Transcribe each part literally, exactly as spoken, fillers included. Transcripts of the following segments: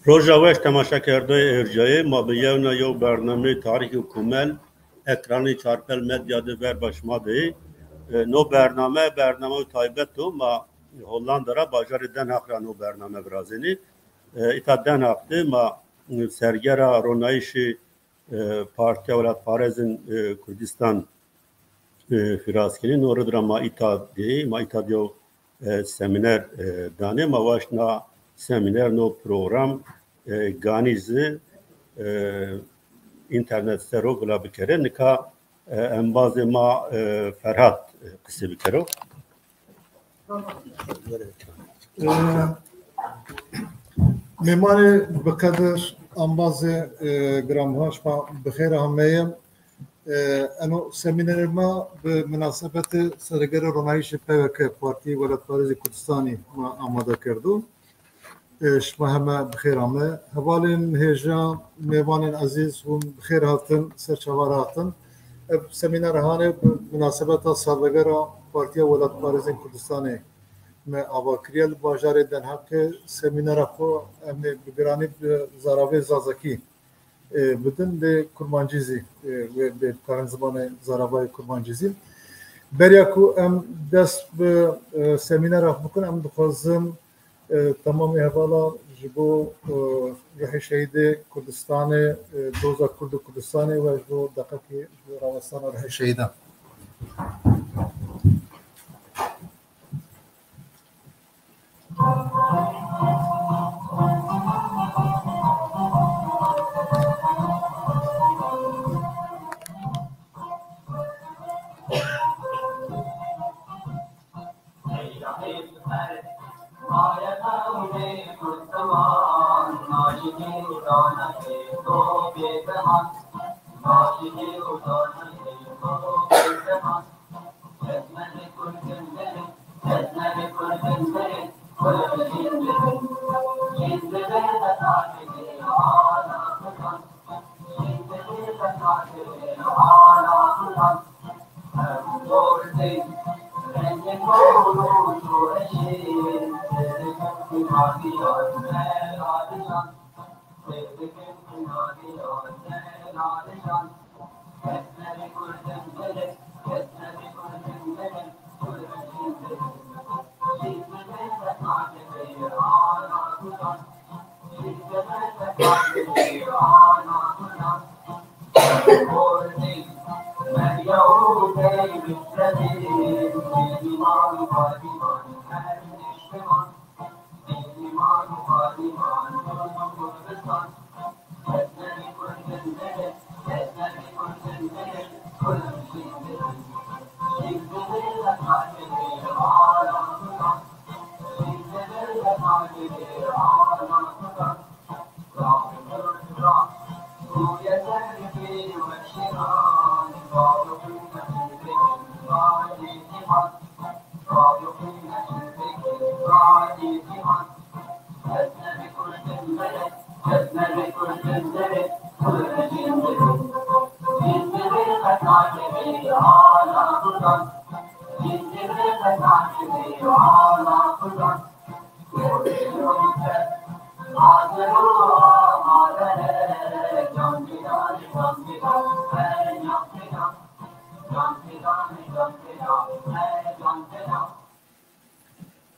Roja weş temaşekerdoyê Êrcayê, ma bi yewna yew bernameyê tarîx û komel ekranê Çarpel Medya de ver başma de. E, no bername, bername taybet o, ma Hollanda ra bajarê Den Haag ra no bername virazênê. E, îta Den Haag de ma, e, sergera ronayîşê, e, Partiya Welatparêzên, e, Kurdistan, e, firaz kirin. No rid ra ma îta dê, ma îta diyo, e, semîner, e, danê. Ma waşt na semîner no program, e, ganî zî, e, înternet ser o vila bikere. Nika, e, embazê ma, e, Ferhat, e, qisê bikero. Ee, mêmanê bi qedir, ambazê, e, giranbuha, şima bi xêr hameye. E, eno semînerê ma bi minasebetê sergera ronayîşê P W K, Partiyê Welatparêzê Kurdistanê, ma amade kerdo. E, şima heme bi xêr ame. Hevalên hêja, mêvanên ezîz hûn bi xêr hatin, ser çava re hatin. Ev semîner hanê bi minasebeta salvegera Partiya Welatparêzên Kurdistanê me ava kiriye. Li bajarê Den Haagê semînera xwe em ê bi giranî bi zaravê zazakî, e, bidin, lê kurmancî zî, e, wê bê dikarin zimanê zaravayê kurmancî zî. Beriya ku em dest bi, e, semînera xwe bikin, em dixwazin, e, temamê hevala ji bo, e, ruhê şehîdê Kurdistanê, e, doza Kurd û Kurdistanê we ji bo deqekê ji bo rawestana ruhê şehîdan.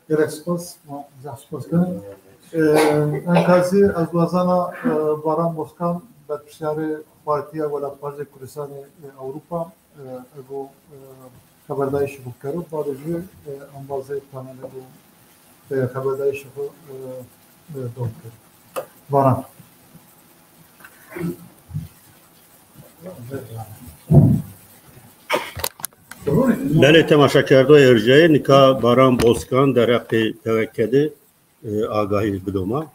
Gelek spas, ma zaf spas kirin. Enkazî ez wezana Baran Bozkan, berpirsiyarê Partiya Welatparêzên Kurdistanê Ewropa, ego xeberdayîşê xwe bikero, bavê jî embazê panelê ego xeberdayîşê xwe dom kir. Baran. Belê, temaşekerdoyê hêrceyê, nika Baran Bozkan derheqê T V K de agahî bidoma.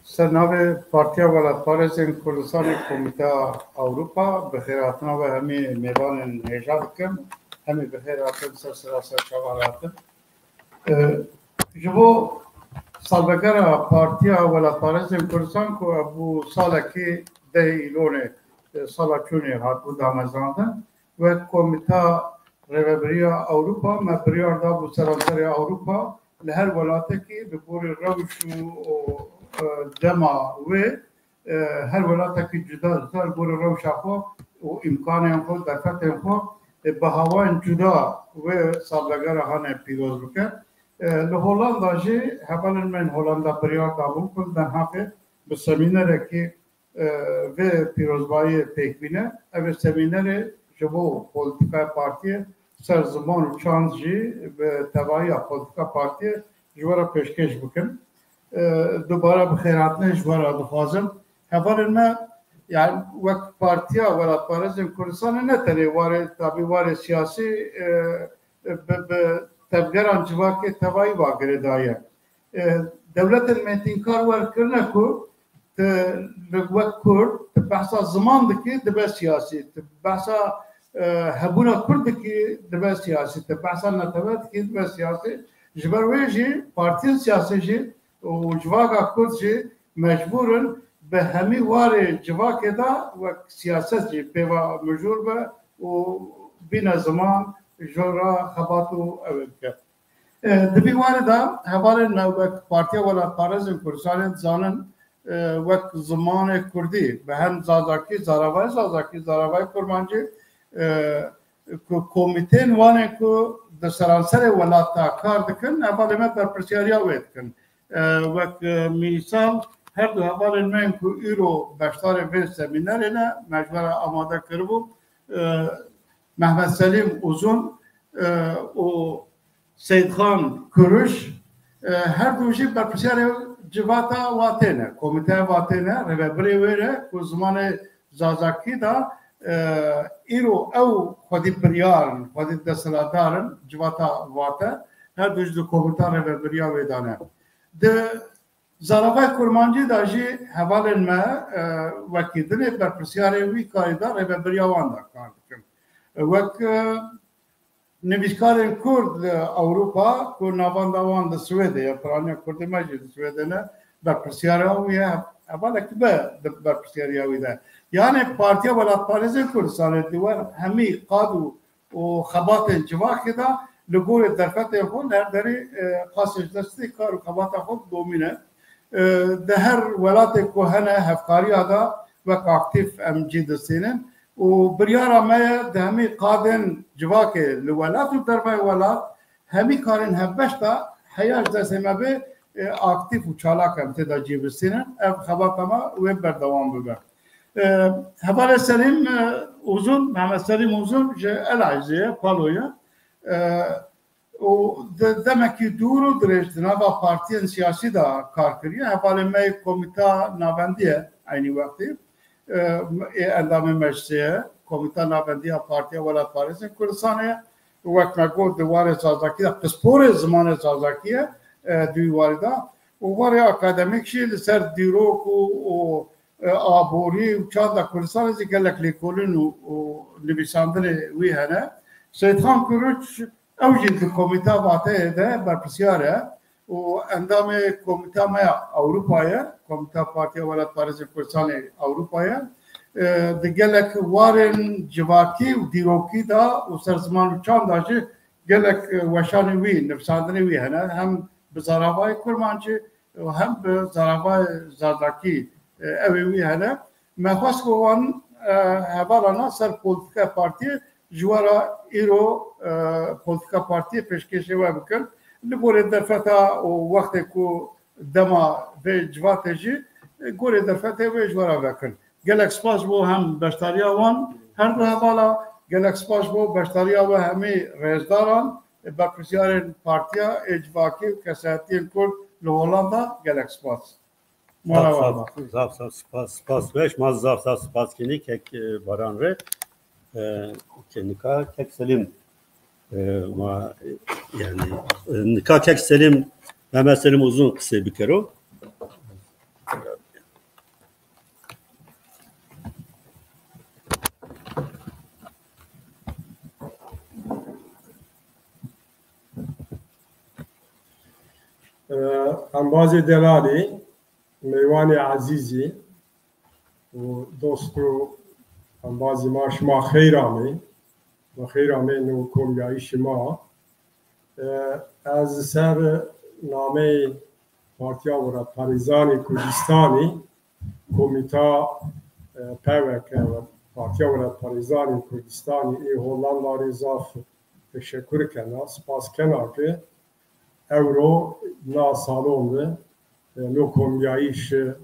Ser navê Partiya Welatparêzên Kurdistanê Komîteya Ewropa bi xêrhatina we hemî mêvanên hêja dikim. Hemî bi xêr hatin, ser sera ser çavan hatin. Ji bo salvegera Partiya Welatparêzên Kurdistan ku ev bû salekî dehê Îlonê sala çûnê hatibû damezrandin, wek Komîta Rêvebiriya Ewropa me biryar dabû seranserê Ewropa li her welatekî li gorî rewş û dema wê her welatekî cuda cuda li gorî rewşa xwe û îmkanên xwe, derfetên xwe bi hawayên cuda wê salvegera hane pîroz bike. Li Holanda jî hevalên me yên Holanda biryar dabûn ku li Denhafê bi semînerekî vê pîrozbayiyê pêk bîne. Ev ê semînerê ji bo polîtîkaya partiyê ser ziman û çand jî bi tevahiya polîtîka partiyê ji we re pêşkêş bikin. Dubare bi xêrhatinê ji we re dixwazim. Hevalên me, yani wek Partiya Welatparêzên Kurdistanê ne tenê warê, tabî warê siyasî bi, bi tevgeran civakê tevayî va girêdaye. Dewletên mêtînkar wer kirine ku tu li wek Kurd tu behsa ziman dikî dibe siyasî, tu behsa hebûna Kurd dikî dibe siyasî, tu behsa netewe dikî dibe siyasî. Ji ber wê jî partiyên siyasî jî û civaka Kurd jî mecbûr in bi hemî warê civakê de wek siyaset jî pêva mijûl be û bîne ziman ji ra xebat û ew ê bike. Di vî warê de hevalên me wek Partiya Welatparêzên Kurdistanê dizanin wek zimanê Kurdî bi hem Zazakî, Zaravayê Zazakî, Zaravayê Kurmancî ku komîteyên wan ê ku di seranserê welat de kar dikin, hevalê me berpirsiyariya wê dikin. Wek mîsal her du hevalên me yên ku îro beşdarê vê semînerê ne, me ji we re amade kiribû. Mehmet Selîm Uzun û Seyîdxan Kuruş, her du jî berpirsiyarê civata Vatê ne, komîteya Vatê ne, rêvebirê wê ne ku zimanê Zazakî de îro ew xwedî biryar in, xwedî desthilatdar in, civata Vate, her du jî di komîta rêvebiriya wê de ne. Di Zaravayê Kurmancî de jî hevalên me wekî dinê berpirsiyarê wî karî de rêvebiriya wan de kar dikin. Wek nivîskarên Kurd li Ewropa ku navenda wan li Swêdê ye, piraniya Kurdê me jî li Swêdê ne, berpirsiyara wî ye, hevalekî be di berpirsiyariya wî de. Yanê Partiya Welatparêzên Kurdistanê di wer hemî qad û û xebatên civakê de li gorî derfetên xwe li her derê qasên ji destê kar û xebata xwe didomîne. Di her welatê ku hene hevkariya de wek aktîf em cî distînin û biryara me ye di hemî qadên civakê li welat û dervayê welat hemî karên hevbeş de heya ji destê me bê, e, aktîf û çalak em tê de cî bistînin. Ev xebata me wê berdewam bibe. E, hevalê Selîm, e, Uzun, Mehmet Selîm Uzun ji Elazığê ye, Palo ye. E, û de-, demekî dûr û dirêj di nava partiyên siyasî de kar kiriye. Hevalê me yê Komîta Navendî ye eynî wextî. E, ê endamê meclisê ye. Komîta Navendî ya Partiya Welatparêzên Kurdistanê ye. Wek me got, di warê Zazakî de, pisporê zimanê Zazakî ye, e, di wî warî de. Û warê akademîk jî li ser dîrok û, û, e, aborî û çanda Kurdistanê jî gelek lêkolîn û, û nivîsandinê wî hene. Seyîdxan Kuruç, ew jî di Komîta Vateyê de berpirsiyar e û endamê Komîta me ya Ewropa ye, Komîta Partiya Welatparêzên Kurdistanê Ewropa ye. E, di gelek warên civakî û dîrokî de û ser ziman û çanda jî gelek, e, weşanê wî, nivîsandinê wî hene. Hem bi zaravayê kurmancî û hem bi zaravayê zazakî, e, ew ê wî hene. Me xwest ku wan, e, hevalana ser polîtîka partiyê ji we re îro, e, polîtîka partiyê pêşkêşê we bikin. Li gorî derfeta û wextê ku dema vê civatê jî, e, gorî derfetê wê ji we re vekin. Gelek spas bo hem beşdariya wan her du hevala, gelek spas bo beşdariya we hemî rêzdaran, e, berpirsiyarên partiya ê civakî û kesayetiyên Kurd li Hollanda, gelek spas. Mala Zaf, we zaf, zaf, zaf spas, spas weş. Ma zaf, zaf spas kenî kek, e, Baran re. E, ke nika kek Selim, e, ma, e, yani, e, nika kek Selim, Mehmet Selim Uzun qisê bikero. Embazê delalî, mêwanê ezîzî û dost û embazî ma, şima xeyr amê. Ma xeyr amê nû komyayî şima. Ez ser nameyê Partiya Welatparêzanê Kurdistanî, Komîta, e, P W K, Partiya Welatparêzanê Kurdistanî ê Hollanda rê zaf teşekur kena, spas kena ki ewro na salon de, e, no komyayîş, e,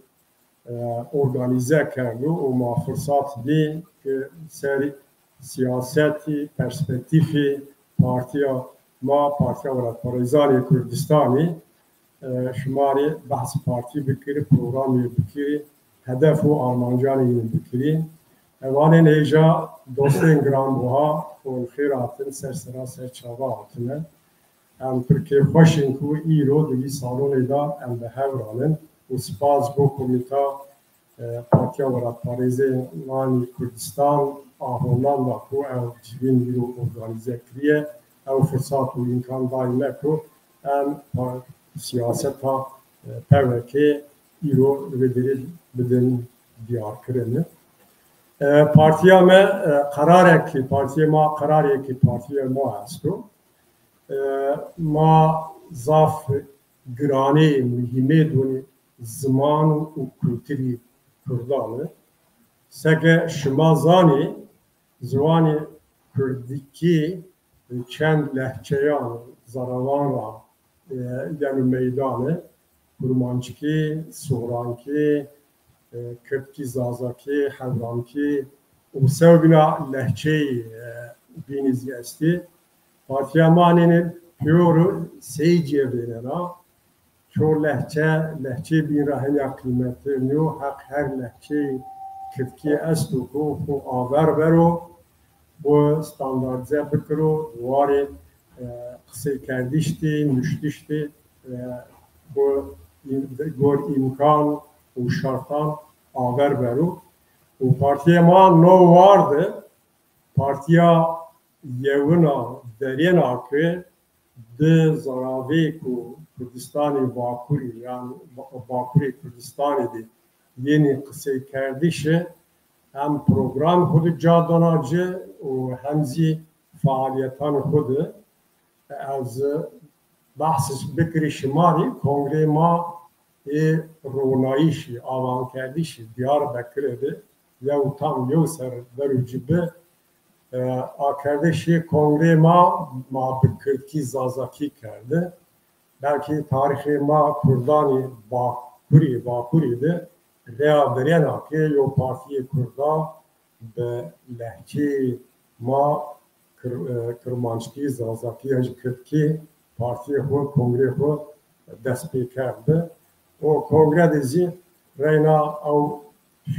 organîze kerdo û ma firsat dî ki ser siyasetî, perspektîfî partiya ma, Partiya Welatparêzanê Kurdistanî, e, şima rê behs partî bikir, programê bikir, hedef û armancanê yên bikirî. Hevalên hêja, dostên giranbuha, hûn xêr hatin, ser sera ser çava hatine. Em pir kêfxweş in ku îro di vî salonê de em bi hev re nin û spas bo Komîta, e, Partiya Welatparêzanê Kurdistan a Hollanda ku ew civîn îro organîze kiriye, ew firsat û îmkan dayî me ku em pa-, siyaseta, e, P W K îro li vê derê bidin diyarkirin. E, partiya me, e, qerarekî, partiyê ma qerarêkî partiyê ma esto. E, ma zaf giranê, muhîmê donê ziman û kulturî Kurdan e. Seke şima zanê, ziwanê Kurdikî çend lehçeyan zaravan ra, e, yeno meydan e. Kurmanckî, Sorankî, e, Kirdkî, Zazakî, Hewrankî û sewbîna lehçeyê, e, bînî zî estî. Partiya ma nêne pêro sey cevênena. Çor lehçe, lehçeyê bîn re henya qîmetê nîyo, heq her lehçeyê Kirdkî esto ku xwe aver bero, bo standardize bikiro, warê, e, qiseykerdiş de, nuştiş de, e, bo îm-, gor îmkan û şartan aver bero. Û partiyê ma no war de, partiya yewina derêna ke di zaravê ku Kurdistanê Bakurî, yan Ba-, Bakurê Kurdistanê de yenê qiseykerdiş e, hem program xwe di ca dana ci û hem zî fealiyetan xwe di. Ez behs bikirî şima rê, kongrê ma ê ronayîşî, avankerdişî Diyarbekirê de yew tam yew ser ver û cibi, e, akerdişê kongrê ma, ma bi kirdkî zazakî kerde. Belkî tarîxê ma kurdanî Bakurî, Bakurî de rêya verêna ke yo partiyê kurda bi lehçeyê ma kir-, e, kirmanckî, zazakî ya jî kirdkî partiyê xwe, kongrê xwe dest pê kerd bi. O kongre de zî reyna ew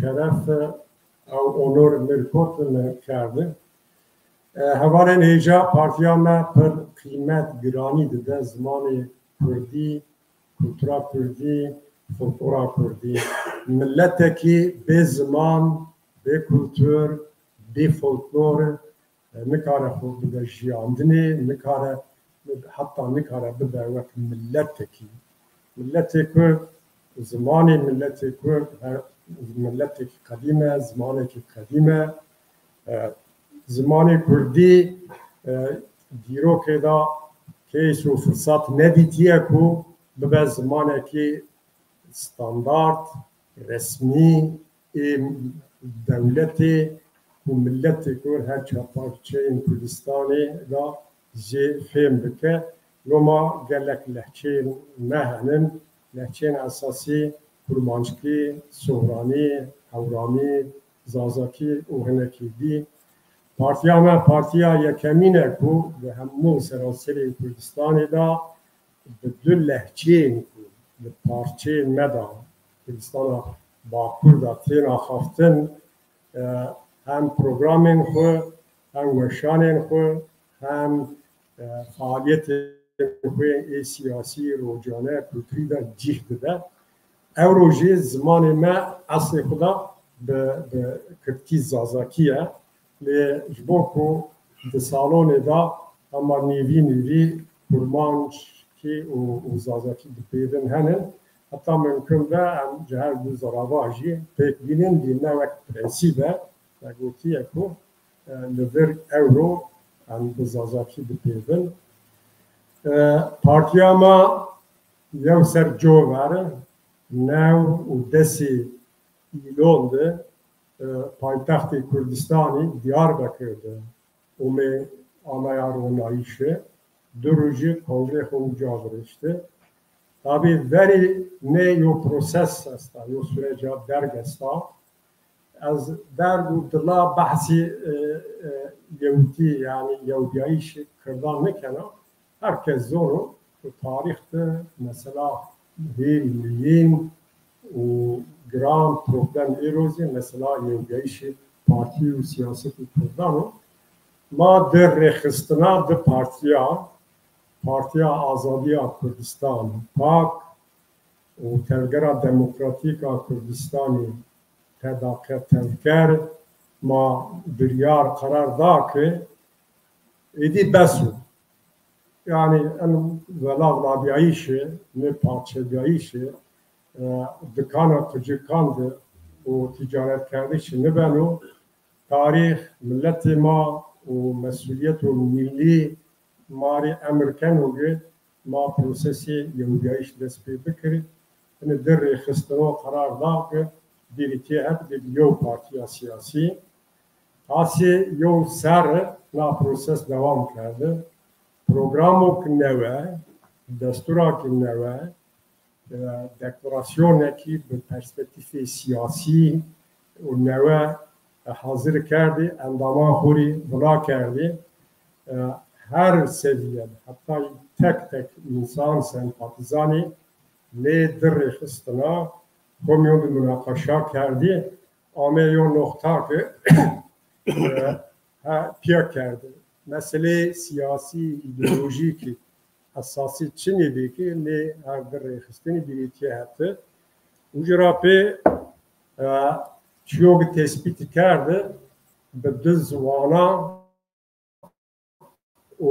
şeref, ew onor mirkot me kerdin. E, hevalên hêja, partiya me pir qîmet, giranî dide zimanê kurdî, kultura kurdî, folklora kurdî. Miletekî bê ziman, bê kultur, bê folklor, e, nikare xwe bide jiyandinê, nikare, heta nikare bibe wek miletekî. Miletê Kurd, zimanê miletê Kurd, her, miletekî qedîm e, zimanekî qedîm e. E, zimanê kurdî, e, dîrokê de case û firsat nedîtiye ku bibe zimanekî standard, resmî ê dewletê, ku milletê ku her çar parçeyên Kurdistanê de jê fêm bike. Loma gelek lehçeyên me henin. Lehçeyên esasî kurmanckî, sohranî, hewramî, zazakî û hinekî dî. Partiya me partiya yekemîn e ku li hemû seranserê Kurdistanê de bi du lehçeyên ku li parçeyên me de, Kurdistana Bakur de tên axaftin, e, hem programên xwe, hem weşanên xwe, hem, e, faaliyetên xwe ê siyasî, rojane, kulturî de cih dide. Ewro jî zimanê me eslê xwe de bi, bi kirdkî zazakî ye. Lê ji bo ku di salonê de hema nîvî nîvî kurmanckî û, û zazakî bi pêvin henin, heta mimkun be em ji her du zerava jî pêk bînin, lê ne wek prensîb e, me gotiye ku, e, li vir ewro em bi zazakî bi pêvin. E, partiya me yew ser cover, new û desê Îlon de, e, paytextê Kurdistanê Diyarbekir de û me ameya ronayîşê du rojî kongrê xwe uca girişti. Tabî verî ne yo proses esta, yo süreca derg esta. Ez derg û dila behsî, e, e, yewtî, yani yewbiyayîşê Kurdan nikena. Her kes zono ku tarîx de mesela hêrî miyîn û giran problem êrozê mesela yewbiyayîşê partî û siyasetê Kurdan o. Ma di rêxistina di partiya, Partiya Azadiya Kurdistan, pak, û Tevgera Demokratîk a Kurdistanê, T D K Tevger, ma biryar qerar da ke êdî bes o. Yani em velavlaviyayîşê, ne parçebiyayîşê, e, dikana qucikan de û ticaretkerdişî nibeno. Tarîx, miletê ma û mesuliyet û milî ma rê emir keno ge ma prosesê yewbiyayîş dest pê bikir. Hine di rêxistino qerar da ge bîrîtiyê hep de bi yew partiya siyasî. Qasê yew serr na proses dewam kerde. Programok newe, desturaki newe, e, deklarasyonekî bi perspektîfê siyasî û newe, e, hazir kerdî, endama xwe rî vila kerdî. E, her seviyede, heta tek tek însan, sempatîzanî lê di rêxistina xwe miyon de munaqeşa kerdî. Ame yo noxta ke, e, ha, piya kerde. Meselê siyasî, îdeolojîkî esasî çinê bê ke lê her di rêxistinî bîrîtiye hete. Û ji ra pê, e, çiyok tespîtî kerde bi du ziwana û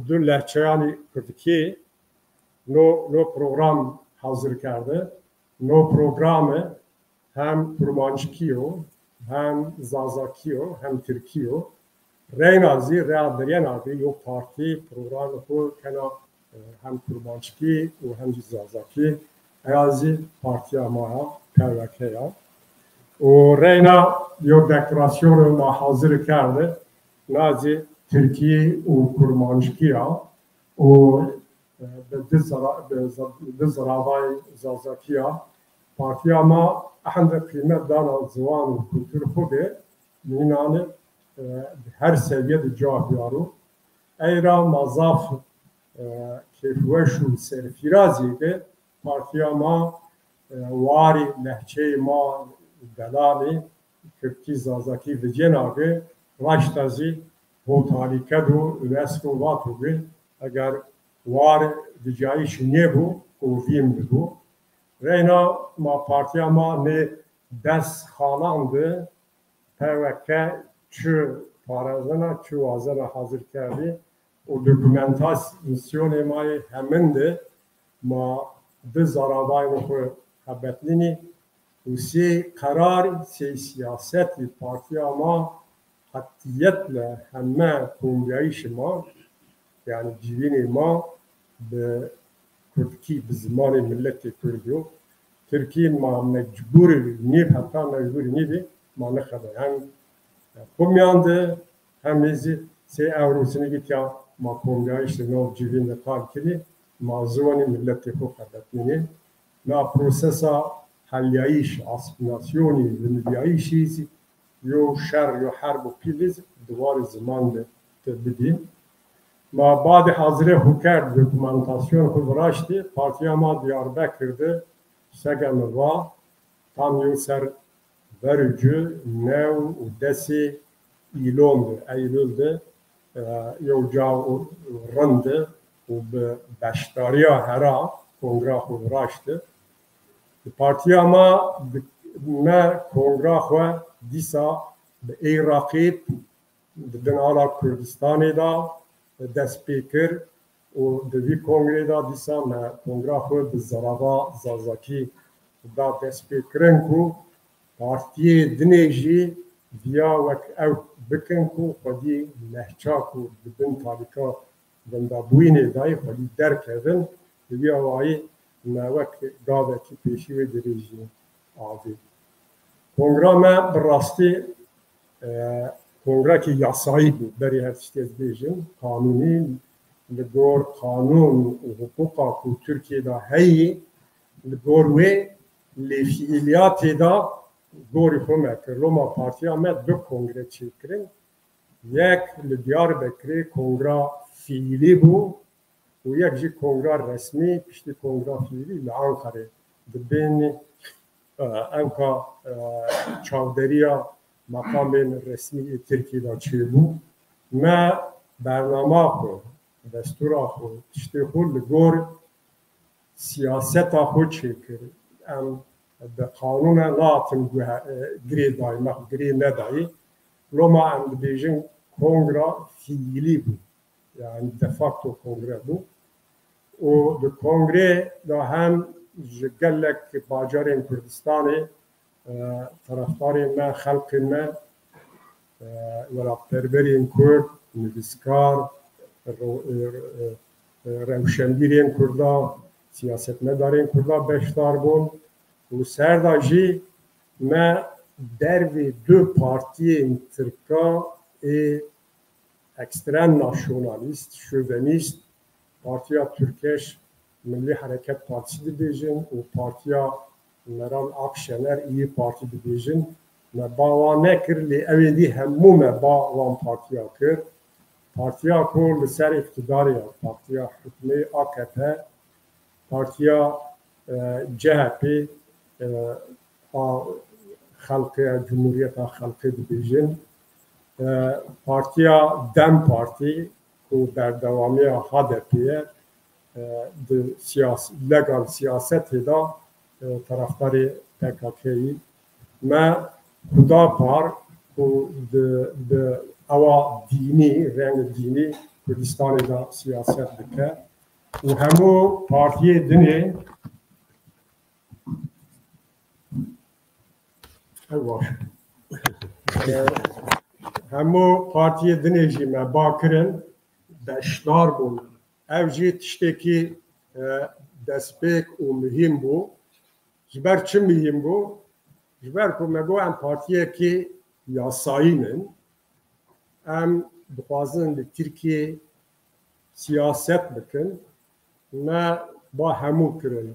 du lehçeyanî kurdkî no, no program hazir kerde. No programe hem kurmanckî yo, hem zazakî yo, hem tirkî yo. Reyna zî, reya deryena zî yo partî programê xwe kena, e, hem kurmanckî û hem jî zazakî. Eya zî partiya ma ya, P Y K ya. Û reyna yo deklarasyonê ma hazir kerde, na zî tirkî û kurmanckî ya. Û, e, bi du zira-, bi zi-, du ziravayê zazakî ya. Partiya ma ehende qîmet dana ziwan û kultur xwe de mînane, e, her seviye de ca biyaro. Ey ra ma zaf, e, kêfweş û serfîrazî ke partiya ma, e, warî lehçeyê ma delalê, kirdkî, zazakî vicêna ke raşta zî hotalî kedo UNESCO vato ke eger war dicayîş nêbo, kovîn bibo. Reyna ma partiya ma nê des xalan de P Y K çi parezena, çi wazena hazir kerdî û dokumentasîyonê ma yê hemin de ma di zaravayên xwe hebetlînî û sê qerar, sê siyasetî partiya ma qetîyetle heme kombiyayîşê ma, yani civînê ma bi kurdkî, bi zimanê miletê kurd yo. Tirkî ma mecbûr nîb, heta mecbûr nîbî ma nixebe. Hem Xumiyan de hem êzî sê ewro sinigîtiya ma komriyayîş li nav civîn de qal kirî, ma ziwanî milletê xwe xebetnînê. Na prosesa heliyayîş, asîmîlasyonî, limiliyayîşî zî yo şer, yo herb û pîlî zî di warê ziman de te bidî. Ma badê hazirê xwe kerd, dokumentasyon xwe viraştî, partiya ma Diyarbekir de sege min va, tam yo ser verû cu new û desê îlon de, eylûl de, e, yo ca û rind de û bi beşdariya hera kongra xwe viraşti. Di partiya ma, di, me kongra xwe dîsa bi ey raqîb di bin ala Kurdistanê de dest pê kir û di vî kongrê de dîsa me kongra xwe bi zerava zazakî da destpêkirin ku partiyê dinê jî viya wek ew bikin ku xwedî lehça ku di bin tarîka wendabûyînê dayê xwedî derkevin, di vî awayî me wek gavekî pêşî wê dirêjî avê. Kongra me bi rastî, e, kongrekî yasayî bû, berî her tiştî ez bêjim, qanûnî, li gor qanûn û hiqûqa ku Tirkiyê de heyî, li gor wê lê fiîliyatê de gorî xwe me kir. Loma partiya me du kongre çêkirin. Yek li Diyarbekirê kongra fiîlî bû û yek jî kongra resmî, piştî kongra fiîlî li Anqerê di bin, e, enka, e, çavderiya meqamên resmî ê Tirkî de çêbû. Me bernama xwe, destûra xwe, tiştê xwe li gor siyaseta xwe çêkir. Em bi qanûne nahatin guhe-, e, girê dayî, me xwe girê nedayî. Loma em dibêjin kongra fiîlî bû. Yani de facto kongre bû. Û di kongrê de hem ji gelek bajarên Kurdistanê, e, tarafdarên me, xelkên me, e, welatperwerên Kurd, nivîskar, ro-, e, e, e, rewşenbîrên Kurda, siyasetmedarên Kurda beşdar bûn û ser de jî me dervê du partiyên Tirka ê ekstrem nasyonalîst, şovenîst, Partiya Türkeş Milli Hareket Partisi dibêjin û Partiya Meral Akşener, İYİ Parti dibêjin. Me ba wan nekir, lê ew ê dî hemû me ba wan partiya kir. Partiya ku li ser îqtidarê ye, partiya hukmê A K P, partiya, e, C H P, e, a xelkê, Cumhuriyeta Xelkê dibêjin, e, partiya DEM Partî ku berdewamiya H D P ye, e, di siyas-, legal siyasetê de, e, tarafdarê P K K yî. Me Hudapar ku di, bi ewa dînî, reng dînî Kurdistanê de siyaset dike û hemû partiyê dinê, ew baş. E, hemû partiyê dinê jî me ba kirin, beşdar bûn. Ev jî tiştekî, e, destpêk û muhîm bû. Ji ber çi muhîm bû? Ji ber ku me got em partiyekî yasayî ne. Em dixwazin li Tirkiyê siyaset bikin. Me ba hemû kirin.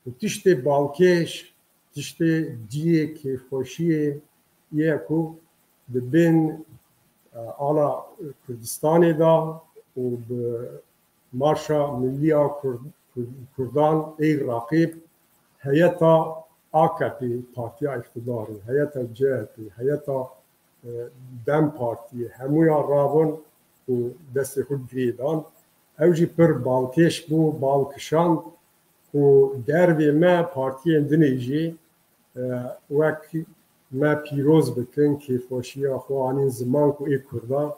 Û tiştê balkêş, tiştê cihê kêfxweşiyê ye ku di bin, e, ala Kurdistanê de û bi Marşa Millî ya Kurd-, Kurd-, Kurdan ê Raqîb heyeta A K P, partiya îqtidarê, heyeta C H P, heyeta, e, DEM Partiyê, hemûyan rabûn û destê xwe girê dan. Ew jî pir balkêş bû, bal kişand ku dervê me partiyên dinê jî, e, wek me pîroz bikin, kêfxweşiya xwe anîn ziman ku ê Kurda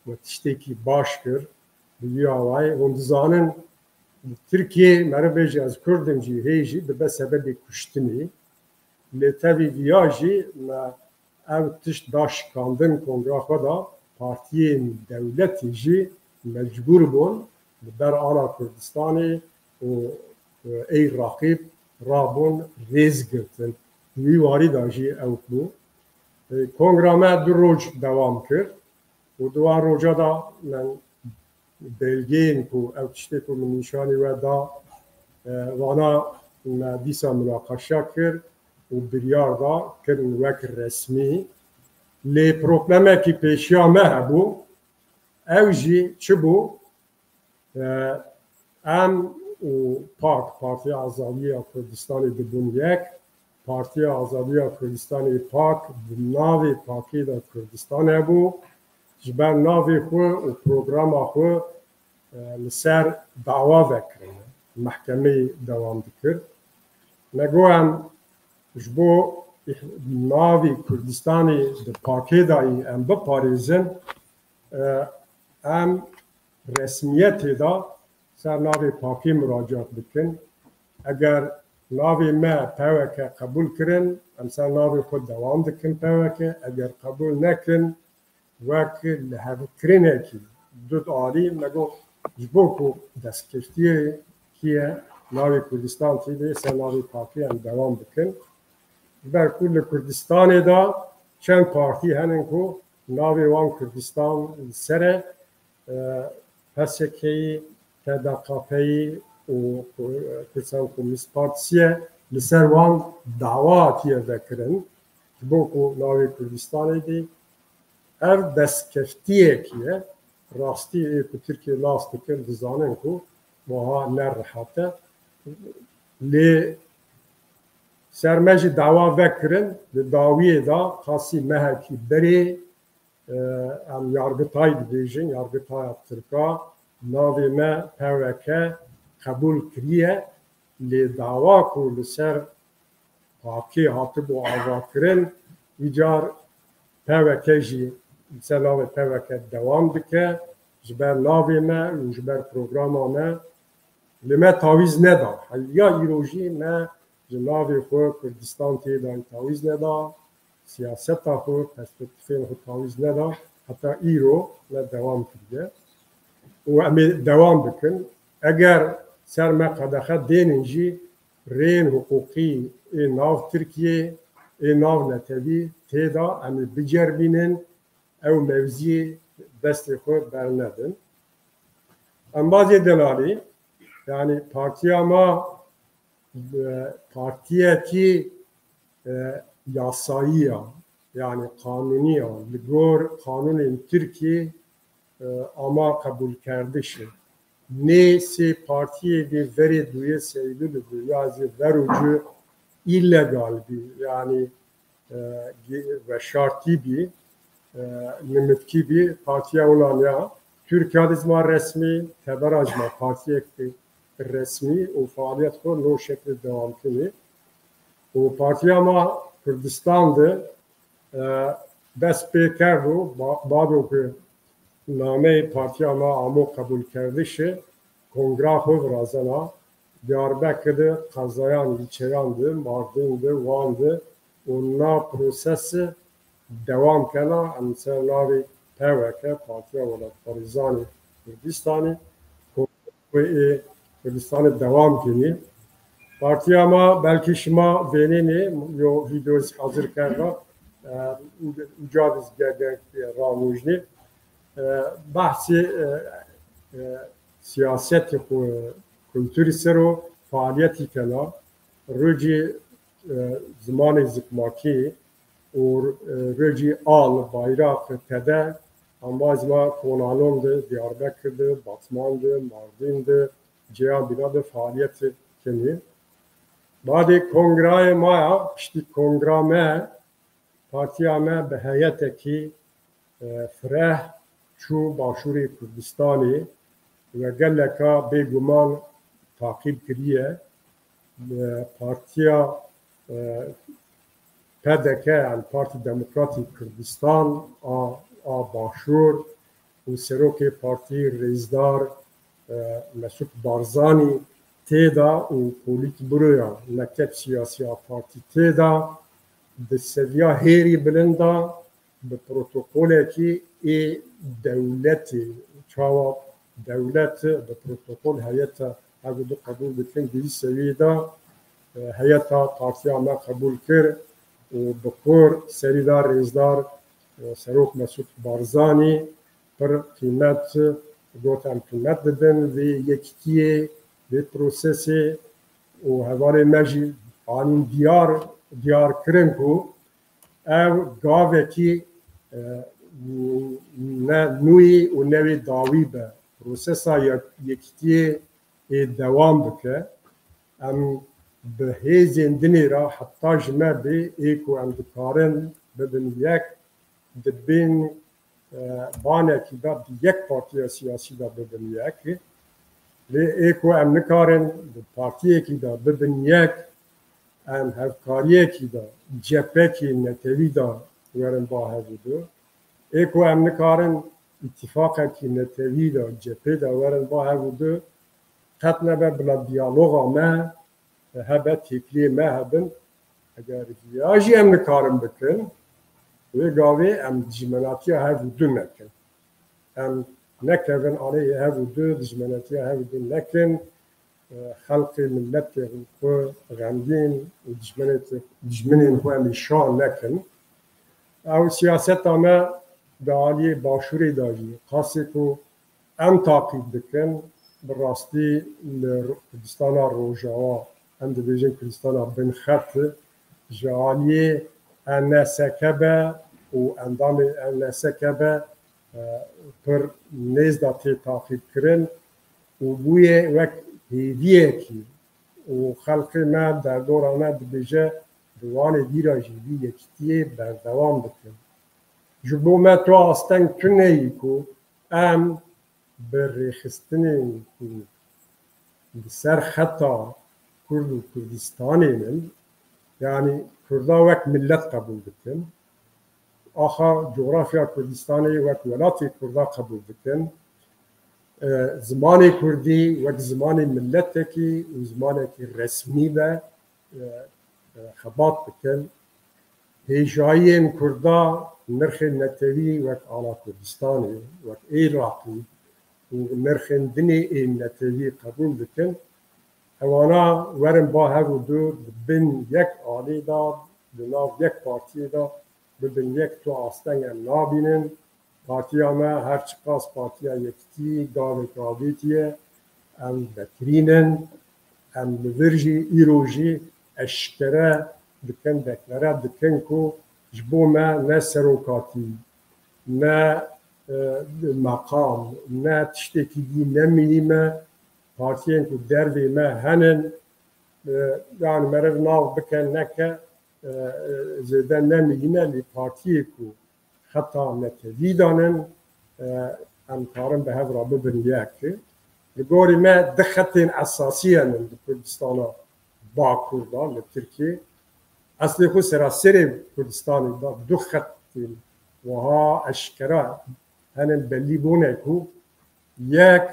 me tiştekî baş kir. Bi vî awayî hûn dizanin, li Tirkiyê meriv bêje ez Kurd im jî, hê jî dibe sebebê kuştinê. Lê tevî viya jî me ev tişt da şikandin kongra xwe de, partiyên dewletê jî mecbûr bûn li ber ala Kurdistanê û, e, ey raqîb rabûn rêz girtin. Di wî warî de jî ew bû. E, kongra me du roj dewam kir û di wan roja de min belgeyên ku ew tiştê ku min nîşanî we da, e, wana me dîsa munaqeşe kir û biryar da kirin wek resmî. Lê problemekî pêşiya me hebû, ew jî çi bû? E, em û pak, Partiya Azadiya Kurdistanê dibûn yek. Partiya Azadiya Kurdistanê, pak, di navê pakê de Kurdistan hebû. Ji ber navê xwe û programa xwe, e, li ser dawa vekirin. Mehkemeyê dewam dikir. Me got em ji bo navê Kurdistanê di pakê de yî em biparêzin, e, em resmiyetê de ser navê pakê muraciat bikin. Eger navê me P W K qebûl kirin, em ser navê xwe dewam dikin P W K. Eger qebûl nekin, wek lihevkirinekî dud alî, me got, ji bo ku destkeftiyê kiye navê Kurdistan tê de, ser navê pakê em dewam bikin. Ji ber ku li Kurdistanê de çend partî henin ku navê wan Kurdistan li ser e, e, P S K'yî, T D K P'yî û, e, Kurdistanê Komûnîst Partîsî ye, li ser wan dawa hatiye vekirin, ji bo ku navê Kurdistanê dê. Ev destkeftiyekî ye. Rastî ê ku Tirkiye nas dikin, dizanin ku wiha ne rehet e. Lê ser me jî dawa vekirin, di dawiyê de qasî mehekî berê, e, em yargıtay dibêjin, yargıtaya Tirka, navê me P W K qebûl kiriye, lê dawa ku li ser pakê hatibû avakirin, îcar P W K jî li ser navê P W K dewam dike, ji ber navê me û ji ber programa me. Lê me tawîz neda. Heliya îro jî me ji navê xwe Kurdistan tê de tawîz neda, siyaseta xwe, perspektîfên xwe tawîz neda. Heta îro me dewam kiriye. Û em ê dewam bikin. Eger ser me qedexe dênin jî, rêyên hiqûqî ê nav Tirkiyê, ê nav netewî tê de em ê biceribînin, ew mewziyê destê xwe bernedin. Embazê delalî, yanî partiya ma, e, partiyekî, e, yasayî ya, yanî qanûnî ya, li gor qanûnên Tirkiyê, e, ama qebûlkerdiş e. Nê sê partiyê dê verê duyê Seydûlî bû, ya zê verû cû îlegal bî, yanî, e, gi-, veşartî bî, e, nimitkî bî, partiya wilan ya. Tirkiya de zima resmî, tevera zima partiyek resmî û faaliyet xwe no şekil dewam kirî. Û partiya ma Kurdistan de, e, dest pê kerd û ba-, bado ku nameyê partiya ma amo qebûlkerdişê, kongra xwe virazena, Diyarbekir de, qezayan, îlçeyan de, Mardin de, Wan de û na prosesi dewam kena. Em ser navê P W K, Partiya Welatparêzanê Kurdistanê, ku ê Kurdistanê dewam kirî. Partiya ma, belkî şima vênênê yo vîdeo hazir kerda, e, uca biz ge-, ge-, ramûjnî. E, bahsê, e, e, siyasetê xwe, kulturî ser o faaliyetî kena. Rojî, e, zimanê zikmakî û, e, rojî al, bayraq, tede, embazê ma konalon de, Diyarbekir de, Batman de, Mardin de, cêyan bîna de faaliyetê kenî. Badê kongrayê ma ya, piştî kongra me, partiya me bi heyetekî, e, fireh çû Başûrê Kurdistanê ve geleka bêguman taqîb kiriye. E, partiya, e, P D K, yani Partî Demokratîk Kurdistan a, a Başûr û serokê partî rêzdar, e, Mesûd Barzanî tê de û polîtbûroya mekteb siyasî a partî tê de di seviya hêrî bilind de bi protokolekî ê dewletê, çawa dewlet bi protokol heyeta hevdu qebûl dikin, di vî seviyê de, e, heyeta partiya me qebûl kir. û bi xwe serî da rêzdar, e, Serok Mesûd Barzanî pir qîmet, got, em qîmet didin vê yekitiyê, vê prosesê û hevalên me jî anîn diyar, diyar kirin ku ev gavekî, e, ne nûyî û ne wê dawî be. Prosesa yek-, yekitiyê ê dewam bike. Em bi hêzên dinê re heta ji me bê ê ku em dikarin bibin yek, di bin, e, banekî de di yek partiya siyasî de bibin yek. Lê ê ku em nikarin di partiyekî de bibin yek, em hevkariyekî de, cepekî netewî de werin ba hev û du. Ê ku em nikarin îtîfaqekî netewî de, cepê de werin ba hev û du, qet nebe bila diyaloga me hebe, têkiliyê me hebin. Eger viya jî em nikarin bikin, wê gavê em dijmenatiya hev û du nekin. Em nekevin aleyhê hev û du, dijmenetiya hev û du nekin. E, xelqê, miletê xwe xemgîn û dijmenê-, dijminên xwe em îşa nekin. Ew siyaseta me di aliyê Başûrê de jî qasê ku em taqîb dikin, bi rastî li Kurdistana Rojava, em dibêjin Kurdistana Binxet, ji aliyê N S K be û endamê N S K be, e, pir nêz de tê taqîbkirin û bûye wek hêviyekî û xelkê me, derdora me dibêje, di Wanê dî re jî vî yekitiyê berdewam bikin. Ji bo me tu asteng tune yî ku em bi rêxistinên ku li ser xeta Kurd û Kurdistanê nin, yanî Kurda wek milet qebûl dikin, axa cografya Kurdistanê wek welatê Kurda qebûl dikin, e, zimanê Kurdî wek zimanê miletekî û zimanekî resmî be, e, e, xebat bikin. Hêjayiyên Kurda nirxên netewî wek ala Kurdistanê, wek Iraqî û nirxên dinê ên netewî qebûl dikin. Ewana werin ba hev û du di bin yek alî de, di nav yek partiyê de bibin yek, tu asteng em nabînin. Partiya me her çiqas Partiya Yekitî gavek avêtiye, em vekirîn in, em li vir jî îro jî eşkere dikin, deklare dikin ku ji bo me ne serokatî, ne, e, meqam, ne tiştekî dî ne mînî me, partiyên ku dervê me henin, e, yanî meriv nav bike neke, e, e, zêde ne mînî ne, lê partiyê ku xeta netewî danin, e, em karin bi hev re bibin yek. Li gorî me du xetên esasî henin di Kurdistana Bakur de, li Tirkiyê. Eslê xwe seraserê Kurdistanê de du xetên wiha eşkera henin, bellî bûne ku yek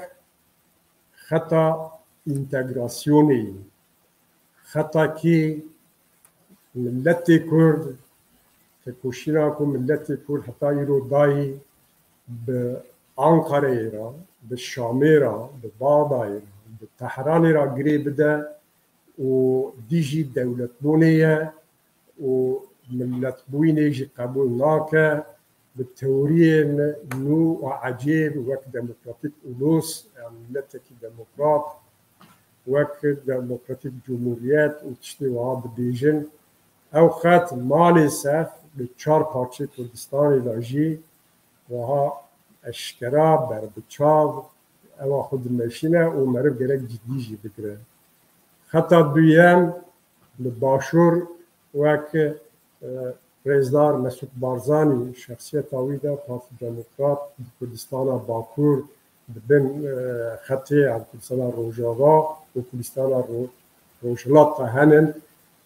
xeta întegrasyonê ye. Xeta kî miletê Kurd, tekoşîna ku miletê Kurd heta îro dayî bi Ankareyê re, bi Şamê re, bi Baxdayê re, bi Tehranê re girê bide û dijî dewletbûnê ye û miletbûyînê jî qebûl nake, bi teoriyên nû û ecêb wek demokratîk ulus, yan miletekî demokrat, wek demokratîk cumhuriyet û tiştê wiha dibêjin. Ew xet malêsef li çar parçeyê Kurdistanê de jî wiha eşkera berbiçav ewa xwe dimeşîne û meriv gerek cidî jî bigire. Xeta duyem li Başûr wek, e, Rêzdar Mesûd Barzanî, şexsiyeta wî de Partî Demokrat di Kurdistana Bakur di bin, e, xetê, yan Kurdistana Rojava û Kurdistana Ro-, Rojhilat de henin.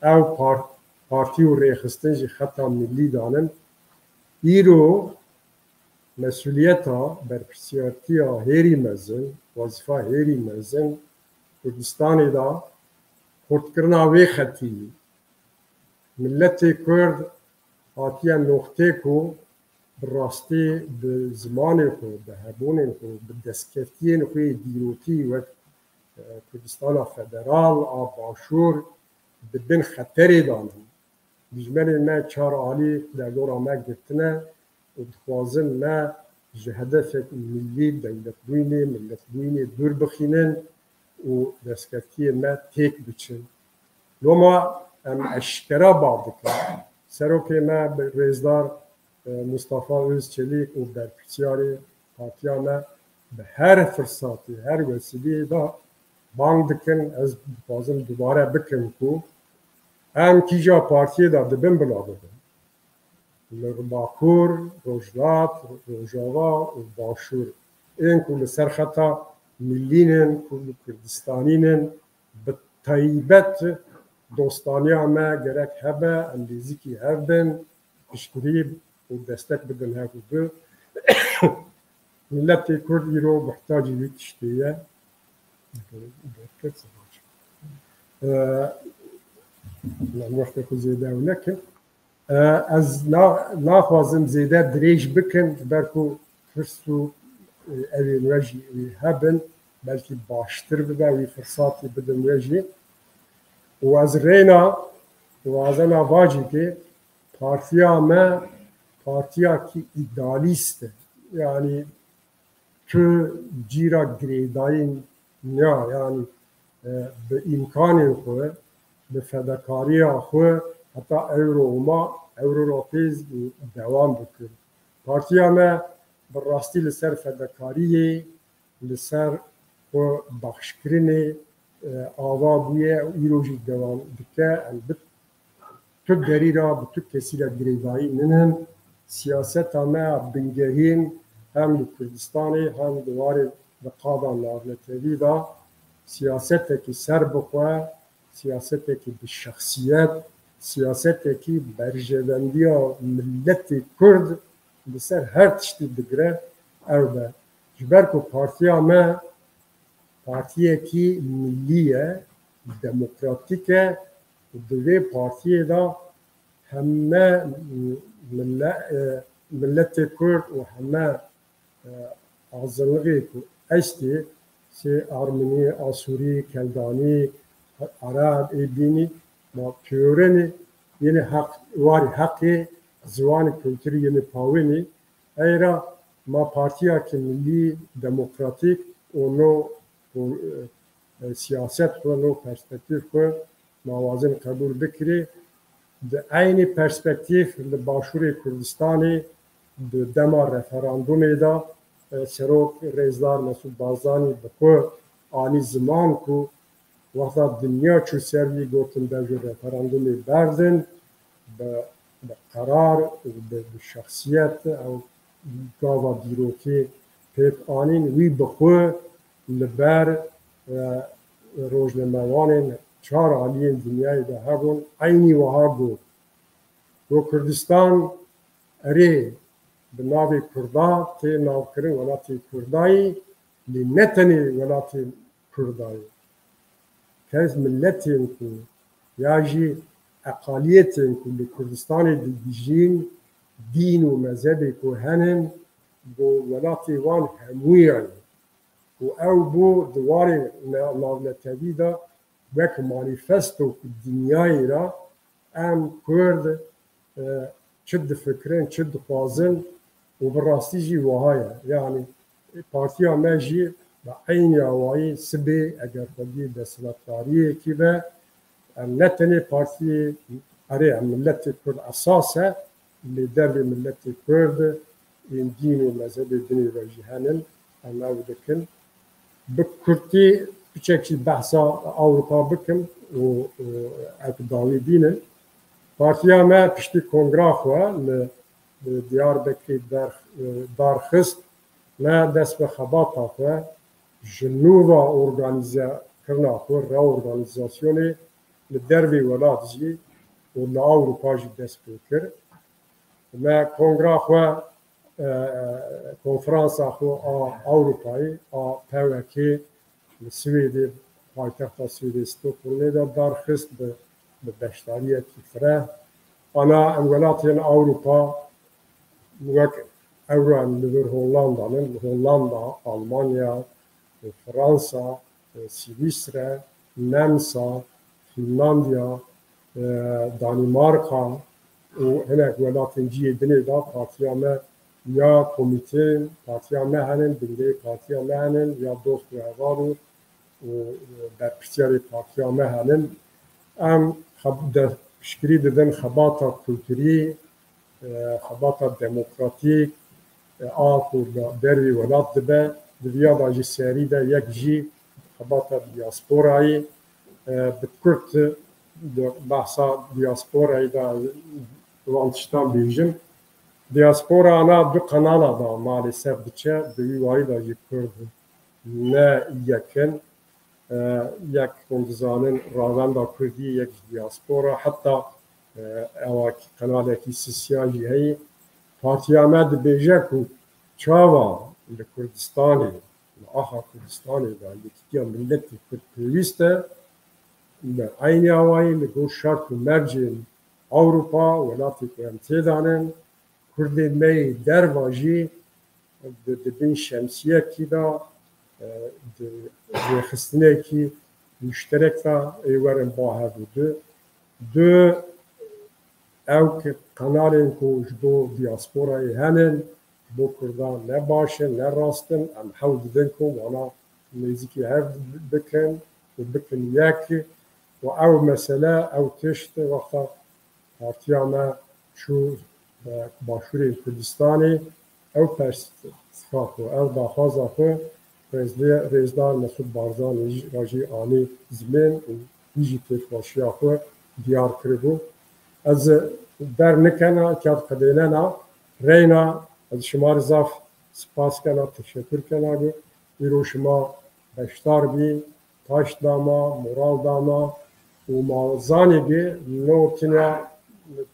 Ew par-, partî û rêxistin jî xeta milî danin. Îro mesuliyeta, berpirsiyartiya hêrî mezin, wezîfa hêrî mezin Kurdistanê de xurtkirina wê xetî ye. Miletê Kurd hatiye noqtê ku bi rastî bi zimanê xwe, bi hebûnên xwe, bi destkeftiyên xwe yê dîrokî wek, e, Kurdistana Federal a Başûr di bin xeterê de ne. Dijmenên me çar alî derdora me girtine û dixwazin me ji hedefek milî, dewletbûyînê, milletbûyînê dûr bixînin û destkeftiyê me têk biçin. Loma em eşkera bav dikin. Serokê me bi rêzdar, e, Mustafa Özçelîk û berpirsiyarê partiya me bi her firsatê, her wesîleyê de bang dikin, ez dixwazim dubare bikim ku em kîja partiyê de dibin bila bibin. Li Bakur, Rojhilat, Rojava û Başûr, ên ku li ser xeta milî nin, ku li Kurdistanî nin, bi taybet dostaniya me gerek hebe, em nêzîkî hev bin, piştgirî û destek bidin hev û du. Miletê Kurd îro muhtacî wî tiştê ye. Ee, em wextê xwe zêde ew nekin. Ee, ez na-, naxwazim zêde dirêj bikim, ji ber ku pirs û, e, ew ên we jî wî hebin, belkî baştir bibe, wî firsatî bidin we jî. Û ez rêna, û ez ena vacî ke partiya me partiyakî îdealîst e. Yanî tu cîra girêdayî niya, yanî, e, bi îmkanên xwe, bi fedakariya xwe heta ewro û ma ewro ra pê dewam bikin. Partiya me bi rastî li ser fedakariyê, li ser xwe baxşkirinê, e, ava bûye û îro jî dewam dike. Elbet tu derî ra bi tu kesî re girêdayî ninin. Siyaseta me ya bingehîn hem li Kurdistanê hem di warê di qada navnetewî de siyasetekî serbixwe, siyasetekî bi şexsiyet, siyasetekî berjewendiya miletê Kurd li ser her tiştî digire, ew be. Ji ber ku partiya me partiyekî milî ye, demokratîk e û di vê partiyê de heme mile-, e, miletê Kurd û heme, e, azinlixê ku estê, sê Armenî, Asûrî, Keldanî, Ereb, ê dînî, ma pêwrenê yênê heq, warê heqê, ziwanê, kulturî yênê pawênê. Ey ra ma partiyakî milî, demokratîk û no, û, e, siyaset xwe, no perspektîf xwe ma wazin qebûl bikirê. Di eynî perspektîf li Başûrê Kurdistanê di dema referandumê de, e, Serok Rêzdar Mesûd Barzanî bi xwe anî ziman ku wexta dinya çû ser wî gotin, dev ji referandumê berdin, bi, bi qerar û bi, bi şexsiyet ew gava dîrokê pêk anîn. Wî bi xwe li ber, e, rojnamewanên çar aliyên dinyayê de hebûn, eynî wiha got. Got, Kurdistan erê bi navê Kurda tê navkirin welatê Kurdayî, lê ne tenê welatê Kurdayî. Kes, miletên ku ya jî eqaliyetên ku li Kurdistanê di-, dijîn, dîn û mezhebê ku henin, bo welatê wan hemûyan e. Û ew bû di warê ne-, navnetewî de wek manîfesto ku dinyayê re em Kurd, e, çi difikirin, çi dixwazin û bi rastî jî wiha ye. Yanî partiya me jî bi eynî awayî sibê eger xwediyê desthilatdariyekî be, em ne tenê partiyê, erê, em miletê Kurd esas e, lê dervê miletê Kurd ên dîn û mezhebê dinê ve jî henin, em ew dikin. Bi kurtî piçekî behsa Ewropa bikim û, û ev dawî bînin. Partiya me piştî kongra xwe li, li Diyarbekirê derx-, darxist, me dest bi xebata xwe ji nû ve organîzekirina xwe, reorganîzasyonê li dervê welat jî û li Ewropa jî dest pê kir. Me kongra xwe, e, konferansa xwe a Ewropayê, a P W K, li Swêdê, paytexta Swêdê Stockholmê de darxist bi, bi beşdariyekî fireh. Ana em welatên Ewropa wek ewro em li vir Hollanda nin, Hollanda, Almanya, Fransa, Swîsre, Nemsa, Fînlandiya, e, Danîmarka û hinek welatên cihê dinê de partiya me ya komîteyên partiya me henin, bingehê partiya me henin, ya dost û heval û, û berpirsiyarê partiya me henin. Em xeb-, de piştgirî didin xebata kulturî, e, xebata demokratîk, e, a ku li dervî welat dibe, di viya de jî serî de yek jî xebata diasporayê, e, bi kurt di behsa diasporayê de van tiştan bêjim. Diaspora ana du kanala de maalesef diçe, di wî warî de jî kurd ne yek in. E, yek hûn dizanin ravenda kurdî, yek ji diaspora, heta, e, ewa kanalekî sisya jî heyî. Partiya me dibêje ku çawa li Kurdistanê, li axa Kurdistanê de yekîtiya miletê Kurd pêwîst e, li eynî awayî li gor şert û mercên Ewropa, welatê ku em tê de nin, Kurdên me yê derva jî di, di bin şemsiyekî de, e, di rêxistinekî muşterek de ê werin ba hev û du. Du, ew ki kanalên ku ji bo diasporayê henin, ji bo Kurdan ne baş in, ne rast in, em hewl didin ku wana nêzîkî hev bikin û bikin yek. Û ew mesele, ew tişt wexta partiya me çû, e, Başûrê Kurdistanê, ew perspektîfa xwe, ew daxwaza xwe rêzdê-, rêzdar Mesûd Barzanî jî, re jî anî zimên û wî jî têkoşiya xwe diyar kiribû. Ez dernekena, ket qedênena, reyna, ez şima re zaf spas kena, teşekkür kena ku îro şima beşdar bî, taş dama, moral dama û ma zanî bî, no tinya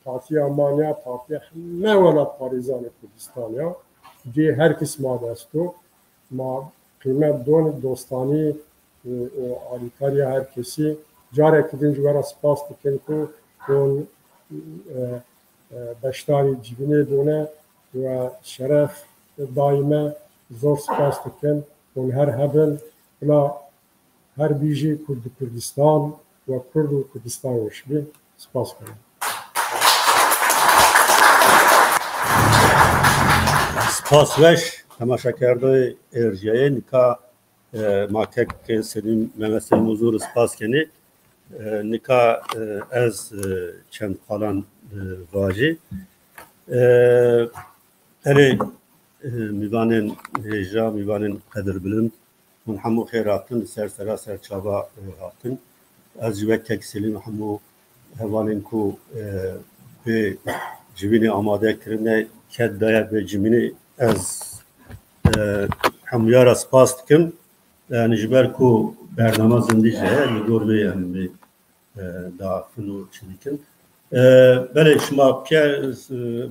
partiya ma niya, partiya heme welatparêzanê Kurdistan ya. Cê her kes ma dest o. Ma qîmet don dostanî û, û alîkariya her kesî. Careke din ji we re spas dikin ku hûn, e, e, beşdarî civînê bûne we şeref dayî me. Zor spas dikin. Hûn her hebin. Bila her bijî Kurd û Kurdistan we Kurd û Kurdistan weş bî. Spas dikim. Spas weş, temaşekerdoyê êrjiyayê. Nika, e, ma kek Selîm, Mehmet Selîm Huzur spas kenê. E, nika, e, ez, e, çend qalan, e, vajî. E, erê, e, mîvanên hêja, mîvanên qedirbilind, hûn hemû xêr hatin, li ser sera ser çava, e, hatin. Ez jî wek kek Selîm hemû hevalên ku, e, bê civînê amade kirine, ket daye bê civînê, ez, e, hemûya re spas dikim. Yani ji ber ku bernama zindî jî heye, li gor vê em vê, e, diaxivin û çi dikin. E, belê şima piyer, e,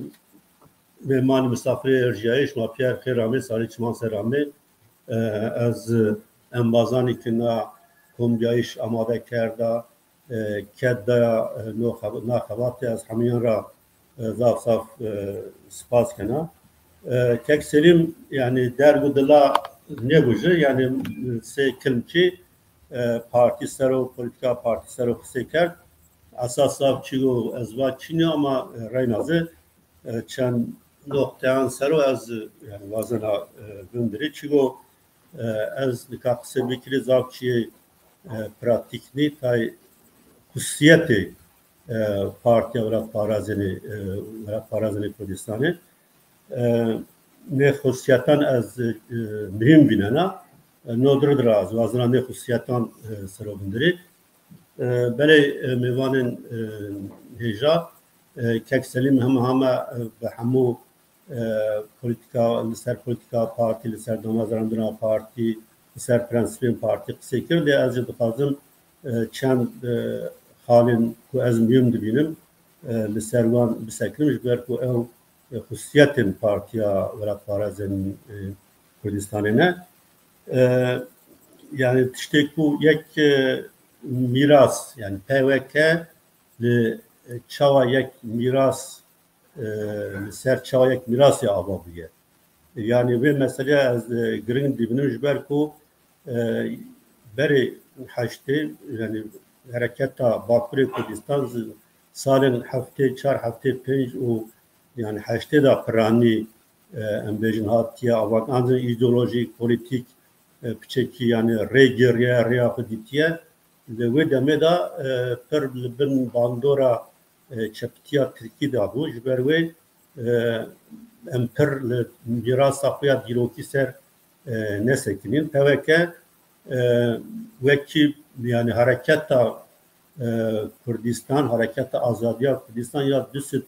mêmanî, misafirê êrjiyayê, şima piyer xêr amê, sarî çiman ser amê. E, ez embazanî ki na kombiyayîş amade kerda, e, ket daya, e, no xeb-, na xebatê, ez hemûyan ra, e, zaf zaf, e, spas kena. E, kek Selîm, yani derg û dila nebû jî, yani sê kilmkî, e, partî ser o, polîtîka partî ser o qisê kerd. Esas zaf çî got, ez va çînî ama, e, reyna zî, e, çend noqteyan ser o ez, e, yani wazena, e, bindirî. Çî got, e, ez nika qisê bikirî zaf çiyê, e, pratîk nî, tay xusiyetê, e, Partiya Welatparazênê, e, Welatparazênê Kurdistanê. E, nê xosiyetan ez, e, muhîm vînena. E, no dir dir ez wazena nê xosiyetan, e, ser o bindirî. E, belê, e, mêvanên, e, hêja, e, kek Selîm hema hema, e, bi hemû, e, polîtîka, li ser polîtîka partî, li ser damezrandina partî, li ser prensîpên partî qisê kir. Lê ez jî dixwazim, e, çend, e, xalên ku ez muhîm dibînim, e, li ser wan bisekinim, ji ber ku ew, e, xusiyetên Partiya Welatparêzên, e, Kurdistanê ne. E, yani tiştê ku yek, e, mîras, yani P Y K li, e, çawa yek mîras, e, li ser çawa yek mîrasê ava bûye. Yani vê meselê ez, e, giring dibînim ji ber ku, e, berê heştê, yani Hereketa Bakurê Kurdistan zi-, salên heftê çar, heftê pênc û, yani, heştê de piranî, e, em bêjin, hatiye avakandin, îdeolojîk, polîtîk, e, piçekî, yani, rê geriye, rêya xwe dîtiye. Li wê demê de, e, pir li bin bandora, e, çepitiya Tirkî de bû. Ji ber wê, e, em pir li mîrasa xwe ya dîrokî ser, e, nesekinîn. P W K, e, wekî, yani, hareketa, e, Kurdistan, hareketa azadiya Kurdistan ya du sed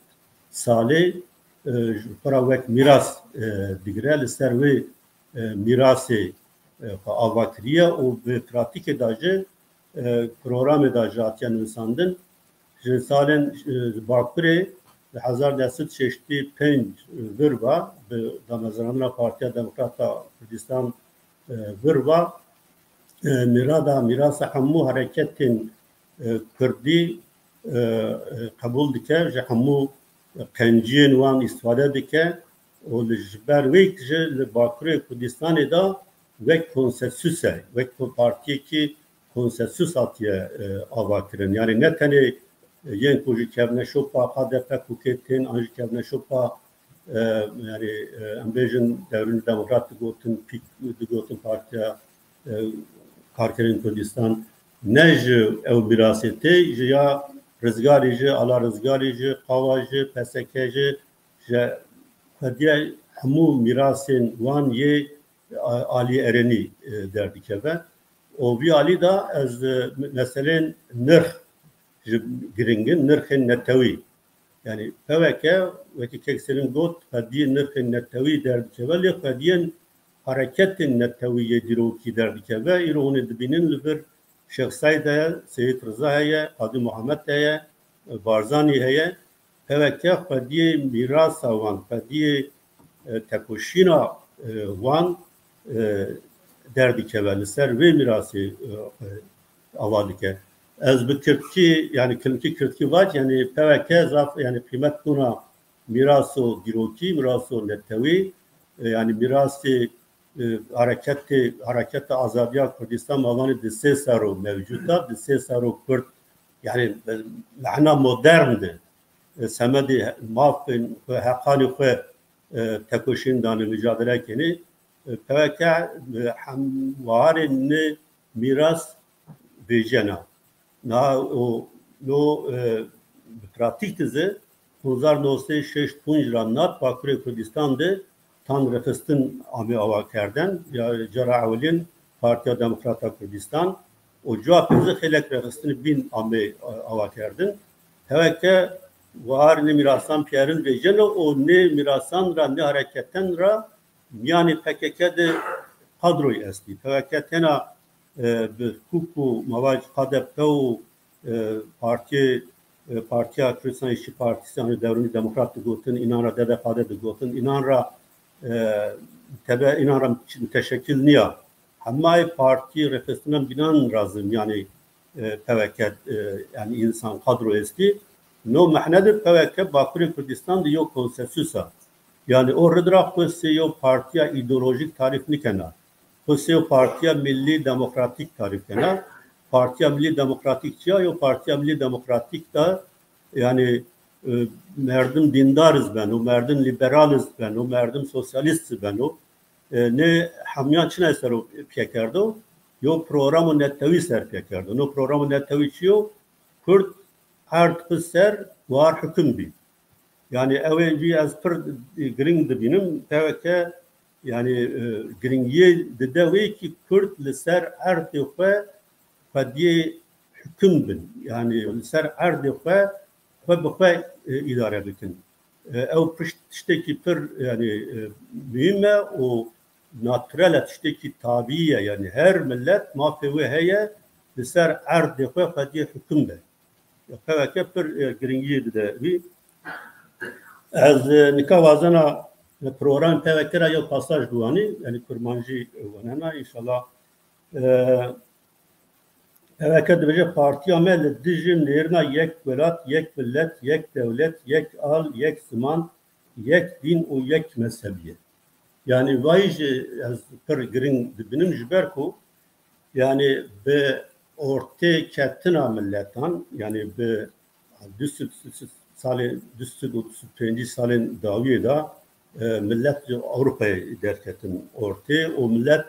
salê, e, ji xwe re wek mîras, e, digire. Li ser wê, e, mîrasê, e, xwe ava kiriye û bi pratîkê de jî, e, programê de jî hatiye nivîsandin. Ji salên, e, Bakurê li hezar neh sed şêştî pênc vir ve bi damezrandina Partiya Demokrata Kurdistan, e, vir ve, e, mîrada, mîrasa hemû hareketên, e, Kurdî, e, e, qebûl dike, ji hemû qenciyên wan îstifade dike û li, ji ber wê jî li Bakurê Kurdistanê de wek konsensus e, wek ku partiyekî konsensus hatiye, e, avakirin. Yani ne tenê, e, yên ku ji kevneşopa K D P K K tên an ji kevneşopa, e, yani, e, em bêjin Dewrîn Demokrat digotin, pîk digotin Partiya, e, Karkerên Kurdistan, ne ji ew mîrasê tê, ji ya Rizgarî jî, Ala Rizgarî jî, Qawa jî, P S K jî, ji xwediya hemû mîrasên wan yê a-, alî erênî, e, derdikeve. Û vî alî de ez, e, meselên nirx ji giring in, nirxên netewî. Yani P W K wekî kek Selîm got, xwediyên nirxên netewî derdikeve, lê xwediyên hareketên netewî yê dîrokî derdikeve. Îro hûn ê dibînin li vir Şêx Seîd heye, Seyîd Riza heye, Qadî Muhammed heye, Barzanî heye. P W K xwediyê mîrasa wan, xwediyê, e, tekoşîna, e, wan, e, derdikeve, li ser vê mîrasê, e, e, ava dike. Ez bi kirdkî, yani kilimkî kirdkî vac, yani P W K zaf, yani qîmet bûna mîraso dîrokî, mîraso netewî, e, yani mîrasê, e, hareketê, hareketa azadiya Kurdistan ma vanê di sê sero mevcût e, di sê sero Kurd, yani, e, mehna modern de, e, semedê mafên xwe, heqanê xwe, e, tekoşîn dane, mücadele kenê. E, P W K, e, hem waharê ne mîras vêcena. Na o, no, e, bi pratîk dize, hezar neh sed şêşt pênc ra nat Bakurê Kurdistan de tan rêxistin amê ava kerden. Ya cara ewilin Partiya Demokrata Kurdistan û cua pênze xêlek rêxistin bîn amê, e, ava kerdin. P W K wahar ne mîrasan piyerin vêceno û ne mîrasan ra, ne hareketen ra miyanê P K K de kadroyê estî. P W K tena, e, bi kûk û mavac K D P û, e, partiyê, e, Partiya Kurdistan İşçi Partisi, yani Devrimci Demokrat digotin, înan ra D D P digotin, înan ra, e, tebe, înan ra müteşekil niya. Hemay partî rêxistinan bînan razim, yani, e, P W K, e, yani insan kadro estî. No mehne de P W K Bakurê Kurdistan de yo konsensus a. Yani o ridra xwe sê yo partiya ideolojik tarif nikena. Xwe sê yo partiya milli demokratik tarif kena. Partiya milli demokratik çiya? Yo partiya milli demokratik da, yani, e, merdim dîndar iz beno, merdim liberal iz beno, merdim sosyalist iz beno. E, ne hemiyan çina ser o piye kerdo? Yo programo netewî ser piye kerdo. No programo netewî çiyo? Kurd erd xwe ser war hüküm bî. Yani ew ê cî ez pir giring dibînim. P W K, yani, e, giringiyê dide wê ki Kurd li ser erdê xwe xwediyê hüküm bin. Yani li ser erdê xwe, xwe bi xwe, e, îdare bikin. E, ew pişt tiştekî pir, yani, e, muhîm e û natural e, tiştekî tabî ye. Yani her millet mafê wê heye li ser erdê xwe xwediyê hüküm be. P W K pir, e, giringiyê dide wî. Ez, e, nika wazena programê P W K ra yew pasaj biwanî, yani kurmancî wenena, înşallah. E, P W K dibêje, partiya me li dijî nêrina yek welat, yek millet, yek dewlet, yek al, yek ziman, yek dîn û yek mezhebî ye. Yani vayî jî ez pir giring dibînim, ji ber ku yani bi ortê ketina miletan, yani bi du sed, salên, du sed û pêncî salên dawiyê de, e, millet ji Ewropayê derketin ortê û millet,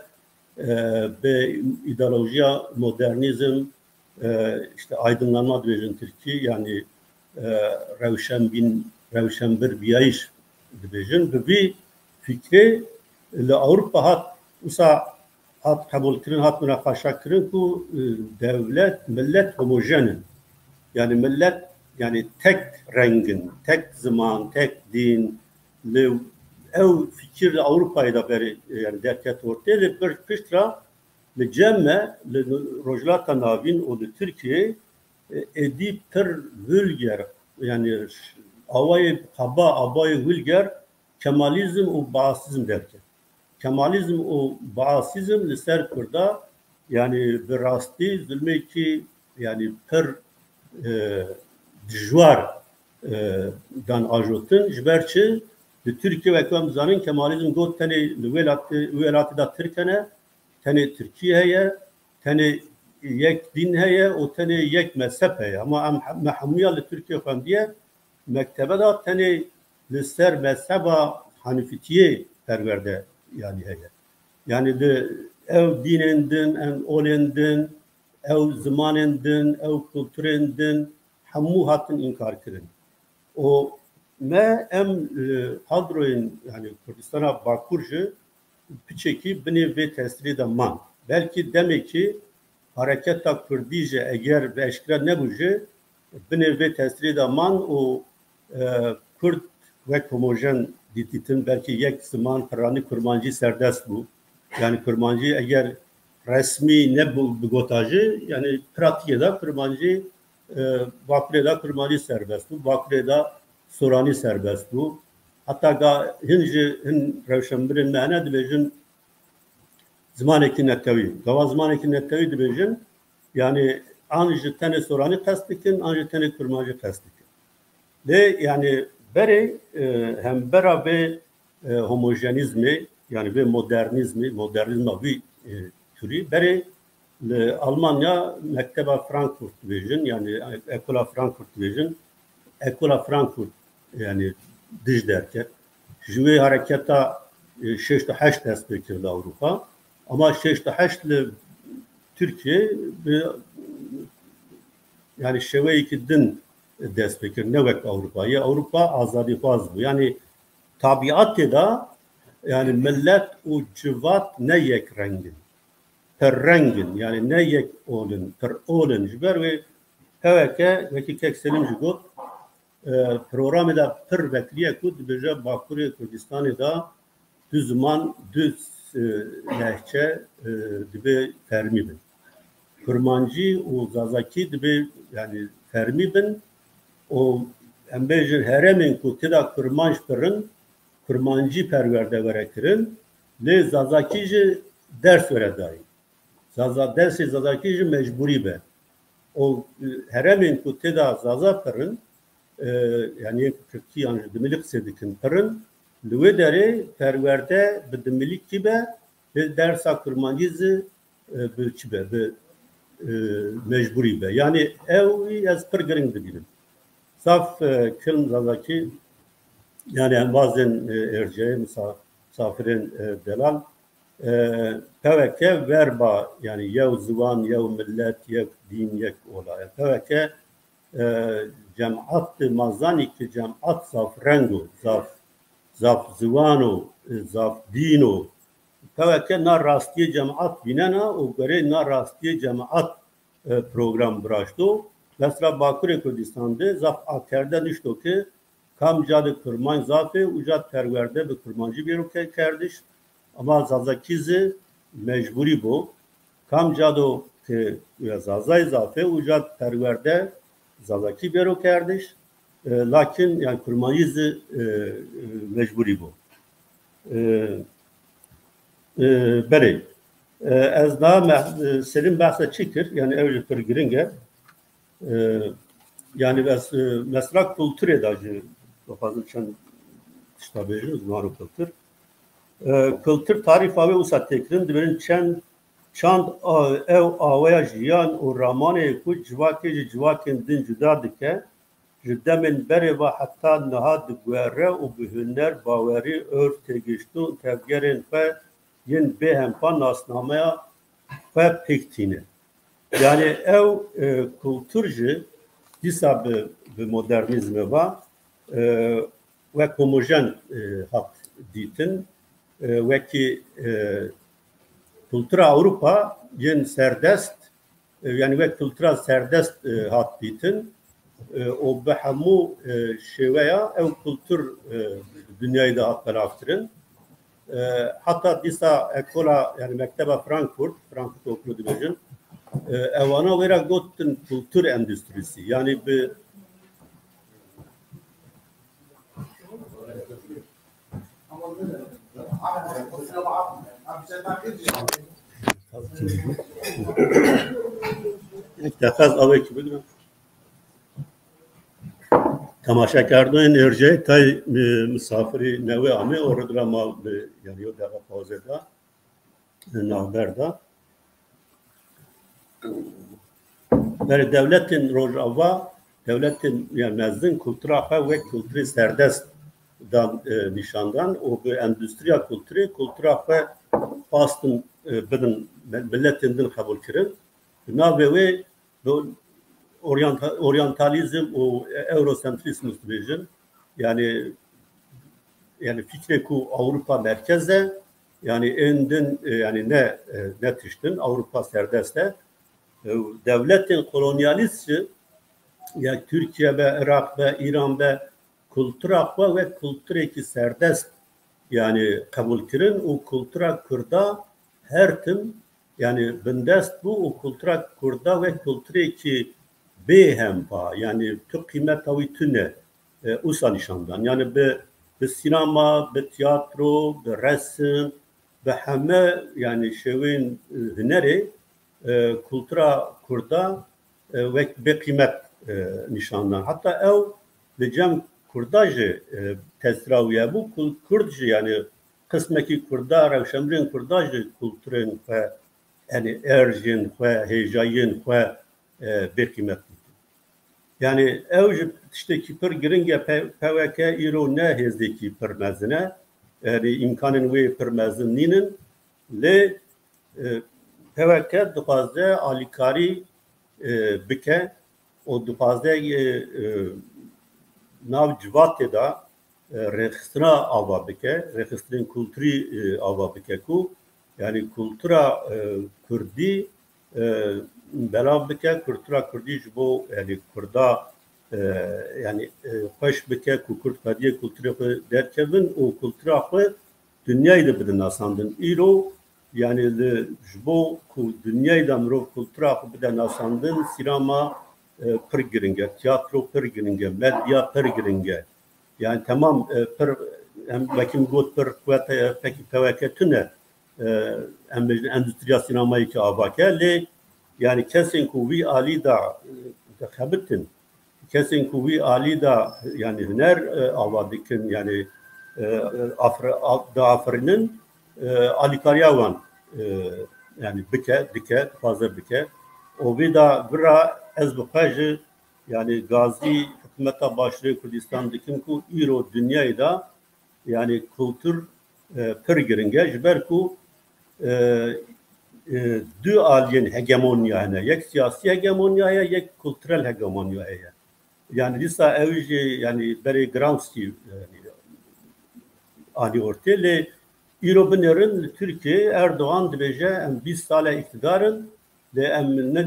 e, bi îdeolojiya modernîzm, e, işte aydınlanma dibêjin Tirkî, yani, e, rewşenbîn, rewşenbir biyayîş dibêjin. Bi vî fikrê li Ewropa hat, wisa hat qebûlkirin, hat minaqeşekirin ku, e, dewlet, millet homojen in. Yani millet, yani tek reng in, tek ziman, tek dîn. Li ew fikir li Ewropayê de berê, e, yani derket ortê, lê pir pişt re li cem me, li Rojhilata Navîn û li Tirkiyeyê, e, êdî pir vulger, yani ş-, awayê qaba, awayê vulger Kemalizm û Baasizm derket. Kemalizm û Baasizm li ser Kurda, yani bi rastî zulmekî, yani pir, e, dijwar, e, dan ajotin. Ji ber çi? Li Tirkiye, wek em dizanin, Kemalizm got tenê li welatê, welatê de Tirk hene, tenê Tirkî heye, tenê yek dîn heye û tenê yek mezheb heye. Ama em, me hemûya li Tirkiye xwendiye, mektebe de tenê li ser mezheba Hanifîtiyê perwerde, yani, heye. Yani li ew dînên din, em olên din, ew zimanên din, ew kulturên din, hemû hatin înkar kirin. Û me em, e, kadroyên, yani Kurdistana Bakur jî piçekî binê vê tesîrê de man. Belkî demekî hareketa Kurdî jî eger bi eşkere nebû jî, binê vê tesîrê de man û, e, Kurd wek homojen dîtîtin, belkî yek ziman, piranî kurmancî serdest bû. Yani kurmancî eger resmî nebû bigota jî, yani pratîkê de kurmancî, e, Bakurê de kurmancî serbest bû, Bakurê de soranî serbest bû. Heta ga hin jî hin rewşenbirên me hene dibêjin zimanekî netewî. Gava zimanekî netewî dibêjin, yani an ji tenê soranî qest dikin, an ji tenê kurmancî qest dikin. Lê yani berê, e, hembera vê, e, homojenîzmê, yani vê modernîzmê, modernîzma vî, e, turî, berê li Almanya mekteba Frankfurt dibêjin, yani Ekola Frankfurt dibêjin, Ekola Frankfurt, yani dij derket. Ji wê hareketa, e, şêşt û heşt dest pê kir li Ewropa. Ama şêşt û heşt li Tirkiye bi, yani şeweyekî din dest pê kir, ne wek Ewropa. Yê Ewropa azadîxwaz bû. Yani tabiatê de, yani millet û civat ne yek reng in. Pir reng in. Yani ne yek ol in, pir ol in. Ji ber wê P W K, wekî kek Selim jî got, e, programê de pir vekiriye ku dibêje Bakurê Kurdistanê de du ziman, du, e, lehçe, e, dibe fermî bin. Kurmancî û Zazakî dibe, yani, fermî bin û em bêjin herêmên ku tê de kurmanc pir in, kurmancî perwerde were kirin, lê Zazakî jî ders were dayîn. Zaza, dersê Zazakî jî mecbûrî be. Û, e, herêmên ku tê de Zaza pir in, e, yani yên ku Kirdkî yan jî Dimilî qisê dikin pir in, li wê derê perwerde bi Dimilîkî be, lê dersa Kurmancî zî, e, bi çi be, bi, e, mecbûrî be. Yani ew ez pir giring dibînim. Zaf, e, kilm Zazakî, yani embazên, e, êrceyê, misa-, misafirên, e, delal, e, P W K verba, yani yew ziwan, yew millet, yek dîn, yek ola. Yani P W K, e, cemat, ma zanî ki cemat zaf reng o, zaf, zaf ziwan o, e, zaf dîn o. P W K na rastiyê cemat bînena û gerê na rastiyê cemat, e, program biraşto. Mesela Bakurê Kurdistan de zaf akerde nişto ki Kam ca de kurmanc zaf e, uca perwerde bi kurmancî bêro ke-, kerdiş, ama Zazakî zî mecbûrî bo. Kam ca do ke ya Zazayî zaf e, uca perwerde Zazakî bêro kerdiş, e, lakin yani kurmancî zî, e, e, mecbûrî bo. E, e, belê. E, ez daha me-, e, Selim behsa çi kir? Yani ew jî pir giring e. E, yani ez, e, mesela kulturê de jî dixwazim çend tişta bêjim, ziman û kultur. E, kultur tarîfa wê wisa têkirin, dibêjin çend Çand a-, ew aweya jiyan û ramanê ku civakê ji civakên din cuda dike, ji demên berê ve heta niha diguhere û bi huner, bawerî, orf, têgihiştin û tevgerên xwe yên bêhempa nasnameya xwe pêk tîne. Yani ew, e, kultur jî dîsa bi, bi modernîzmê ve, e, wek homojen, e, hat dîtin. E, wekî, e, kultura Ewropa yên serdest, e, yani wek kultura serdest, e, hat dîtin. E, û bi hemû, e, şêweya ew kultur, e, dinyayê de hat belavkirin. E, heta dîsa ekola, yani mekteba Frankfurt, Frankfurt Okulu dibêjin, e, ewana wê re gotin kultur endüstrisi. Yani bi Yek deqe ez avêkî bigrim. Temaşekerdoyên êrceyê tay, e, misafirî newê amê û rê dira ma bi, yani yo deqe pawze da, e, navber da. Berê dewletên Rojava, dewletên, yani mezin kultura xwe wek kulturê serdest dan, e, nîşan dan û bi endûstriya kulturê kultura xwe xwastin, e, bidin me-, miletên din qebûl kirin. Bi navê wê bi oryanta-, oryantalîzm û eurosentrîsmus dibêjin. Yani, yani fikrê ku Ewropa merkez e, yani ên din, e, yani ne, e, ne tiştin, Ewropa serdest e. E, dewletên kolonyalîst jî ya Tirkiye be, Iraq be, Îran be, kultura xwe wek kulturekî serdest, yani qebûl kirin û kultura Kurda her tim, yani bindest bû û kultura Kurda wek kulturekî bêhempa, yani tu qîmeta wî tune, e, usa nîşan dan. Yani bi, bi sînema, bi tiyatro, bi resim, bi heme, yani şêwên, e, hunerê, e, kultura Kurda, e, wek bêqîmet, e, nîşan dan. Heta ew li cem Kurda jî, e, tesîra wî hebû. Ku-, Kurd jî, yani qismekî Kurda, rewşenbirên Kurda jî kulturên xwe, yani erjên xwe, hêjayiyên xwe, e, bêqîmet dîtin. Yani ew ji tiştekî pir giring e, P-, P W K îro ne hêzekî pir mezin e. Yani îmkanên wê pir mezin nînin. Lê, e, P W K dixwaze alîkarî, e, bike û dixwaze, e, e, nav civatê de, e, rêxistina ava bike, rêxistinên kulturî, e, ava bike ku, yani kultura, e, kurdî, e, belav bike, kultura kurdî ji bo, yani kurda, e, yani, e, xweş bike ku kurd xwediyê kulturê xwe derkevin û kultura xwe dinyayê de bidin nasandin. Îro, yani li, ji bo ku dinyayê de mirov kultura xwe bide nasandin, sînema, e, pir giring e, tiyatro pir giring e, medya pir giring e. Yani temam, e, pir, em, wekî min got pir quwete, e, pekî P W K tune, e, em bêjin endûstriya sînemayê ki ava ke, lê yani kesên ku wî alî de, e, dixebitin, kesên ku wî alî de, yani huner, e, ava dikin, yani, e, afir-, a-, diafirînin, e, alîkariya wan, e, yani bike, dike, dixwaze bike. Û vê de vira ez bi xwe jî, yani gazî hikûmeta Başûrê Kurdistan dikim ku îro dinyayê de yani kultur, e, pir giring e, ji ber ku, e, e, du aliyên hegemonya hene. Yek siyasî hegemonya heye, yek kulturel hegemonya heye. Yani dîsa ew jî, yani berê Gramsci, yani anî ortê, lê îro binêrin li Tirkiyeyê Erdogan dibêje, em bîst sal e îktidar in, lê em ne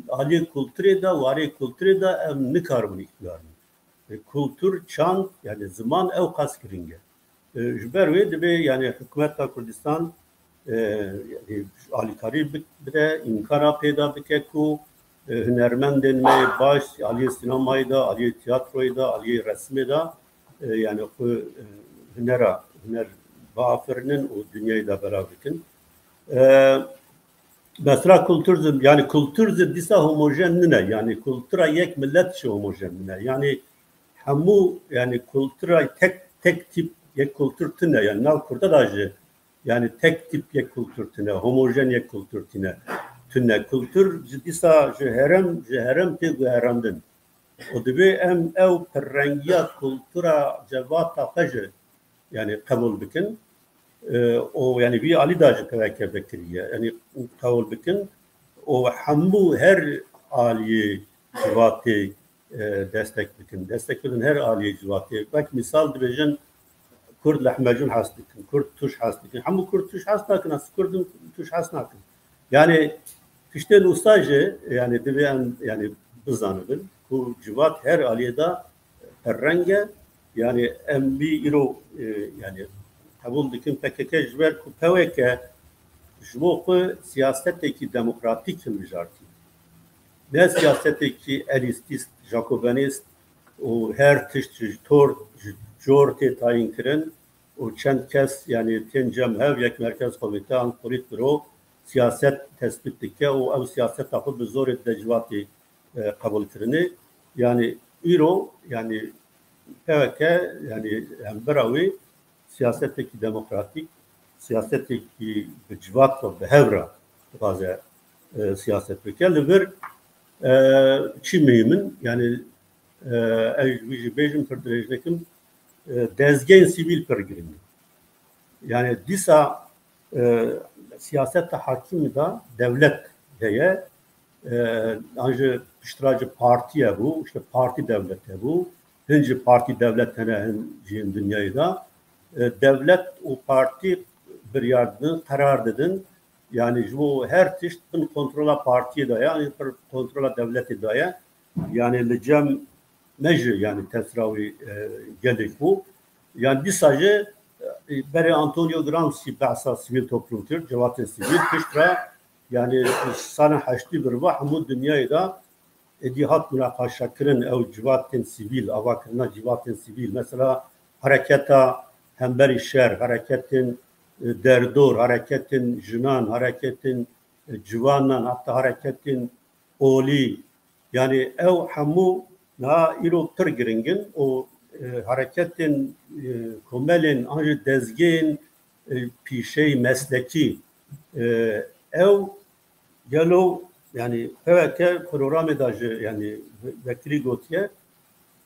aliyê kulturê de, warê kulturê de em nikaribin îktidar bin. E, kultur, çand, yani ziman ew qas giring e. E, ji ber wê divê, yani hikûmeta Kurdistan, e, yani alîkarî bi-, bide, îmkana pêda bike ku, e, hunermendên me yê baş aliyê sînemayê de, aliyê tiyatroyê de, aliyê resimê de, e, yani xwe, e, hunera, huner biafirînin û dinyayê de belav bikin. E, Mesela kultur zî, yani kultur zî dîsa homojen nine. Yani kultura yek millet jî homojen nine. Yani hemû, yani kultura tek, tek tip yek kultur tune. Yani nav Kurda da jî, Yani tek tip yek kultur tune, homojen yek kultur tune. Tune kultur ji dîsa ji herem, ji herem tê guherandin. Û divê em ew pirrengiya kultura cevata xwe jî, yani qebûl bikin. E, û yani vî alî da jî P K K vekiriye. Yani qebûl bikin û hemû her aliyê civatê, e, destek bikin. Destek bidin her aliyê civatê. Wek misal dibêjin Kurd lehmecûn hez dikin, Kurd tûş hez dikin. Hemû Kurd tûş hez nakin, ez Kurdim tûş hez nakin. Yani tiştên wisa jî, yani divê em yani bizanibin ku civat her aliyê de perreng e. Yani em vî îro, e, yani qebûl dikin P K K ji ber ku P K K ji bo xwe siyasetekî demokratîk hilbijartî. Ne siyasetekî elîstîst, jakobenîst û her tişt ji tor, ji cor tê tayîn kirin û çend kes, yani tên cem hev yek merkez komîte an polîtburo siyaset tespît dike û ew siyaseta xwe bi zorê dide civatê, e, qebûlkirinê. Yani îro, yani P K K, yani hembera wê siyasetekî demokratîk, siyasetekî bi civat ve bi hev re dixwaze, e, siyaset bike. Li vir, e, çi muhîm in? Yani, e, ez wî jî bêjim, pir dirêj nekim, e, dezgehên sivîl pir giring in. Yani dîsa, e, siyaseta hakimî de dewlet heye, e, an jî piştre jî partî hebû, işte partî dewlet hebû, hin jî partî dewlet hene hin jî hin dinyayê de. E, dewlet û partî biryar didin, qerar didin. Yani ji bo her tişt bin kontrola partiyê de ye, an jî bin kontrola dewletê de ye. Yani li cem me jî yani tesra wî, e, gelek bû. Yani dîsa jî, e, berê Antonio Gramsci behsa sivîl toplum kir, civatên sivîl, piştre yani sala heştî bir va hemû dinyayê de êdî hat munaqaşekirin ew civatên sivîl, avakirina civatên sivîl. Mesela hereketa hemberî şer, hereketên, e, derdor, hereketên jinan, hereketên, e, ciwanan, heta hereketên olî. Yani ew hemû niha îro pir giring in û, e, hereketên, e, komelên an jî dezgehên, e, pîşeyî meslekî, e, ew gelo, yani P K K programê de jî yani ve-, vekirî gotiye,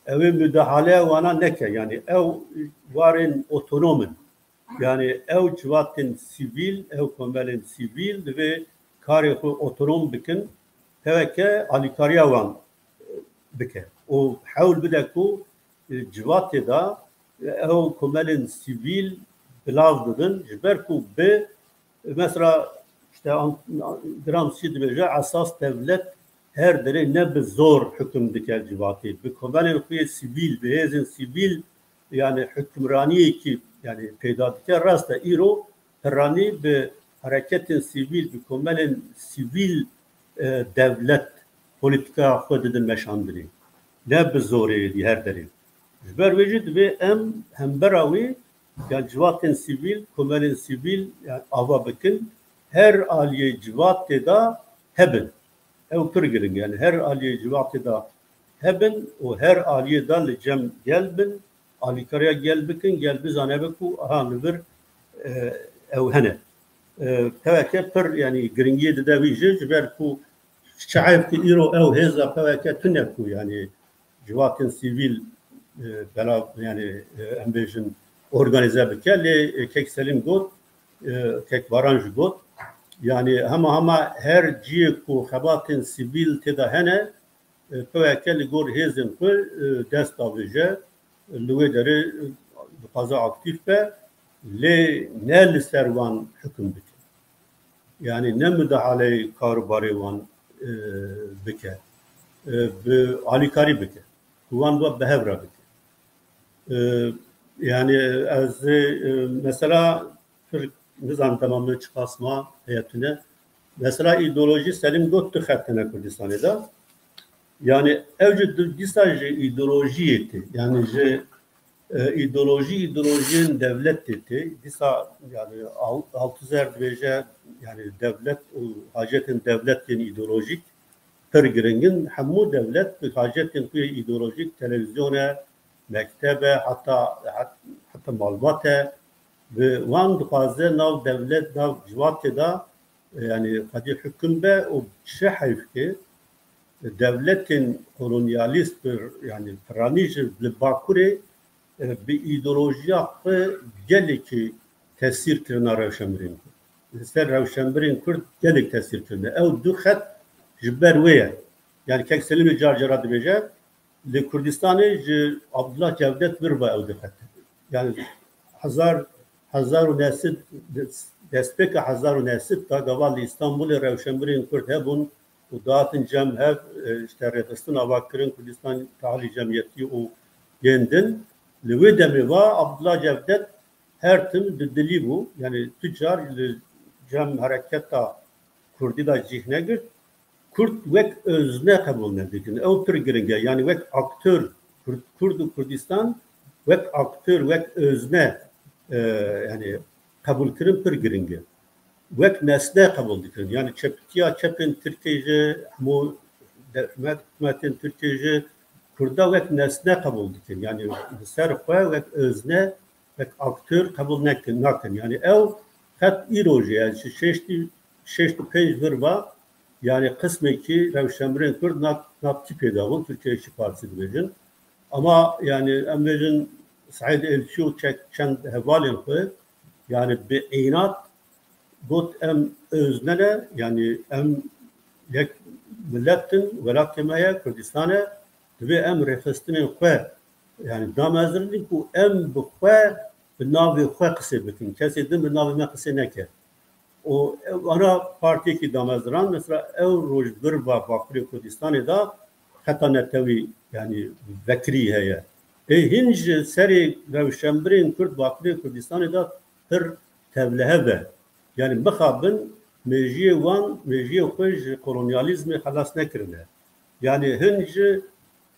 ew ê müdahaleya wana neke, yani ew warên otonom in. Yani ew civatên sivîl, ew komelên sivîl divê karê xwe otonom bikin, P K K alîkariya wan, e, bike û hewl bide ku, e, civatê de, e, ew komelên sivîl bilav bibin, ji ber ku bi, mesela, işte, An-, Gramsci dibêje, esas dewlet her derê ne bi zor hukm dike civatê. Bi komelên xwe yê sivîl, bi hêzên sivîl, yani hukimraniyekî, yani peyda dike. Rast e, îro piranî bi hereketên sivîl, bi komelên sivîl, e, dewlet polîtîkaya xwe didin meşandinê. Ne bi zorê êdî her derê. Ji ber wê jî divê em hembera wê ya civatên sivîl, komelên sivîl, yani ava bikin, her aliyê civatê de hebin. Ew pir giring, yani her aliyê civatê de hebin û her aliyê de li cem gel bin, alîkariya gel bikin, gel bizanibe ku aha li vir, e, ew hene. E, P K K pir, yani giringiyê dide wî jî, ji ber ku çi ev ki îro ew hêza P K K tune ku, yani civatên sivîl, e, bela, yani, e, em bêjin, organîze bike. Lê, e, Kek Selîm got, e, Kek Baran jî got, yani hema hema her ciyê ku xebatên sivîl tê de hene, e, P K K li gor hêzên xwe, e, dest davêje, li wê derê, e, dixwaze aktîf be, lê ne li ser wan hukm bike. Yani ne mudahaleyê kar û barê wan, e, bike, e, bi alîkarî bike, ku wan ve bi hev re bike. E, yani ez ê, e, mesela pir nizanim dema min çiqas ma heye tune. Mesela îdeolojî Selîm got tu xet hene Kurdistanê de. Yani ew jî di-, dîsa ji îdeolojiyê tê. Yani ji, e, îdeolojî, îdeolojiyên dewletê tê. Dîsa yani Al-, Althusser dibêje, yani dewlet û hacetên dewlet yên îdeolojîk pir giring in. Hemû dewlet bi hacetên xwe yê îdeolojîk, televîzyon e, mekteb e, heta, het-, heta malbat e, Bi wan dixwaze nav dewlet, nav civatê de, e, yanî xwedî hukum be û çi heyf ke dewletên kolonyalîst bi, yanî piranî ji li Bakurê, e, bi îdeolojiya xwe gelekî tesîr kirina rewşenbirên Kurd. Li ser rewşenbirên Kurd gelek tesîr kirine. Ew du xet ji ber wê ye. Yanî kek Selîmê car cara dibêje, li Kurdistanê ji Abdullah Cevdet vir ve ew du xet. Yanî hezar, hezar û neh sed, destpêka hezar û neh sed de gava li Îstanbulê rewşenbirên Kurd hebûn û dihatin cem hev, e, işte rêxistin ava kirin, Kurdistan tahlî cemiyetî û yên din. Li wê demê va Abdullah Cevdet her tim di dilî bû. Yanî tu car li cem hereketa Kurdî de cih negirt. Kurd wek özne qebûl nedikin. Ew pir giring e. Yanî wek aktör, Kurd, Kurd û Kurdistan wek aktör, wek özne, e, yanî qebûlkirin pir giring e. Wek nesne qebûl dikirin. Yanî çepitiya çepên Tirkiyê jî, hemû de-, hikûmet-, hikûmetên Tirkiyê jî Kurda wek nesne qebûl dikin. Yanî li ser xwe wek özne, wek aktör qebûl nekin, nakin. Yanî ew xet îro jî, yanî ji şêştî, şêştî pênc vir va, yanî qismekî rewşenbirên Kurd nav, nav tîpê de bûn, Tirkiye Îşçi Partisi dibêjin. Ama yanî em bêjin Seîd Elçî û çek-, çend hevalên xwe, yanî bi înat got, em özne ne, yanî em yek milet in, welatê me ye, Kurdistan e, divê em rêxistinên xwe, yanî damezrînin ku em bi xwe, bi navê xwe qisê bikin. Kesê din bi navê me qisê neke. Û ana partiyekî damezran, mesela ew roj vir va Bakurê Kurdistanê de xeta netewî, yanî vekirî heye. Ê hîn ji serê rewşenbirên Kurd Bakurê Kurdistanê de pir tevlihev e. Yanî mixabin mêjiyê wan, mêjiyê xwe ji kolonyalîzmê xelas nekirine. Yanî hin ji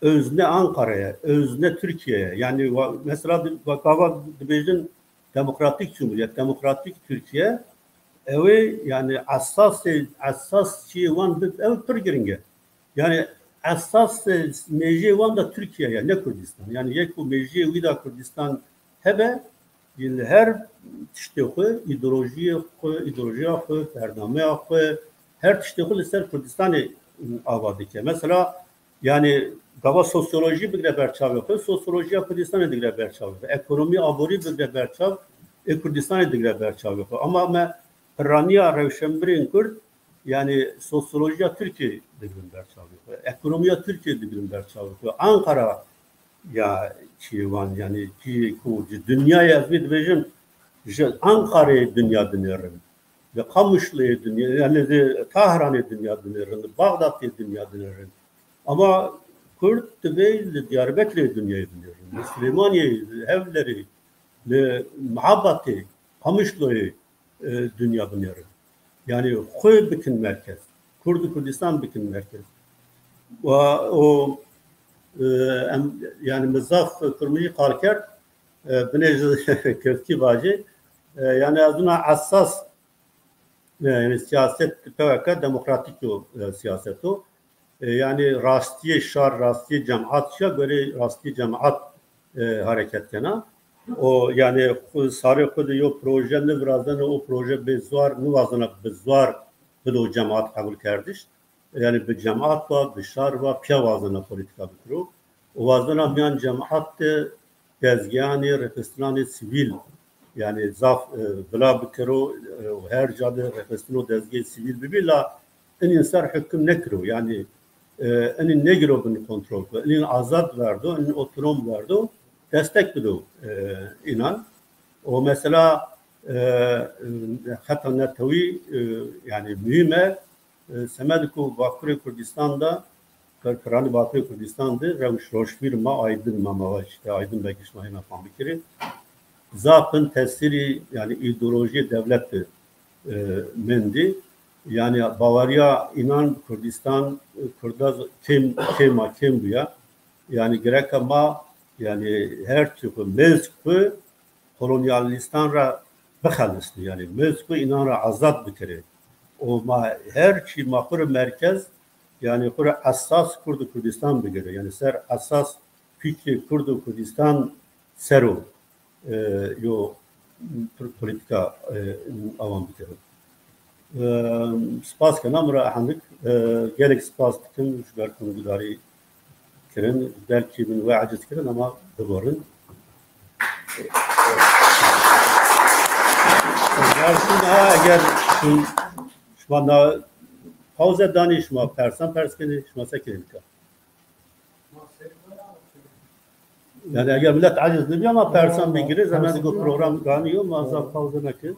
özne Ankara ye, özne Tirkiye ye. Yanî wa-, mesela di-, wa-, gava dibêjin Demokratîk Cumhuriyet, Demokratîk Tirkiye, ew ê, yanî esasê, esas çiyê wan bi, ew pir giring e. Yanî esas, e, mêjiyê wan de Tirkiye ye, ne Kurdistan. Yanî yek ku mêjiyê wî de Kurdistan hebe, yê li her tiştê xwe, îdeolojiyê xwe, îdeolojiya xwe, bernameya xwe, her tiştê xwe li ser Kurdistanê, ava dike. Mesela, yanî gava sosyolojî bigire ber çavê xwe, sosyolojiya Kurdistanê digire ber çavê xwe. Ekonomî, aborî bigire ber çav, ê Kurdistanê digire ber çavê xwe. Ama me piraniya rewşenbirên Kurd, yanî sosyolojiya Tirkiyê digirin ber çavê xwe. Ekonomiya Tirkiyê digirin ber çavê xwe. Ankara ya çiyê wan, yanî çiyê ku ji dinyayê, ez vê dibêjim, ji Ankarayê dinya dinêrin. Li Qamişloyê dinya, yanî li Tahranê dinya dinêrin, li Baxdatê dinya dinêrin. Ama Kurd divê li Diyarbekirê dinyayê dinêrin, li Silêmaniyê, li Hewlerê, li Mihabetê, Qamişloyê, e, dinya binêrin. Yanî xwe bikin merkez. Kurd û Kurdistan bikin merkez. Wa o, e, em, yanî min zaf kurmijî qal kerd, e, binê ji Kirdkî bajê. E, yanî ez dina esas, e, yanî siyaset P Y K demokratîk yo, e, siyaset o. E, yanî rastiyê şar, rastiyê cemaat şiya, gorê rastiyê cemaat, e, hereket kena. O, yanî xwe, sarê xwe de yo proje nivirazene, o proje bê zwar, nivazena bi zwar bido cemaat qebul kerdiş. Yanî bi cemaat va, bi şar va, piya wazena polîtîka bikiro. Û wazena miyan cemaat de dezgehanê rêxistinanê sivîl, yanî zaf, e, bila bikiro, e, û her ca de rêxistin û dezgehê sivîl bibî, la inîn ser hukm nekiro, yanî, e, inîn negiro bin kontrol ku, inîn azad verdo, inîn otonom verdo, destek bido, e, înan. O mesela, e, xeta netewî, e, yanî muhîm e, e, semedê ku Bakurê Kurdistan de, Kurdistanê Bakurê Kurdistan de rewş roşvîr ma aydin ma, ma işte aydin belkî şima hêna fam bikirê. Zaf bin tesîrî, yanî îdeolojiyê dewlet de, e, mendî. Yanî baweriya înan Kurdistan, e, Kurda z-, kêm, kêma kêm bûya. Yanî gereka ma, yanî her çi ku mêz ku kolonyalîstan re bixelistin, yanî mêz ku înan re azad bikirê. Û ma her çî ma xwe re merkez, yanî xwe re esas Kurd û Kurdistan bigire. Yanî ser esas fikrê Kurd û Kurdistan ser o, e, yo, polîtîka, e, awan bikirin. E, spas kena min re ehendik. E, gelek spas dikim ji ber ku min gudarî kirin. Belkî min we eciz kirin ama biborin. Eger şima, eger şima na pawze danî, şima persan pers kinî, şima se kirin ka. Yani eger millet aciz dibi ama persan bigire, zaman digo program ganiyo, ma zaf pawze neke.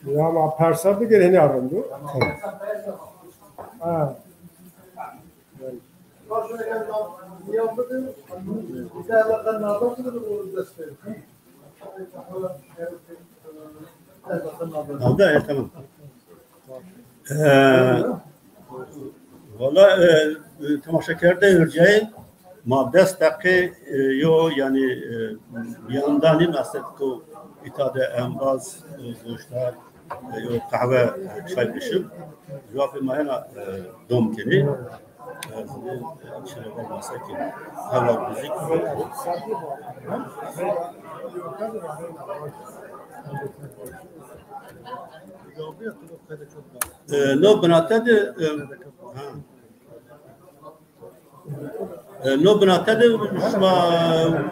Ya ma persa bigire hene arındı. Ha. Navda, e, tamam. E, valla, e, e, temaşekerde Hürceyê ma des deqe, e, yo, yani, e, yandanî meslet ku îtade embaz, e, goşdar, e, yo qehwe, e, çay bişim. Cevapê ma hena, e, dom kenî. E, no binate de, e, ha. E, no binate de şima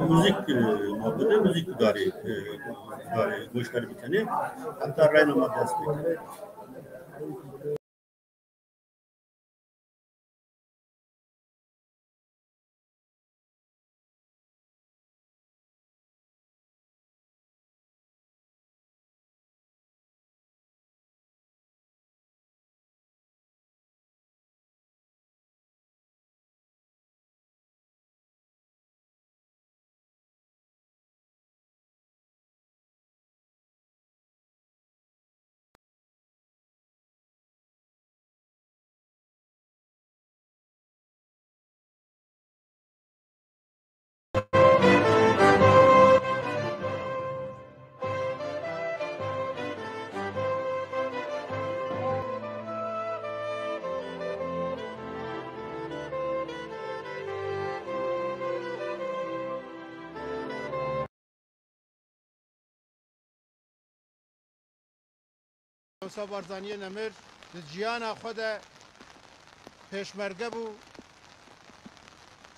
muzîk, e, ma bide muzîk gudarî, e, gudarî, goşdarî bikenê. Heta reyna ma dest pê. Wisa Barzaniyê Nemir di ciyana xwe de pêşmerge bû,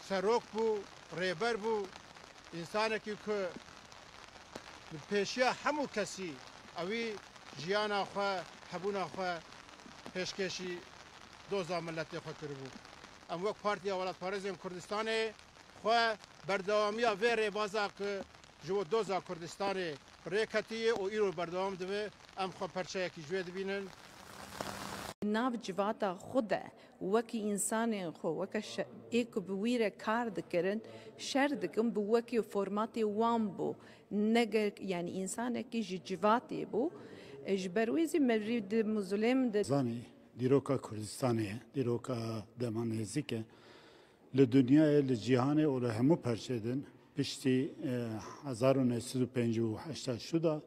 serok bû, rêber bû, însanekî ku bi pêşiya hemû kesî ewî jiyana xwe, hebûna xwe pêşkêşî doza miletê xwe kiribû. Em wek Partiya Welatparêzên Kurdistanê xwe berdewamiya vê rêbaza ku ji bo doza Kurdistanê bi rê ketiye û îro berdewam dibe, em xwe perçeyekî ji wê dibînin. Nav civata xwe de wekî însanên xwe, weke şe-, ê ku bi wî re kar dikirin, şer dikin, bi wekî formatê wan bû. Ne gerek, yanî însanekî ji civatê bû. E, ji ber wê zî me rî di muzulêm de. Zanî, dîroka Kurdistanê ye, dîroka dema nêzîk e. Li dinyayê, li cîhanê û li hemû perçê din piştî, e, hezar û neh sed û pêncî û heşt a şû de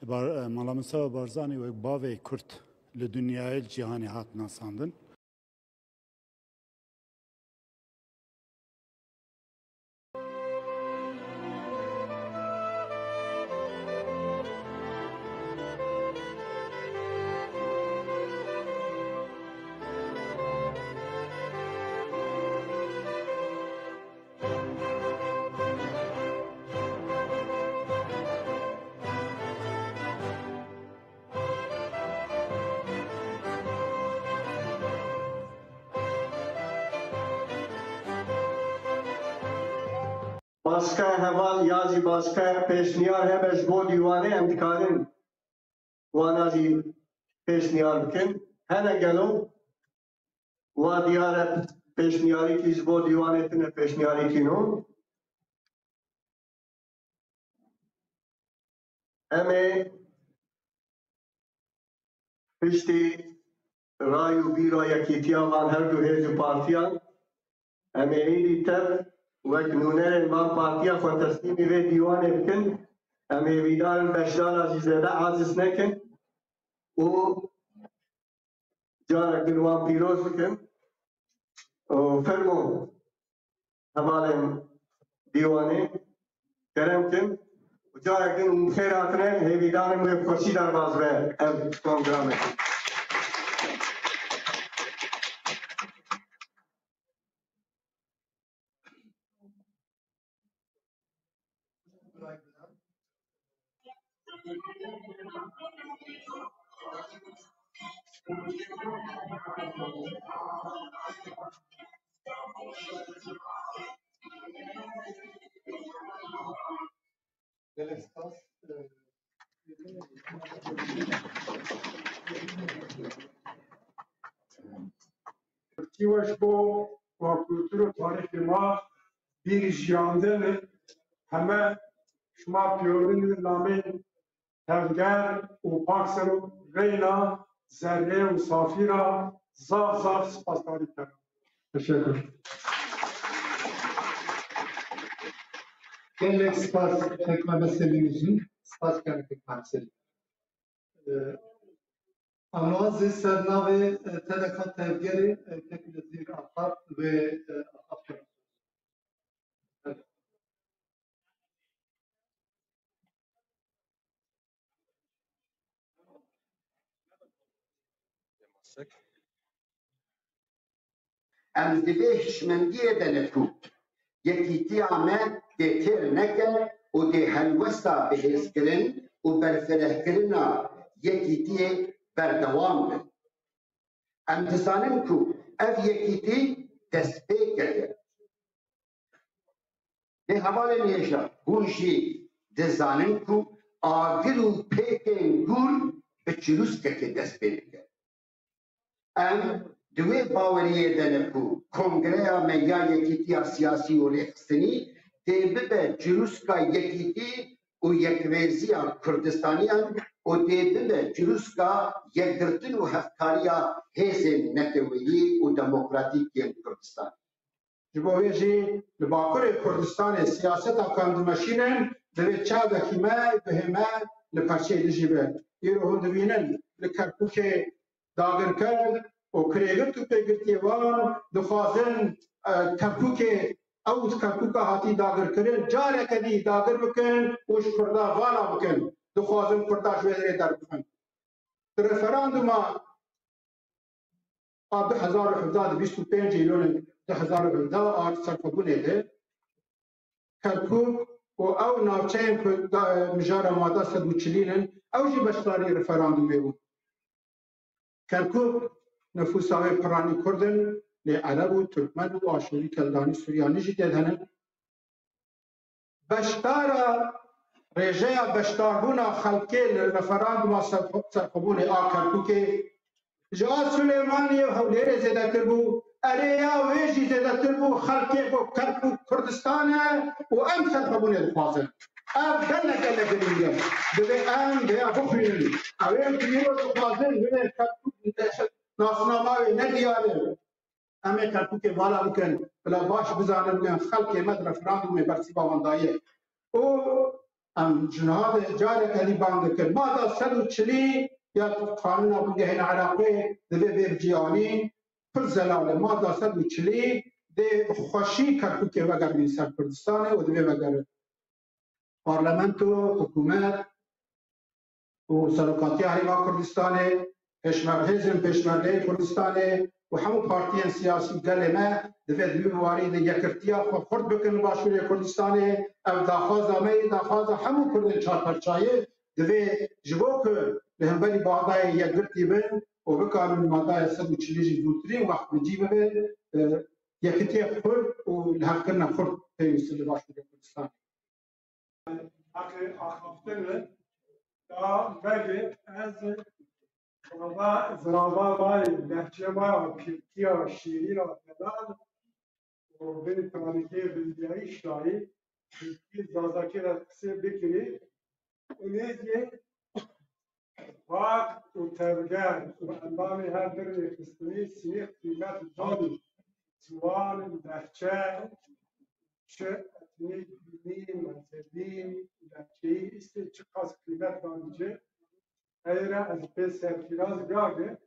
Bar-, e, Mala Mustafa Barzanî wek bavê Kurd li dinyayê, li cîhanê hat nasandin. Başka heval ya jî başka pêşniyar hebe ji bo dîwanê, em dikarin wana jî pêşniyar bikin. Hene gelo? Wa diyar e pêşniyarîkî ji bo dîwanê tune pêşniyarîkî nû. Em ê piştî ray û bîra yekîtiya van her du hêz û partiyan, em ê êdî tev wek nûnerên van partiya xwe teslîmî vê dîwanê bikin. Em hêvîdar in beşdara jî zêde aciz nekin û carek din wan pîroz bikim. Û fermo hevalên dîwanê. Kerem kin û carek din hûn bi xêr hatine, hêvîdanê min ê bi xweşî derbas be ev kongra me. Gelek spas. Tirkî weş bo, bo kultur û tarîxê ma, bîr jiyandin, heme şima piyordin namê Tevger û Paksero reyna zerrê û safî ra zaf zaf spasdarî kerim. Teşekkür. Gelek spas Hekma Beselî Uzun. Spas kerim Hekma Beselî. Ee, Ama zî ser navê, e, T D K Tevgerê, e, Tek Nezîr Atat ve, e, Atat. Em di vê hişmendiyê de ne ku yekîtiya me dê têr neke û dê helwesta bihêzkirin û berfirehkirina yekîtiyê berdewam bin. Em dizanin ku ev yekîtî destpêkek e. Lê hevalên hêja, hûn jî dizanin ku agir û pêkên gûr bi çirûskekê dest pê dike. Em di wê baweriyê de ne ku kongreya me ya yekîtiya siyasî û rêxistinî dê bibe çirûska yekîtî û yekrêziya Kurdistaniyan û dê bibe çirûska yekgirtin û hevkariya hêzên neteweyî û demokratîk yên Kurdistanê. Ji bo vê jî li Bakurê Kurdistanê siyaseta ku em dimeşînin, divê çavekî me bihême li perçeyê dijî be. Îro hûn dibînin li Kerkûkê dagirker û kirêgirt û pêgirtiyê wan dixwazin, e, Kerkûkê, ew Kerkûka hatî dagirkirin, careke dî dagir bikin û ji Kurda vala bikin. Dixwazin Kurda ji wê derê derbixin. Di referanduma a du hezar û hevdeh, di bîst û pênc Îlonê du hezar û hevdeh a serxwebûnê de Kerkûk û ew navçeyên ku da, mijara mada sed û çilî nin, ew jî beşdarî referandumê bûn. Kerkûk nifûsa wê piranî Kurd in, lê Ereb û Turkmen û Aşûrî, Keldanî, Suryanî jî tê de hene. Beşdara rêjeya beşdarbûna xelkê li referanduma ser-, serxwebûnê a Kerkûkê ji a Silêmaniyê û Hewlêrê zêdetir bû. Erê ya wê jî zêdetir bû. Xelkê got Kerkûk Kurdistan e û em serxwebûnê dixwazin. Ev gelek gelek girîng e. Divê em vêya bixwînin. Ew ê ku îro dixwazin, divê Kerkûk nasnama wê ne diyar e. Em ê Kerkûkê vala bikin, bila baş bizanin, bigin xelkê me di referandumê bersiva wan daye. Û em ji niha ve careke dî bang dikin. Mada sed û çilî ya Qanûna Bingehên Iraqê divê bê bi cî anîn, pir zelal e. Mada sed û çilî dê bi xweşî Kerkûkê vegerînin ser Kurdistanê û divê vegerin. Parlamento, hikûmet û Serokatiya Herêma Kurdistanê, pêşmer-, hêzên Pêşmergeyê Kurdistanê û hemû partiyên siyasî û gelê me divê di vî warî de yekgirtiya xwe xurt bikin li Başûrê Kurdistanê. Ev daxwaza me ye, daxwaza hemû Kurdên çarperçayê. Divê ji bo ku li hemberî Bexdayê yekgirtî bin û bikarin madaya sed û çilî jî zûtirîn wext bi cî bibe, e, yekitiyê xurt û lihevkirina xurt pêwîst e li Başûrê Kurdistanê. Heqê axaftin e. Da vegê ez zirava, zirava mayê, lehçe maya, pîrtiya, şîrîna, delal û vê tarîxê vindiyayîş dayî, pîrtî zazakî re qisê bikirî. Û nêzî Pak û Tevger û endamê her du rêxistinî sinî qîmet danî. Ziwan, lehçe, çi etnîk, dînî, mezhebî, lehçeyî, îstê çiqas qîmet danî ci. Ey re ez pê serfîraz biyardim.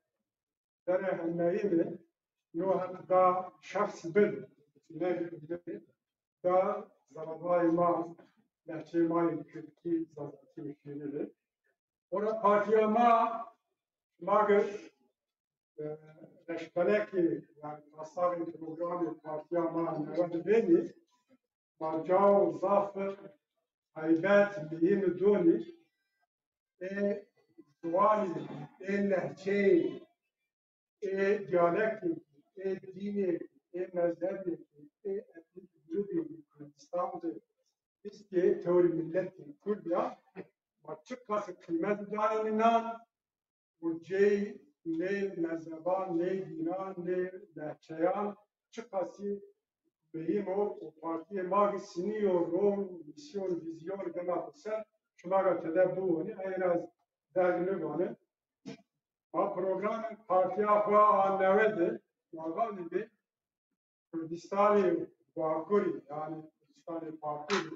Dere hemeyî min, no heq da şexs bin, ne bin, da Zazayê ma, lehçeyê ma yê Kurdkî, Zazakî û Şîrînê. Ora partiya ma, ma ge, e, reşbelekê, yani tasarên programê partiya ma newe dibênî, ma cao zaf heybet, mihîm û donî ê ziwanî, ê lehçeyê, ê diyalektê, ê dînê, ê mezhebê, ê etnîk grubê Kurdistan de bistê tewrî miletê Kurd ya, ma çiqas qîmet danînan û cêy nê mezheban, nê dînan, nê lehçeyan çiqasî mihîm o û partiyê ma gi sinî yo, rol, misyon, vizyon gela xwe ser, şima ra tede biwanî, eyra ez derg nivane. Ma programê partiya xwe a newe de, ma vanî de Kurdistanê Bakurî, yani Kurdistanê Bakurî,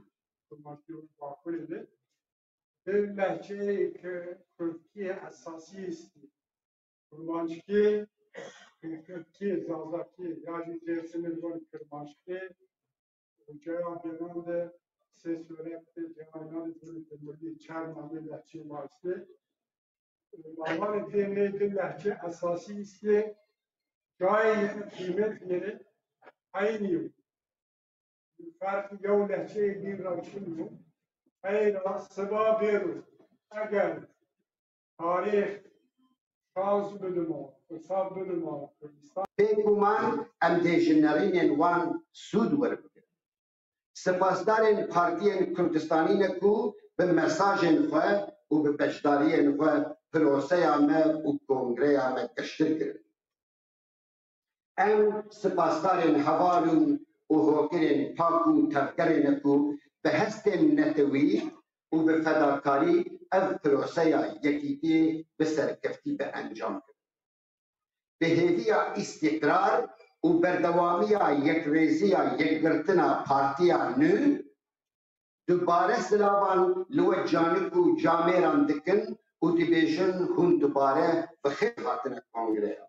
Kurmanşkî Bakurî de, bir lehçeyê ki Kurdkî esasî istî. Kurmanşkî, Kurdkî, Zazakî, ya jî Dêrsimê dibin Kirmanşkî, û caya bênan de sê Sorek de, caya înan de dibin Temurlî, çar namê lehçeyê ma istê. Malvanê dê nê di lehçe esasî istê, cayê qîmet yê eynî yo. Ferq yew lehçeyê din ra çin bû. Eyra siba bêro, eger tarîx şans bidima, firsat bidima Kurdistan. Bêguman em dê ji nerînên wan sûd werbigirin. Sipasdarên partiyên Kurdistanî ne ku bi mesajên xwe û bi beşdariyên xwe proseya me û kongreya me geştir kirin. Em sipasdarên hevalûn û hokirên pak û tevgerê ne ku bi hestên netewî û bi fedakarî ev proseya yekîtiyê bi serkeftî bi encam kirin. Bi hêviya îstîqrar û berdewamiya yekrêziya yekgirtina partiya nû, dubare silavan li we canik û camêran dikin û dibêjin hûn dubare bi xêr hatine kongreya.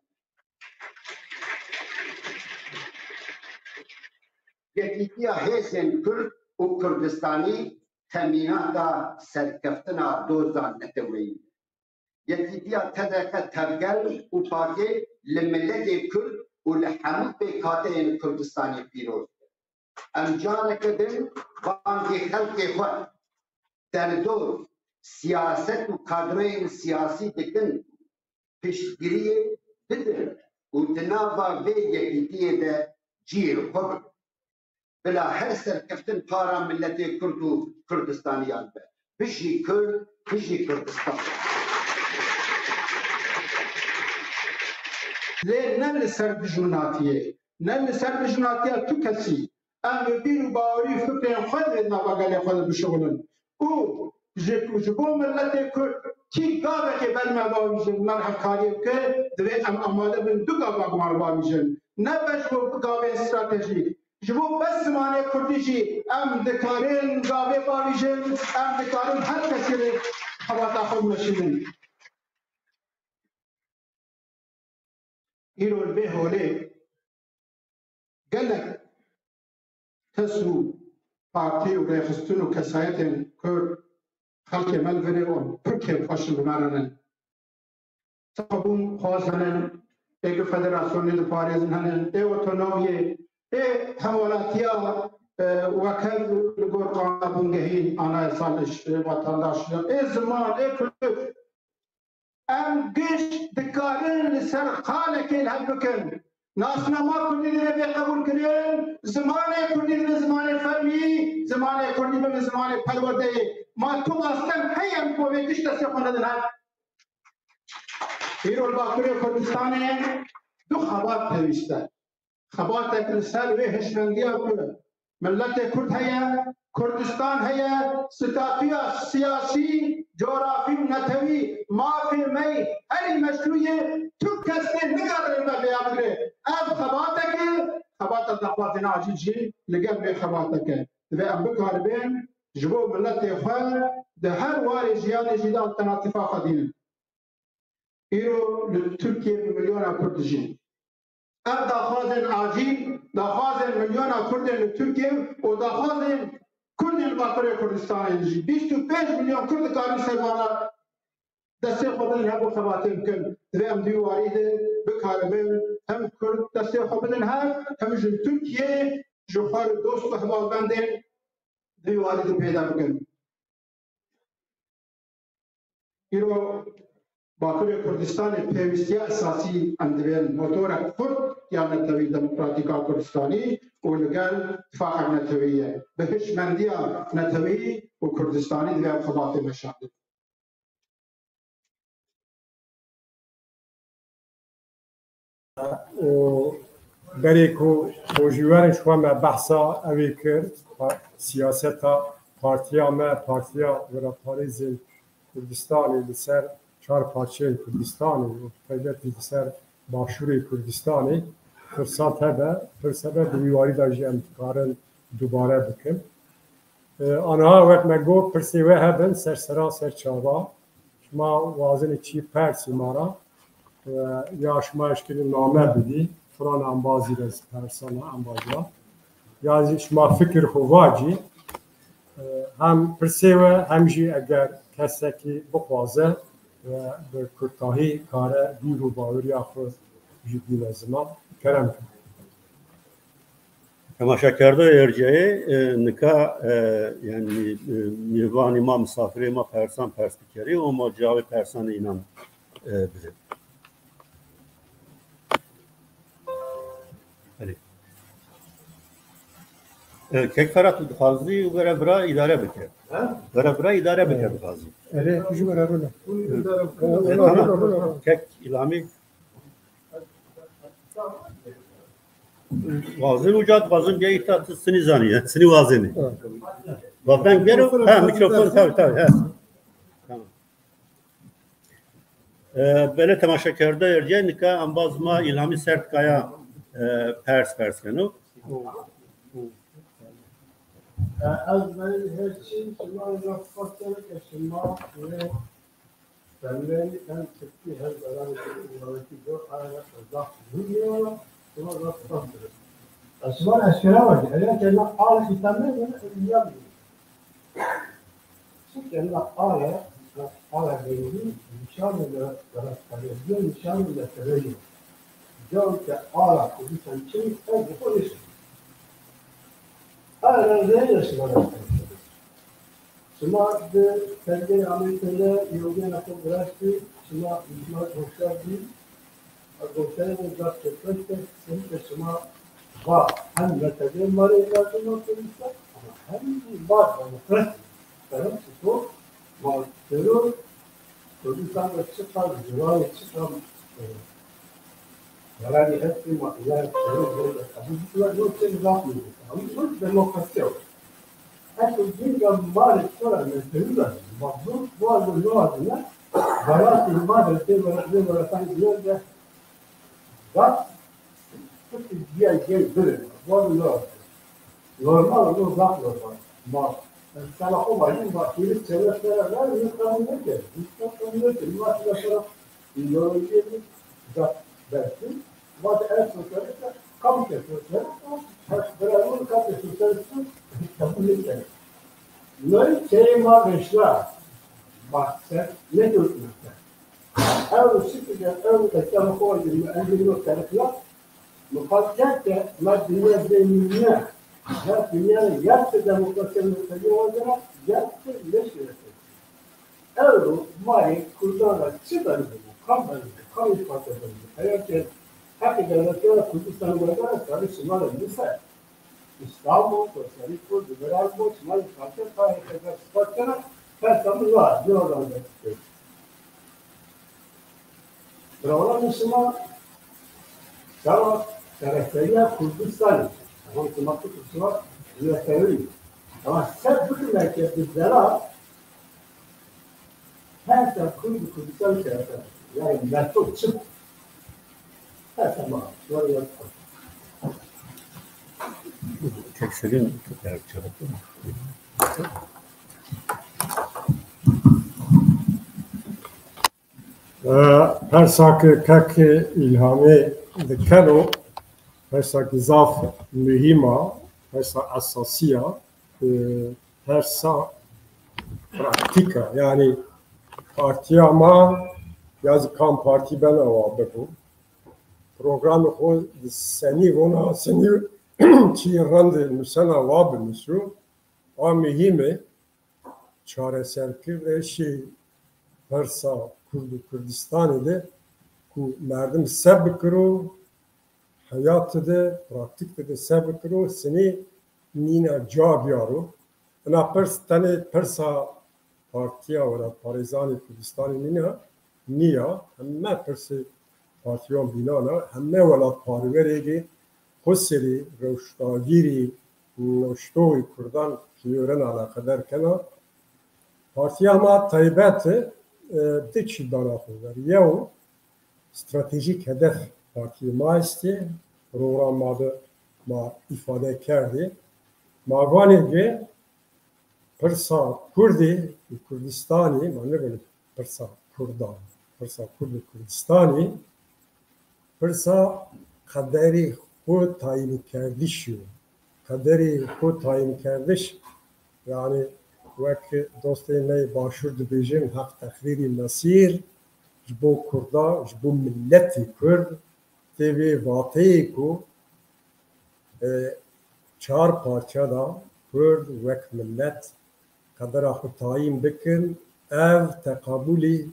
Yekîtiya hêzên Kurd û Kurdistanî temînata serkeftina doza neteweyî ye. Yekîtiya T D K tevger û pakê li miletê Kurd û li hemû pêkhateyên Kurdistanê pîroz be. Em careke din bangê xelkê xwe, derdor, siyaset û kadroyên siyasî dikin, piştgiriyê bidin û di nava vê yekîtiyê de cihê xwe bibin. Bila her serkeftin para miletê Kurd û Kurdistaniyan be. Bijî Kurd, bijî Kurdistan. Lê ne li ser dijminatiyê, ne li ser dijminatiya tu kesî. Em bi bîr û bawerî û fikrên xwe di nava gelê xwe de bişuxulin. Û ji, ji bo miletê Kurd kî gavekê ber me bavêjin, me hevkariyê bike, divê em amade bin du gava bi me bavêjin. Ne be ji bo gavên stratejîk, ji bo bes zimanê kurdî jî em dikarin gavê bavêjin, em dikarin her kesê li xebata xwe bimeşînin. Îro li vê holê gelek kes û partî û rêxistin û kesayetên Kurd, xelkê me li virê wan pir kêfxweş in, bi me re ne. Sabûn xwaz hene, ê gi federasyonê diparêzin hene, ê otonomiyê, ê hemwelatiya, e, weke li gor qanûna bûngehî, anayasal, e, vatandaşlık, ê ziman, ê kultur. Em giş dikarin li ser xalekê li hev bikin. Nasnama kurdî divê bê qebûlkirin, zimanê kurdî divê zimanê fermî, zimanê kurdî bibe zimanê perwerdeyê. Ma tu asteng heye em ku vê giş destê xwe nedin hev? Îro li Bakurê Kurdistanê du xebat pêwîst e. Xebatek li ser wê hişmendiya ku miletê Kurd heye, Kurdistan heye, statûya siyasî, cografî û netewî, mafê me yê herî meşrû yê, tu kes tê nikare li me vêya bigire. Ev xebatek e, xebata daxwazên acîl jî li gel vê xebatek e. Divê em bikaribin ji bo miletê xwe di her warê jiyanê jî de alternatîfa xwe dînin. Îro li Tirkiyê bi milyona Kurd dijîn. Ev daxwazên acîl, daxwazên milyona Kurdên li Tirkiye û daxwazên Kurdên li Bakurê Kurdistanê jî. Bîst û pênc milyon Kurd dikarin ser vana destê xwe bidin hev û xebatê bikin. Divê em di wî warî de bikaribin hem Kurd destê xwe bidin hev, hem ji Tirkiyeyê ji xwe re dost û hevalbendên di wî warî de peyda bikin. Îro Bakurê Kurdistanê pêwîstiya esasî em divên motorek xurt ya netewî demokratîka Kurdistanî û li gel tifaqek netewî ye. Bi hişmendiya netewî û Kurdistanî divê em xebatê meşandin. Û berê ku rojî werin ji xwe me behsa ewê kir, pa-, siyaseta partiya me, Partiya Welatparêzên Kurdistanê li ser çar parçeyên Kurdistanê û taybetî li ser Başûrê Kurdistanê firsat hebe, firs hebe di wî warî de jî em dikarin dubare bikin. E, aniha wek me got, pirsê we hebin ser sera ser çava. Şima wazenê çi persî ma ra, e, ya şima eşkili name bidî, filan embazî re persana embaza. Ya jî şima fikir xwe vacî, e, hem pirsê we, hem jî eger kesekî bixwaze, e, bi kurtahî kare bîr û baweriya xwe jî bîne ziman. Kerem kin. Temaşekerdoyê Erciyeyê, e, nika, e, yanî, e, mêvanê ma, misafirê ma persan pers bikerê û ma cawê persanê înan, e, bide. Belê. E, Kek Ferhat, tu dixwazî were vira îdare bike. Ha? Were vira îdare bike dixwazî. Erê, tu jî were rûne. E, tamam. Kek Îlhamî. Wazin uca, wazin bia îta tu sinî zanî, ya, sinî wazenî. Evet. Bak ben gel, ha, mikrofon, tabii, tabii, ha. Tamam. E, belê temaşekerdoyê Erciyeyê, nika embaz ma Îlhamî Sertkaya, e, pers pers keno. E, ez berî her çî şima re spas kene ke şima wê Semleyî em Tirkî her zamanê Tirkî welatekî do, aya zaf muhîm ye, şima zaf spas dikim. Ez şima re eşkera vajî, eger ke na ala îtame bûne, ez niya bûne. Çimkî na ala, na ala dengî nîşanê me, rastparêzî nîşanê me teberî. Can ke ala Kurdistan çi, ez bi xwe nişim. Ala rêne şima rastparêzî. Şima di sergeyê Amerîkayê de yewgena xwe viraştî, şima, şima goşdar bî. Ez goşdarê min zaf kêfxweş kir, sêrî ke şima va hem netewê ma rê lazim e Kurdistan, ama hem jî va demokrasî. Kerem çito ma teror Kurdistan de çiqas ciwanê çiqas, e, zararî hestî ma îlaye teror werde qebûl bikira, no çi zaf min bikira. Ama bu demokrasiya. Her ku cînga ma rê kora me tewî lazim. Ma bu, bu arada ne lazim e? Baratî ma rê tê were, tê were sanki diyor de zaf Tirkî diya gel birin. Var mı yok? Normal, bu zaf normal. Ma, sala xo vajî, ma hîris çevrek sera ver, hîris qebûl neke. Hîris qebûl neke. Ma şuna sera ideolojiyê min zaf bersin. Ma de ev sosyalist e, kam ke sosyalist o, her bira min kam ke sosyalist o, qebûl neke. Nayê çeyê ma reşna, ma ser ne dökmekte. Ew şikilde ew qesem xwe ji me endî no terifna, miqal kerd ke me dinya zêmîne, ya dinya yek ti demokrasiya nokteriya wazena, yek ti leş wazena. Ew ro ma yê Kurdan ra çi berî bû, kam berî bû, kam îfade berî bû. Eya ke heqê dewletiya Kurdistan wazena, sarî şima re nise. Îslam bû, sosyalîst bû, liberal bû, şima jî parçe tayê xeber spas kena, her tamî wa, ne oradan da. Birawan şima, şama karakteriya Kurdistanê, tamam, şima tu şima netewi. Ama ser bikime ke bi zera, Her ser Kurd bi Kurdistan şeref. Yani metod çi? Her zaman. Var ya. Tek senin çok yardımcı oldu. Ee, persa ke kek Îlhamê dikeno, Persa ki zaf muhîm a, persa esasî ya, e, persa praktîk a. Yanî partiya ma ya zî kam partî bena wa bibû. Programê xwe di senî rona, senî çi rendê nusena wa binusû. A muhîm e, çareserkirina persa Kurd û Kurdistanê de ku merdim se bikiro, heyat de, praktîk de se bikiro, senî nîna ca biyaro. Ina pers tenê persa Partiya Welatparêzanê Kurdistanê nîne, niya, heme pirsê partiyan bînan e, heme welatparêverêgê xwe serê rewşdagirî nuştoxê Kurdan pêweren eleqedar kena. Partiya ma taybet e, e, di çî dana xwe ver. Yew, stratejîk hedef partiyê ma estê, programa de ma îfade kerdê. Ma vanê ge pirsa Kurdê û Kurdistanê, ma nebin pirsa Kurdan, pirsa Kurd û Kurdistanê, pirsa qederê xwe tayînkerdiş yo. Qederê xwe tayînkerdiş, yanî wek dostê me yê Başûr dibêjin, heq teqrîrî mesîr ji bo Kurda, ji bo miletê Kurd, tê vê vateyê ku, e, çar parça da Kurd wek milet qedera xwe tayîn bikin, ev teqabûlî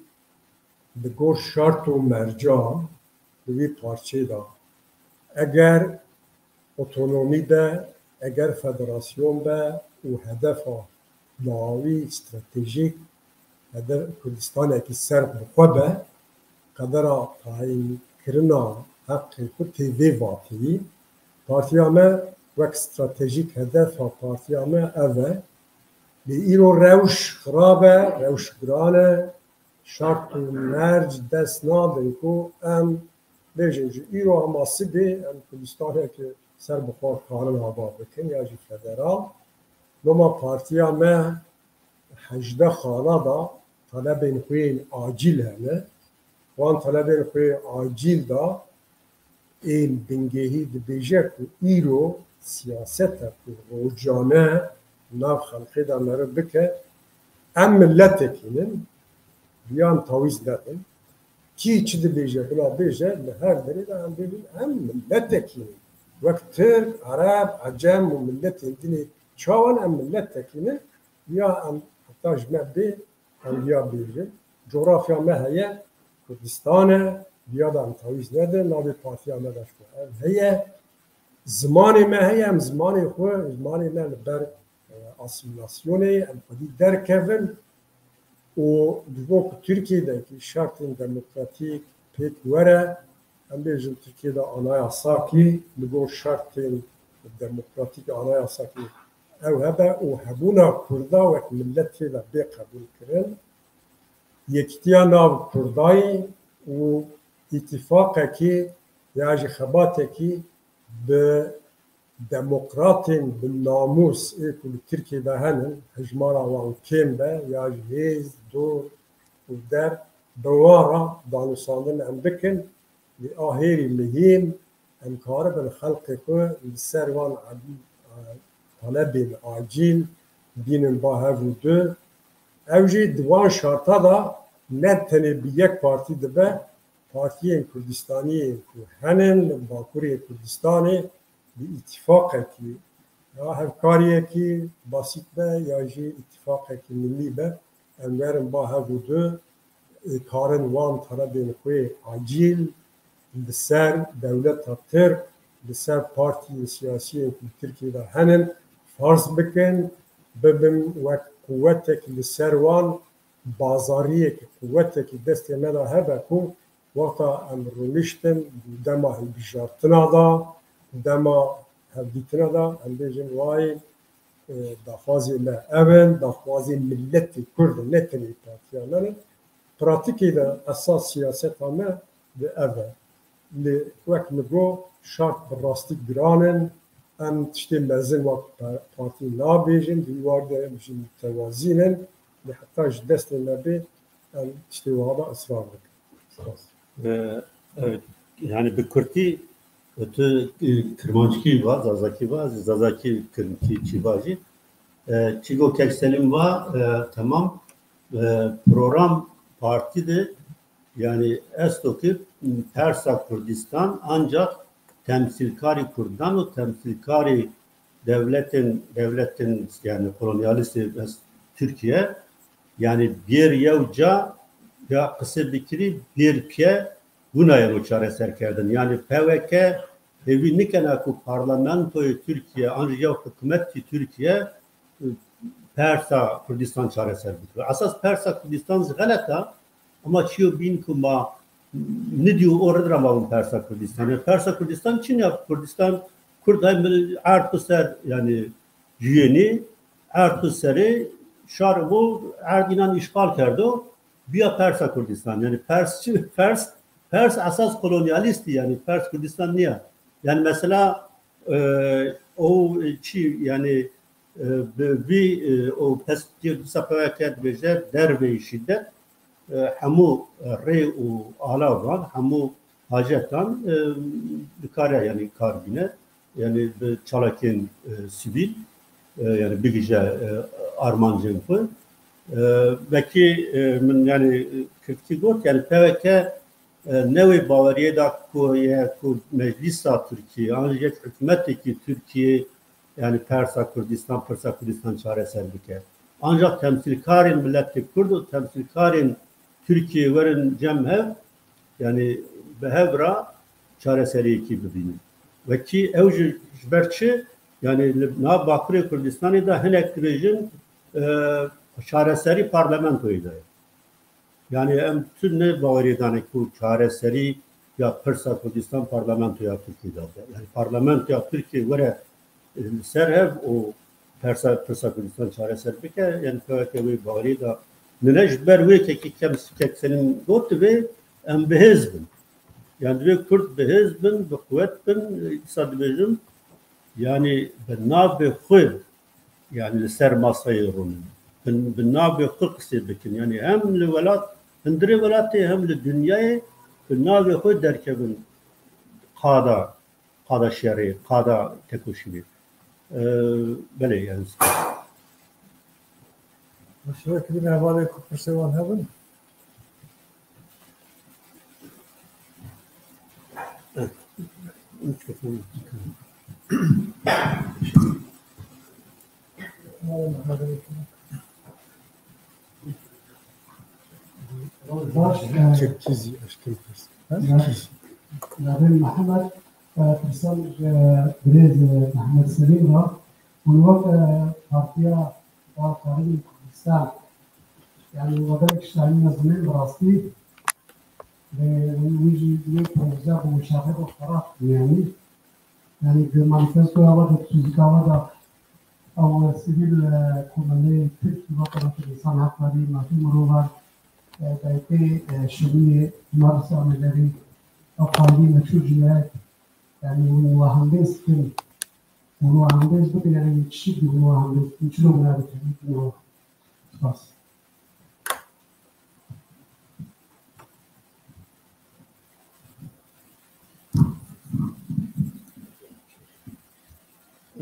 li gor şert û merca di vî parçeyê de, eger otonomî be, eger federasyon be û hedefa dawî stratejîk, hedef Kurdistanekî ser bi xwe be, qedera tayînkirina heqê xwe tê vê vateyî. Partiya me wek stratejîk hedefa partiya me ev e. Lê îro rewş xirab e, rewş giran e, şert û merc dest nadin ku em bêjin ji îro hema sibê em Kurdistaneke ser bi xwe karin ava bikin ya jî federal. Loma partiya me hejdeh xala da talebên xwe yên acîl hene. Wan talebên xwe acîl da ên bingehî dibêje ku îro siyaseta ku rojane nav xelkê de meriv bike, em miletekî ne, yan tawîz nedin. Kî çi dibêje, bila bêje, li her derê de em bêjin, em miletekî ne. Wek Tirk, Ereb, Ecem û miletên din ê çawan em miletekî ne, ya em heta ji me bê, em viya bêjin. Coğrafya me heye, Kurdistan e, viya da em tawîz nedin, navê partiya me de ji xwe ev heye. Zimanê me heye, em zimanê xwe, zimanê me li ber, e, asîmîlasyonê, em xwedî derkevin û ji bo ku Tirkiyê de ki şertên demokratîk pêk were, em bêjin Tirkiyê de anayasakî, li gor şertên demokratîk anayasakî ew hebe û hebûna Kurda wek miletê de bê qebûlkirin. Yekîtiya nav Kurdayî û îtîfaqekî ya jî xebatekî bi demokratên bi namûs ê ku li Tirkiyê de henin, hejmara wan kêm be ya jî hêz, dor û der, bi wan re danûstandin em bikin. Lê a hêrî muhîm, em karibin xelkê xwe li ser wan talebên acîl bînin ba hev û du. Ew jî di wan şarta de ne tenê bi yek partî dibe, partiyên Kurdistanî yên ku henin li Bakurê Kurdistanê bi îtîfaqekî ya hevkariyekî basît be ya jî îtîfaqekî milî be, em werin ba hev û du, ê karin wan talebên xwe acîl li ser dewleta Tirk, li ser partiyên siyasî yên ku li Tirkiyê de henin, farz bikin, bibin wek quwetek li ser wan, bazariyekî, quwetekî destê me de hebe ku wexta em rûniştin, dema hilbijartina de, dema hevdîtina de, em bêjin, wayê, e, daxwazê me ev in, daxwazê miletê Kurd in, ne tenê partiya me ne. Pratîkê de esas siyaseta me di ev e. Lê wek min got, şart bi rastî giran in. Em tiştê mezin wek pa-, partî nabêjin, di wî warî de em jî mutewazîn in. Lê heta ji destê me bê, em tiştê wiha de israr bikin. Spas. Ee, evet, yani bi kurtî E, tu, e, Kirmanckî va, Zazakî va, ez Zazakî Kirmkî çî va jî. E, çîgo kek Selim va, e, temam. E, program partî de, yani esto ki Persa Kurdistan ancak temsilkarî Kurdan û temsilkarî devletin, devletin yani kolonyalistê, Türkiye, yani bir yew ca ya qise bikirî bir piye Wina yeno çareserkerdin. Yanî P Y K hêvî nikene ku parlamentoyê Tirkiye an jî ya hikûmetî Tirkiye, e, persa Kurdistan çareser bike. Esas persa Kurdistan jî xelet e, ama çiyo bîn ku ma nidî û o rid re ma bin persa Kurdistan. Yanî persa Kurdistan çi ne? Kurdistan Kurd hay min erd xwe ser, yanî cuyênî, erd xwe serê şar bû, erd înan îşxal kerdo. Biya Persa Kurdistan. Yani Pers çi? Pers, Pers esas kolonyalîstî, yani Pers Kurdistan niye. Yani mesela, e, o çi, yani, e, bi vî, e, o pes-, dîsa P Y K dibêje derveyî şîdet, e, hemû rê û alavan, hemû hacetan, e, dikare yani kar bîne. Yani bi çalakên, e, sivîl, e, yani bigije, e, armancên xwe. E, vekî, e, min yani, e, Kirdkî got, yani P Y K, e, ne wê baweriyê da ku ye ku meclîsa Tirkiyê, an jî yek hikûmetekî Tirkiyê, yani persa Kurdistan, pirsa Kurdistan çareser bike. Ancak temsîlkarên miletê Kurd û temsîlkarên Tirkiyê werin cem hev, yani bi hev re çareseriyekî bibînin. Wekî ew ji, ji ber çi? Yani li nav Bakurê Kurdistanê de hinek dibêjin, e, çareserî parlamentoyê de ye. Yani em tu ne baweriyê dane ku çareserî ya pirsa Kurdistan parlamentoya Tirkiyê de be. Yani parlamentoya Tirkiyê were, e, li ser hev û persa, pirsa Kurdistan çareser bike, yani P Y K wê baweriyê de nine. Ji ber wê kekî kem kek Selim got divê em bihêz bin. Yani divê Kurd bihêz bin, bi quwet bin, e, dîsa dibêjim, yani bi navê xwe, yani li ser masayê rûnin. Bi, bi navê xwe qisê bikin. Yani hem li welat, hundirê welatê hem li dinyayê bi navê xwe derkevin qada, qada şerê, qada tekoşînê. Ee, belê yani. Şerekî hevalê ku pirsê wan hebin. Baş, e, Kirkizî, eşkên pirs. Ha? Kirkizî. Navê Mihemed, e, pirsan, e, birêz, e, Mihemed Selîm ra. Hûn wek, e, partiya Dawkarên Kurdistan, yani, we gelek şahî mezin in bi rastî. Lê wî jî yê proje bi muşaxê xwe xera, yani, yani, di manîfestoya we de, di tûzika we de, ew sivîl, e, komelê Tirkî wek Rojhilata Însan Heklerî, Mafê Mirovan, e, D Y P, e, Şemiyê, Marisa Melerî, ew xalî meşhûr cinayet, yani, hûn we hembêz kin. Hûn wan hembêz bikin, yani çi bû hûn wan hembêz bikin, çilo bûna bikin, bikin wan. Spas.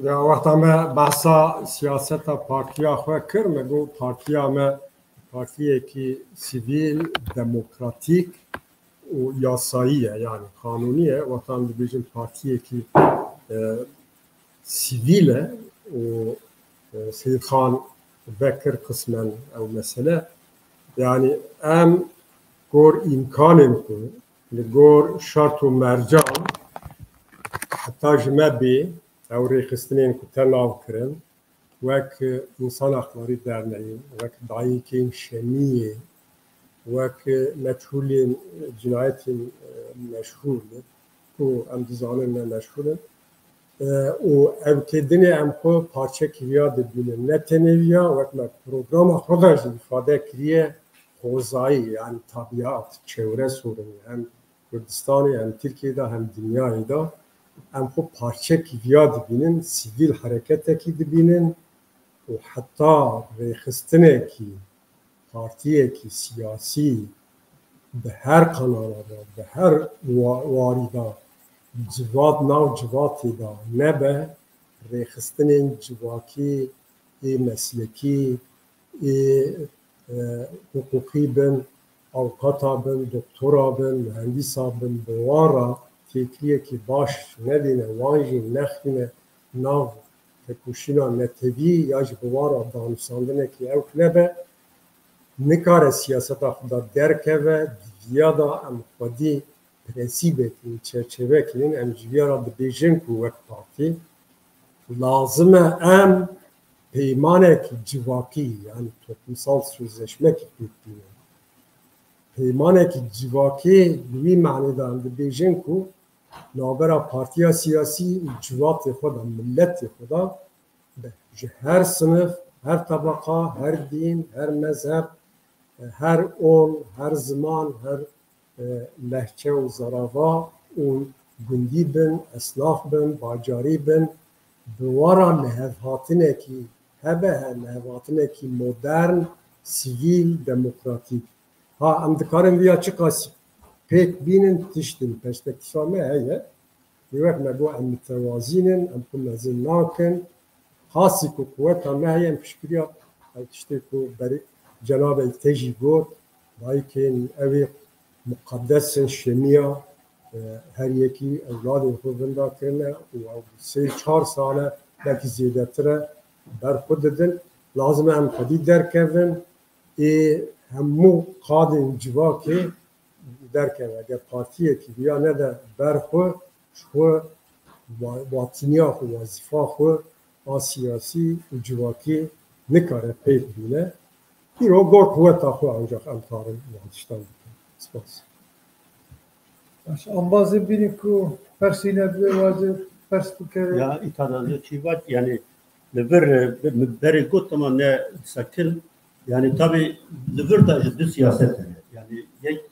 Ya wexta me behsa siyaseta partiya xwe kir, me got partiya me partiyekî sivîl, demokratîk û yasayî ye, yani qanûnî ye. Wexta em dibêjin partiyekî, e, sivîl e û, e, Seyîd Xan vekir qismen ew mesele. Yani em gor îmkanên ku li gor şert û mercan heta ji me bê ew rêxistinên ku te nav kirin, wek Însan Haklarî Derneyê, wek Dayikên Şemiyê, wek meçhûlên cinayetên, e, meşhûr ku em dizanin ne meşhûr in. E, û ev kê dinê em xwe parçekî viya dibînin. Ne tenê viya, wek me programa xwe de jî îfade kiriye, xwezayî, yani tabiat, çewre sorunê, em Kurdistanê, hem Tirkiyê de, hem dinyayê de em xwe parçekî viya dibînin, sivîl hereketekî dibînin û heta rêxistinekî, partiyekî siyasî bi her kanala de, bi her wa-, warî de civat nav civatê de nebe, rêxistinên civakî ê meslekî, ê, e, hiqûqî bin, avukata bin, doktora bin, muhendîsa bin, bi wan re têkiliyekî baş nedîne, wan jî nexîne nav tekoşîna netewî ya jî bi wan re danûstandinekî ewk nebe, nikare siyaseta xwe de derkeve, di viya de em xwedî prensîbek in, çerçevek in, em ji vîya re dibêjin ku wek partî lazim e em peymanek civakî, yani toplumsal sözleşmek pêk bînin. Peymanek civakî di wî manê de em dibêjin ku navbera partiya siyasî û civatê xwe de, milletê xwe de, be, ji her sinif, her tebeqa, her dîn, her mezheb, her ol, her ziman, her e, lehçe û zarava û gundî bin, esnaf bin, bajarî bin, bi wan re lihevhatinekî hebe he, lihevhatinekî modern, sivîl, demokratîk. Ha, em dikarin viya çiqas pêk bînin, tiştin, perspektîfa me heye. Lê wek me got, em mitewazîn in, em xwe mezin nakin. Qasî ku quweta me heye, em piştgiriya ev tiştê ku berê cenabê te jî got, dayikên ew ê muqedes in, şemiya, e, her yekî ewladên xwe vinda kirine û ew sê çar sal e, belkî zêdetir e, ber xwe didin. Lazim e em xwedî derkevin, ê hemû qadên civakê derkeve. Eger partiyekî viya nede ber xwe, ji xwe wa-, watiniya xwe, wezîfa xwe a siyasî û civakî nikare pêk bîne. Îro gor quweta xwe ancax em karin van tiştan bikin. Spas. Baş, embazê bînî ku persîne bi waze pers bikere. Ya, îtada çî vat, yani, li vir, e, min berê got, ama ne disekin. Yani, tabii, li vir de ji du siyaset hene. Yani, yek,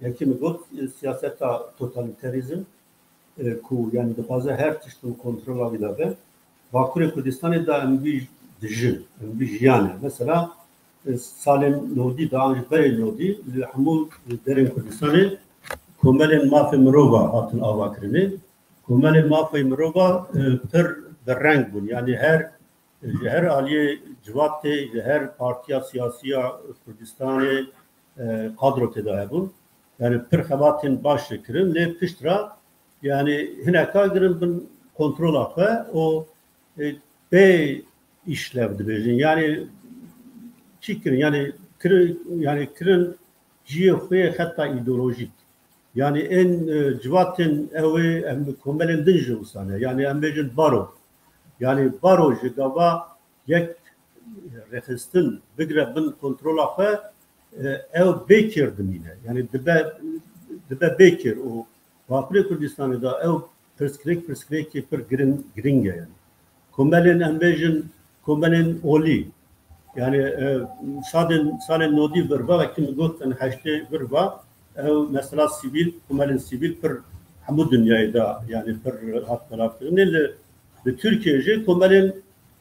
yekî min got, e, siyaseta totalîterîzm, e, ku, yani, dixwaze her tişt û kontrola wî de be. Bakurê Kurdistanê de em wî dijin, em wî jiyane. Mesela, e, salên nodî de an ji berê nodî li hemû derên Kurdistanê komelên mafê mirova hatin avakirinê. Komelên mafê mirova, e, pir berreng bûn. Yani her, ji her aliyê civatê, ji her partiya siyasî ya Kurdistanê, e, kadro tê de hebûn. Yani pir xebatên baş jê kirin. Lê pişt re, yani hineka girin bin kontrola xwe û, e, bê îşlev dibêjin. Yani çi kirin? Yani kirin, yani kirin cihê xwe yê xeta îdeolojîk. Yani ên, e, civatên ew ê em komelên din jî wisa ne. Yani em bêjin baro. Yani baro ji gava yek rêxistin bigire bin kontrola xwe, e, ew bêkêr dimîne. Yani dibe, dibe bêkêr û Bakurê Kurdistanê de ew pirsgirêk, pirsgirêkê pir girin-, giring e yani. Komelên em bêjin, komelên olî. Yani, e, sadên, salên nodî vir ve, wekî min got, yani heştê vir ve, ew mesela sivîl, komelên sivîl pir hemû dinyayê de, yani pir hat belavkirinê. Li, li Tirkiyeyê jî komelên,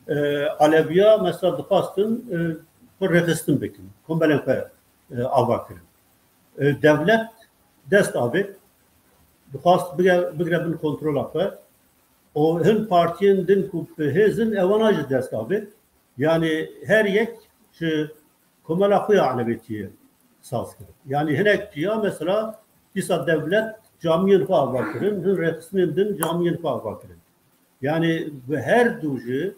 e, Aleviya mesela dixwastin, e, xwe rêxistin bikin. Komelên xwe, e, ava kirin. E, dewlet dest avêt, dixwast bige-, bigire bin kontrola xwe. Û hin partiyên din ku bi hêz in, ewana jî dest avêt. Yani her yek ji komela xwe ya elewêtiyê saz kir. Yani hinek ciya mesela dîsa dewlet camiyên xwe ava kirin, hin rêxistinên din camiyên xwe ava kirin. Yani bi her du jî,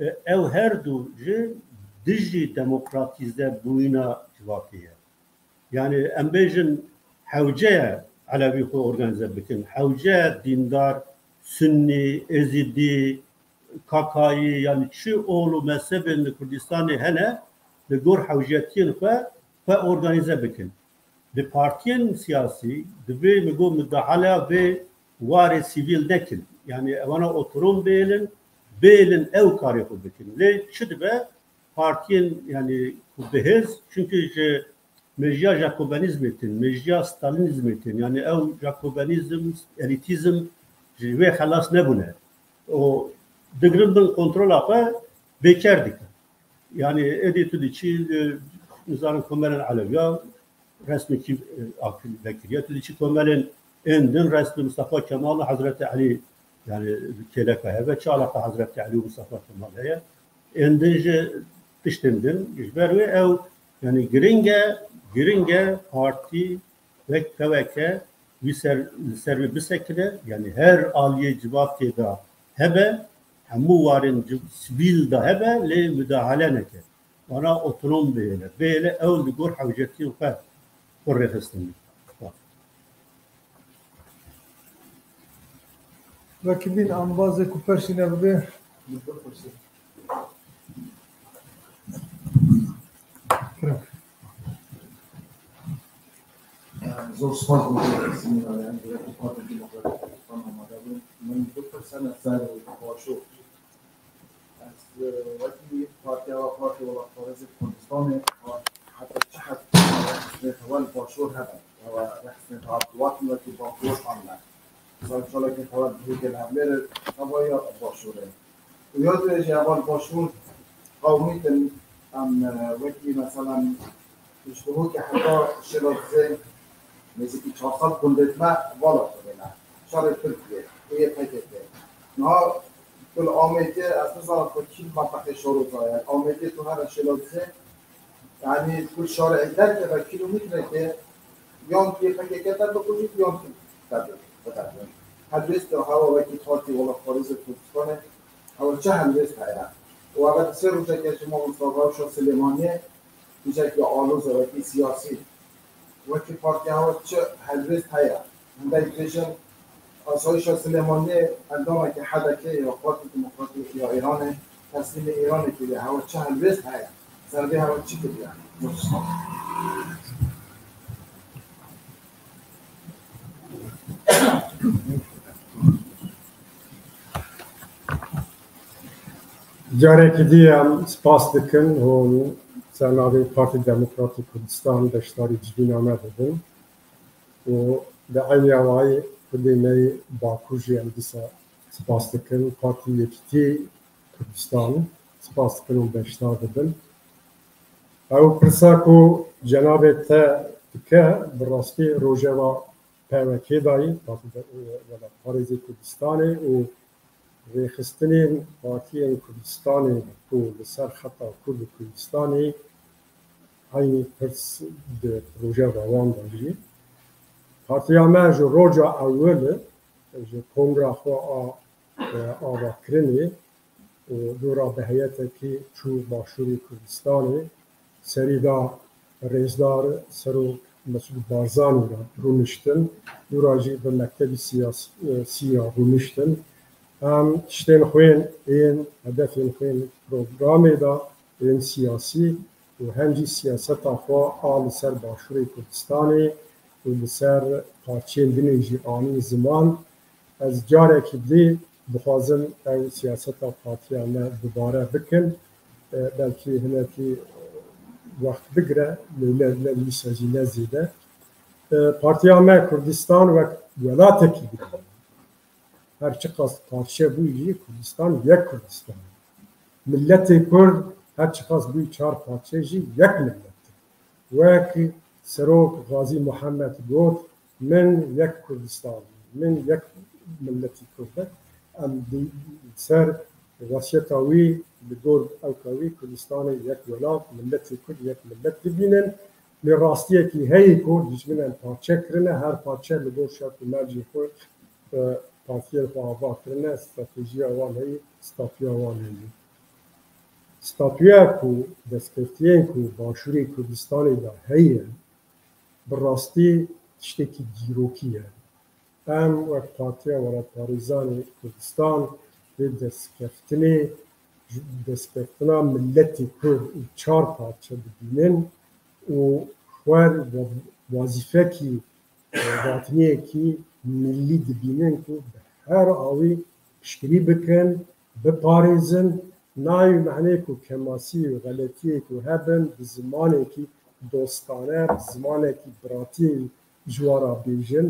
e, ew her du jî dijî demokratîze bûyîna civakê ye. Yani em bêjin hewce ye Elewî xwe organîze bikin. Hewce ye dîndar, Sunnî, Êzîdî, Kakayî, yani çi ol û mezhebên li Kurdistanê hene, li gor hewcetiyên xwe, xwe organîze bikin. Di partiyên siyasî, divê min got, midahale vê warê sivîl nekin. Yani evana otonom bêlin, bêlin ew karê xwe bikin. Lê çi dibe? Partiyên, yani ku bi hêz, çunkî ji mejiya Jakobenîzmê tên, mejiya Stalînîzmê tên, yani ew Jakobenîzm, elîtîzm ji wê xelas nebûne. Û digirin bin kontrola xwe bêker dikin. Yani êdî tu diçî, e, nizanim komelên Elewiya resmekî, e, akil vekiriye. Tu diçî komelên Ên din rest bi Mustafa Kemal û Hezretî Elî, yani kêleka hebe, çi alaqa Hezretî Elî û Mustafa Kemal heye? Ên din ji tiştên din, ji ber wê ew, yani giring e, giring e partî wek P W K wî ser, li ser wê bisekine, yani her aliyê civakê de hebe, hemû warên civ-, sivîl de hebe, lê mudahale neke. Wana otonom bihêle. Bihêle ew li gor hewcetiyên xwe xwe rêxistin. Wekî bîn ambazê ku persîne bibe. Zor spas bo semînarê em bi Partî Demokratîk Kurdistan amade bûn. Min du pirsane ser Başûr. Ez, e, wekî Partiya we, Partiya Welatparêzê Kurdistanê, heta çi hed rexistê hewa li Başûr hebe, hewa rexistê hewa wekî wekî Bakur anne. Mesela çalakê hewa dihêke li Hewlêrê, hewa ya Başûrê. Û ya dibêje hewa li Başûr qewmîtin, em, e, wekî mesela Ji bo ke heta şêla dizê nêzîkî çar sed gundê me vala xwedê ne. Şerê Tirkiyê, ê Y P G. Niha tu li Amêdiyê, ez nizanim xwe kî li menteqê Şaroza ye. Li Amêdiyê tu here şêla dizê, yanî tu li şarê ey derkeve kîlometreke yan tu Y P G K te bikujî, yan tu te biderdin. Helwêst ya hewa wekî Partî Welatparêzê Kurdistanê, hewa çi helwêst heye? Û hewa di sê rojeke ji mamosta Rewşa Silêmaniyê, Tiştekî aloz e wekî siyasî. Wekî partiya we çi helwêst heye? Hindek dibêjin, Asayîşa Silêmaniyê endamekî H D K ya Partî Demokratîk ya Îranê teslîmê Îranê kiriye. Hewe çi helwêst heye? Ser vê hewe çi kiriye? Carekî dî em spas dikin hûn ser navê Partî Demokratîk Kurdistan beşdarî civîna me bibin û bi eynî awayî Kurdê me yê Bakur jî em dîsa spas dikin. Partî Yekîtî Kurdistan spas dikin û beşdar dibin. Ew pirsa ku cenabê te dike, bi rastî rojeva P W K dayî, Partî de-, Welatparêzê Kurdistanê û rêxistinên partiyên Kurdistanê ku li ser xeta Kurd û Kurdistanê eynî pirs di rojeva wan de jî. Partiya me ji roja ewil ji kongra xwe a, e, avakirinê û dora bi heyetekî çû Başûrê Kurdistanê, serî da rêzdar Serok Mesûd Barzanî re rûniştin, dora jî bi mektebî siyas-, e, sî ya rûniştin. Em tiştên xwên ên, hedefên xwên programê de ên siyasî û hem jî siyaseta xwe a li ser Başûrê Kurdistanê û li ser parçeyên dinê jî anî ziman. Ez carekî dî dixwazim ew siyaseta partiya me dubare bikin. E, belkî hinekî, e, wext bigire, lê ne, ne wisa jî ne zêde. E, partiya me Kurdistan wek welatekî dibîne. Her çiqas parçe bûyî jî Kurdistan yek Kurdistan. Milletê Kurd her çiqas bûyî çar parçe jî yek millet. Wek Serok Gazî Muhammed got, min yek Kurdistan, min yek milletî Kurd e. Em di ser wesiyeta wî, li gor ewka wî Kurdistanê yek welat, milletê Kurd yek millet dibînin. Lê rastiyekî heye ku dijmin em parçe kirine, her parçe li gor şert û mercên xwe, e, partiyên xwe ava kirine, stratejiya wan heye, statûya wan heye. Statûya ku destkeftiyên ku Başûrê Kurdistanê de heye, bi rastî tiştekî dîrokî ye. Em wek Partiya Welatparêzanê Kurdistan vê destkeftinê, destkeftina miletê Kurd û çar parçe dibînin û xwe wa-, wazîfekî, e, hatiniyekî milî dibînin ku bi her awî piştgirî bikin, biparêzin. Nayê mehnê ku kemasî û xeletiyê ku hebin, bi zimanekî dostane, bi zimanekî biratiyê ji wan re bêjin.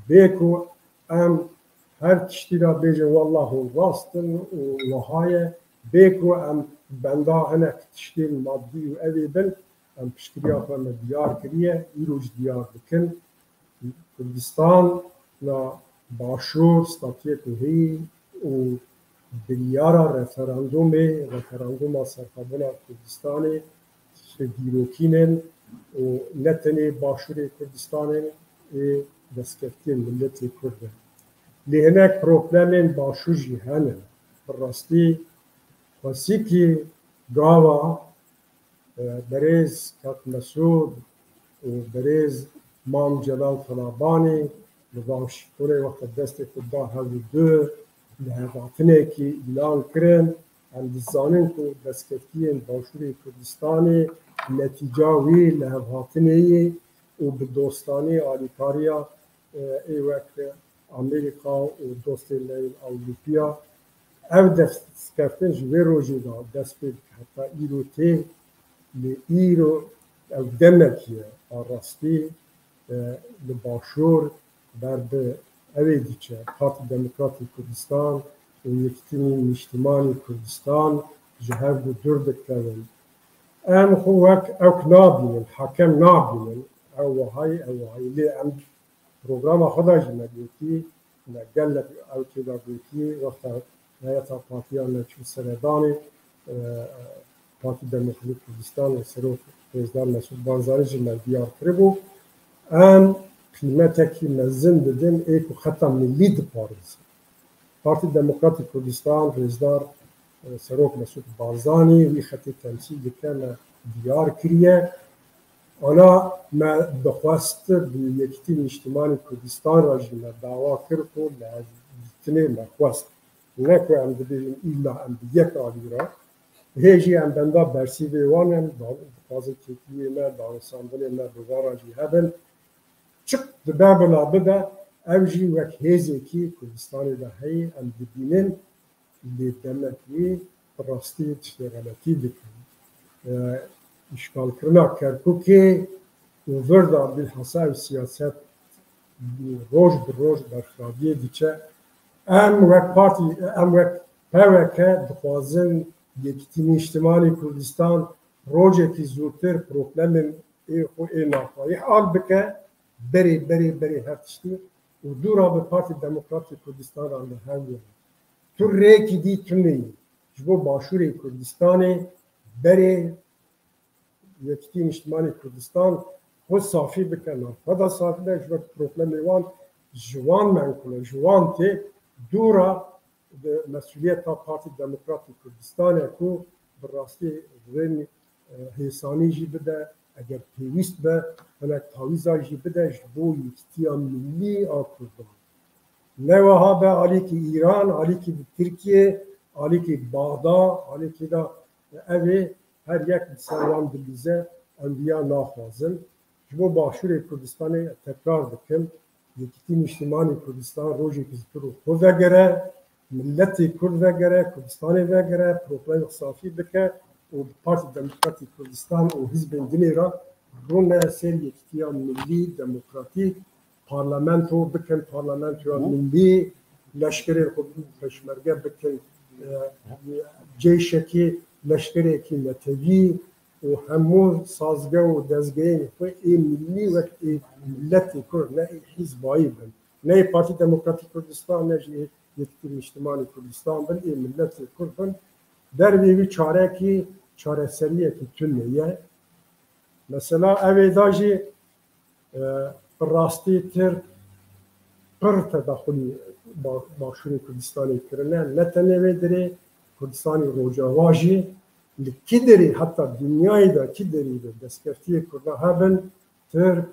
Bê ku em her tiştî re bêjin, "Wallah hûn rast in û wiha ye." Bê ku em benda hinek tiştên madî û evê bin, em piştgiriya xwe me diyar kiriye, îro jî diyar dikin. Kurdistan na Başûr statuyê ku heyî û biryara referandumê, referanduma serxwebûna Kurdistanê, dîrokîn in û ne tenê Başûrê Kurdistanê, ê destkeftiyên miletê Kurd in. Lê hinek problemên Başûr jî hene. Bi rastî xwesîkî gava e, berêz Kak Mesûd û berêz Mam Celal Talabanî li Washingtonê wexta destê xwe da hev û du lihevhatinekî îlan kirin. Em dizanin ku destkeftiyên Başûrê Kurdistanê netîca wî lihevhatinê ye û bi dostanî alîkariya, e, ê wek Amerîka û dostên me yên Ewropiya. Ev destkeftin ji vê rojê de dest pê dike, heta îro tê, lê îro ew demek ye a rastî, e, li Başûr ber bi ew ê diçe. Partî Demokratî Kurdistan û Yekîtî Nîştimanî Kurdistan ji hev du dûr dikevin. Em xwe wek ewk nabînin, hakem nabînin. Ew wahayî, ew wahayî. Lê em programa xwe de jî me gotî, me gelek ew tê de gotî, wexta heyeta partiya me çû seredanê, e, Partî Demokratîk Kurdistan û Serok Rêzdar Mesûd Barzanî jî me diyar kiribû. Em qîmetekî mezin didin ê ku xeta milî diparêzin. Partî Demokratîk Kurdistan, Rêzdar, e, Serok Mesûd Barzanî wî xetê temsîl dike, me diyar kiriye. Ana me dixwest bi Yekîtî Nîştimanî Kurdistan re jî me dawa kir ku lihevdîtinê me xwest. Ne ku em dibêjin îlla em bi yek alî re. Hê jî em benda bersîvê wan in, da-, dixwazin têkiliyê me, danûstandinê me bi van re jî hebin. Çik dibe bila bibe, ew jî wek hêzekî Kurdistanê de heye, em dibînin. Lê demek wê bi rastî tiştê xeletî dikin. E, îşgalkirina Kerkûkê û vir de bilhassa ev siyaset roj bi roj berxwediyê diçe. Em wek partî, em wek P W K dixwazin Yekîtî Nîştimanî Kurdistan rojekî zûtir problemên ê xwe ê navxweyî hal bike, berê, berê, berê her tiştî û dûra bi Partî Demokratîk Kurdistan re li hev were. Tu rêkî dî tune yî. Ji bo Başûrê Kurdistanê berê Yekîtî Nîştimanî Kurdistan xwe safî bike, navxwe de safî be, ji ber problemê wan ji wan menkul e, ji wan tê dûra di mesûliyeta Partî Demokratîk Kurdistanê ku bi rastî rên, e, hêsanî jî bide, eger pêwîst be, hinek tawîza jî bide ji bo yekîtiya milî a Kurdan. Ne wiha be alîkî Îran, alîkî bi Tirkiye, alîkî Baxda, alîkî de ev ê her yek bi ser wan dilîze, em viya naxwazin. Ji bo Başûrê Kurdistanê tekrar dikim, Yekîtî Nîştimanî Kurdistan rojekî zûtir û xwe vegere, miletê Kurd vegere, Kurdistanê vegere, problemê xwe safî bike û bi Partî Demokratîk Kurdistan û hizbên dinê re rûne ser yekîtiya milî, demokratîk, parlamento bikin, parlamentoya milî, leşkerê xwe bikin, peşmerge bikin, e, ceyşekî, leşkerekî netewî, û hemû sazge û dezgehên xwe ê milî wek ê miletê Kurd, ne ê hîzbayî bin. Ne ê Partî Demokratîk Kurdistan, ne jî ê Yekîtî Nîştimanî Kurdistan bin, ê miletê Kurd bin. Dervê wî çarekî, çareseriyekî tune ye. Mesela ev ê da jî E, bi rastî Tirk pir tedaxulî ba-, Başûrê Kurdistanê kirine. Ne tenê wê derê, Kurdistanê Rojava jî li kî derê, heta dinyayê de kî derê de destkeftiyê Kurda hebin, Tirk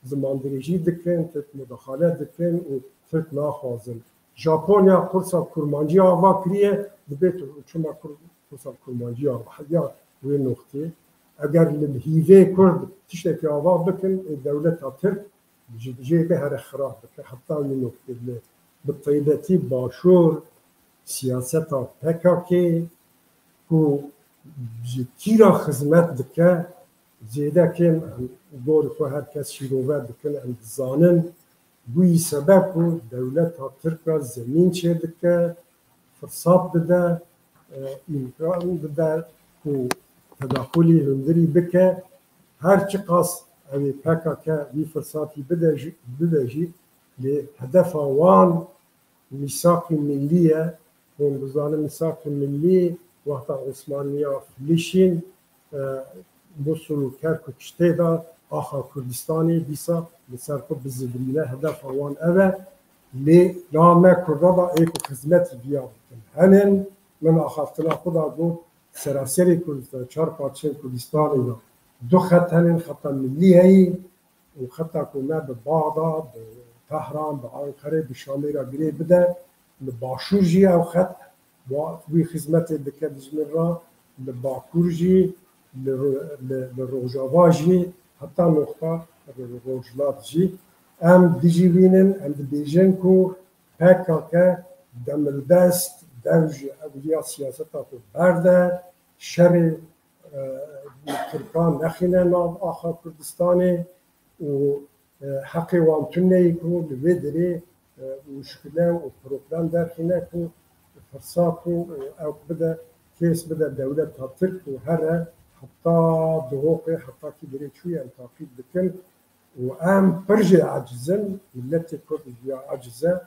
zimandirêjî dikin, Tirk mudaxale dikin û Tirk naxwazin. Japonya qursa kurmancî ava kiriye, dibê tu çima kur-, qursa kurmancî ava? Ya wê noqtê, eger li hîvê Kurd tiştekî ava bikin, ê dewleta Tirk ji, jê bihêre xirab bike. Heta wê noqtê li, bi taybetî Başûr siyaseta P K K ku ji kî re xizmet dike, zêde kêm em gorî xwe her kes şîrove dikin, em dizanin. Bûyî sebeb ku dewleta Tirk re zemîn çêdike, firsat dide, e, îmkan dide ku tedaxulî hundirî bike. Her çiqas ew ê P K K vî firsatî bide jî, bide jî, Lê hedefa wan mîsaqî millî ye. Hûn dizanin mîsaqî millî wexta Osmaniya filîşîn, e, Musul û Kerkûk ji tê de axa Kurdistanê dîsa li ser xwe bizivirîne. Hedefa wan ev e. Lê la me Kurda da ê ku xizmetî viya bikin. Henin min axaftina xwe da got, seraserê Kurdistan, çar parçeyên Kurdistanê de du xet henin, xeta millî heyî û xeta ku me bi Baxda, bi Tehran, bi Anqere, bi Şamê re girê bide, li Başûr jî ew xet wa-, wî xizmetê dike dijmin re, li Bakur jî, li ro-, li, li Rojava jî, heta noxta Ro-, Rojhilat jî. Em dijî wînin, em dibêjin ku P K K demildest dev ji ewliya siyaseta xwe berde, şerê, e, Tirkan nexîne nav axa Kurdistanê û, e, heqê wan tune ye ku li vê derê, e, muşkile û problem derxîne ku firsat û, û ew bide, kês bide dewleta Tirk û here heta Duhokê, heta kî derê çûye em taqîb dikin. Û em pir jê aciz in, miletê Kurd jî ya aciz e,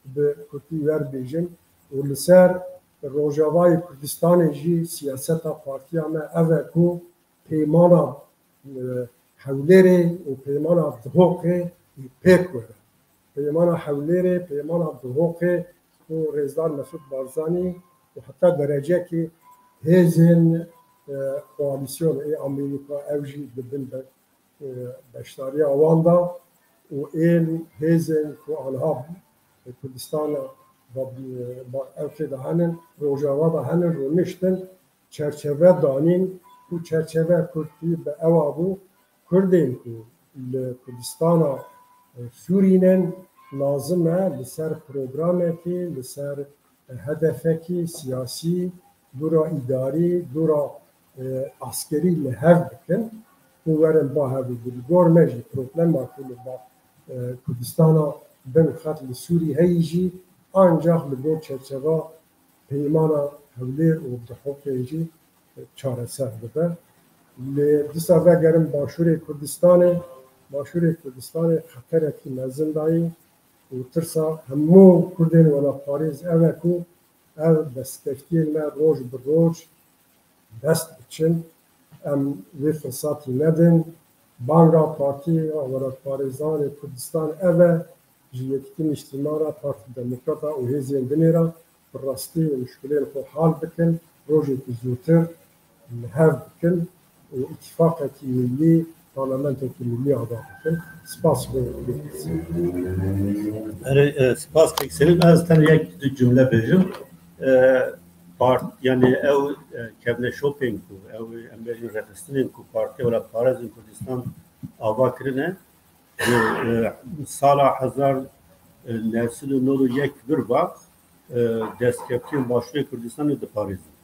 bi Kurdî wer bêjin. Û li ser Rojavayê Kurdistanê jî siyaseta partiya me ev e ku peymana, e, Hewlêrê û peymana Duhokê pêk were. Peymana Hewlêrê, peymana Duhokê û Rêzdar Mesûd Barzanî û heta derecekî hêzên, e, koalîsyon ê Amerîka ew jî dibin be-, e, beşdariya wan da û ên hêzên ku anha Kurdistana ba-, ba-, ew tê de henin, Rojava de henin, rûniştin, çerçeve danîn û çerçeve Kurdî bi ewa bû, Kurdên ku li Kurdistana, e, Sûrî ne lazim e li ser programekî, li ser hedefekî siyasî, dûra îdarî, dûra, e, askerî li hev bikin û werin ba hev û li gor me jî problema ku li ba, e, Kurdistana bin xet li Sûrî heyî jî ancax li gor çerçeva peymana Hewlêr û Duhokê jî çareser bibe. Lê dîsa vegerin Başûrê Kurdistanê, Başûrê Kurdistanê xeterekî mezin dayî û tirsa hemû Kurdên welatparêz ew e ku ev destkeftiyên me roj bi roj dest biçin. Em vê firsatî nedin. Banga Partiya Welatparêzanê Kurdistan ev e, ji Yekîtî Niştiman re, Partî Demokrata û hêzên dinê re bi rastî muşkilên xwe hal bikin, rojekî zûtir li hev bikin û îtîfaqekî millî, parlamentekî millî ava bikin. Spas bo vê pirsê. Erê, e, spas kek Selim. Ez tenê yek du cumle bêjim. E, part-, yani ew, e, kevneşopên ku, ew, em bêjin rêxistinên ku Partiya Welatparêzên Kurdistan ava kirine, e, e, sala hezar neh sed û nod û yek vir ve, e, destkeftiyên Başûrê Kurdistanê diparêzin.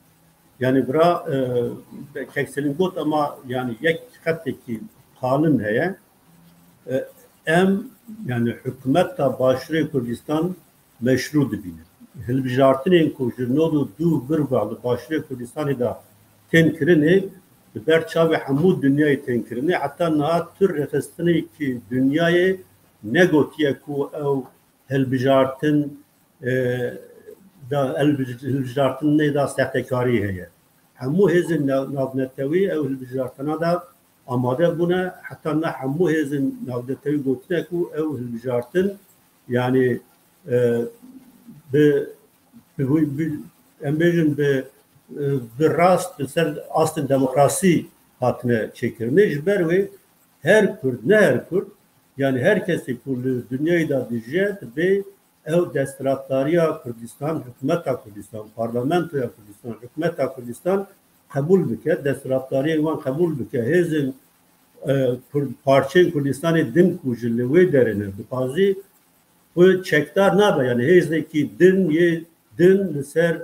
Yani bira, e, kek Selîm got, ama yani yek xetekî qalin heye. E, em yani hikûmeta Başûrê Kurdistan meşrû dibînin. Hilbijartinên ku ji nod û du vir ve li Başûrê Kurdistanê de tên kirinê, li ber çavê hemû dinyayê tên kirinê. Heta niha tu rêxistinekî dinyayê negotiye ku ew hilbijartin, e, da, hilbij-, hilbijartinê da saxtekarî heye. Hemû hêzên nav-, navnetewî ew hilbijartina de amade bûne, heta ne hemû hêzên navnetewî gotine ku ew hilbijartin, yani, e, bi, bi, bi, em bêjin bi, e, bi rast, bi ser astên demokrasî hatine çêkirinê. Ji ber wê her Kurd, ne her Kurd, yani her kesê ku li dinyayê de dijiye, divê ew desthilatdariya Kurdistan, hikûmeta Kurdistan, parlamentoya Kurdistan, hikûmeta Kurdistan qebûl bike, desthilatdariyên wan qebûl bike. Hêzên, e, Kurd, parçeyên Kurdistanê din ku ji li wê derê ne, dixwazî xwe çekdar nabe. Yani hêzekî din yê din li ser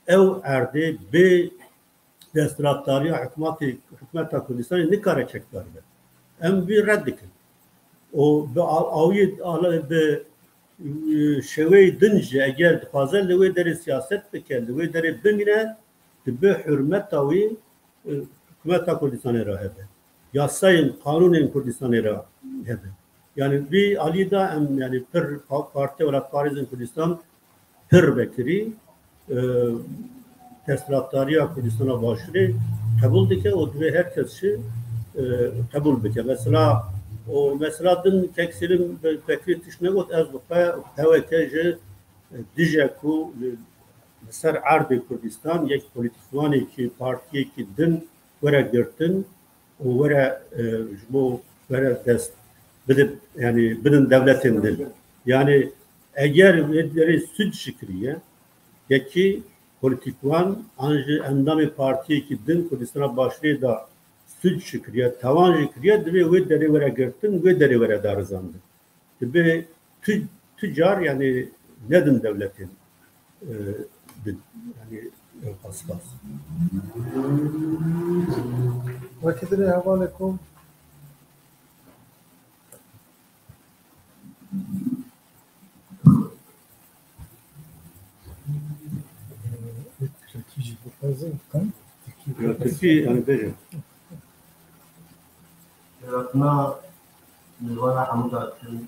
ew erdê bê desthilatdariya hikûmetê, hikûmeta Kurdistanê nikare çekdar be. Em vî red dikin. Û bi a-, awiyê ala-, bi, e, şêweyê din jî eger dixwaze li wê derê siyaset bike, li wê derê bimîne, dibe hurmeta wî, e, hikûmeta Kurdistanê re hebe. Yasayên, qanûnên Kurdistanê re hebe. Yani vî alî de em yani pir pa-, Partiya Welatparêzên Kurdistan pir vekirî, e, desthilatdariya Kurdistana Başûrê qebûl dike û divê her kes jî, e, qebûl bike. Mesela, o mesela din Kek Selim Be-, Bekirî tişt negot, ez bi xwe P W K ji, e, dije ku li, li ser erdê Kurdistan yek polîtîkvanekî, partiyekî din were girtin û were, e, ji bo were dest bidin, yani bidin dewletên din. Yani eger wê derê sûc jî kiriye, yekî polîtîkwan an jî endamê partiyekî din Kurdistana Başûrê de sûc jî kiriye, tawan jî kiriye, divê wê derê were girtin, wê derê were darizandin. Divê tu, tu car yani nedin dewletên, e, din. Yani ew qas qas. Wekî dinê hevalê ku Tirkî jî bixwazin, kan? Tirkî Ya, bixwazin. Tirkî, yani bêje. Yaratna Nirvana Hamuda Kil,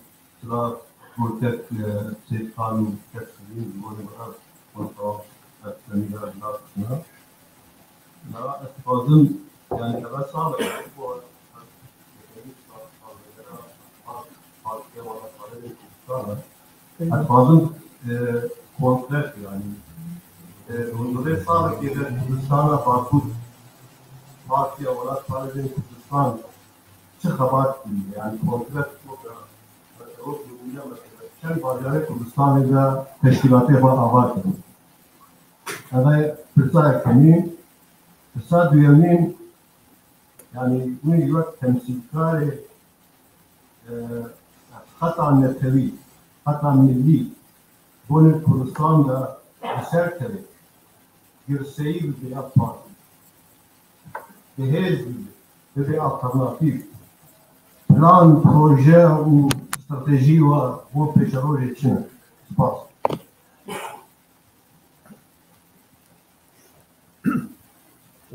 Kila Gurtek, e, Seykan, Tek Sivîn, Moni Murat, Kontra, Tek Semîra, Tek Sina. Ya, ez dixwazim, yani, eve sal e, bu Partiya Welatparêzên Kurdistan e. Ez dixwazim, e, konkret, yani, e, huzurê salekê de Kurdistana Bakur, Partiya Welatparêzên Kurdistan çi xebat kiriye? Yani, konkret, mesela, mesela, çend bajarê Kurdistanê de teşkîlatê xwe ava kirin? Ev e pirsa yekemîn. Pirsa duyemîn, yani, hûn ji wek temsîlkarê, e, xeta netewî, xeta millî, bonê Kurdistan de bi ser tevê, girseyî bibe ya partî, bi hêz bibe, bibe alternatîf. Plan, proje û stratejî we bo pêşerojê çi ne? Spas.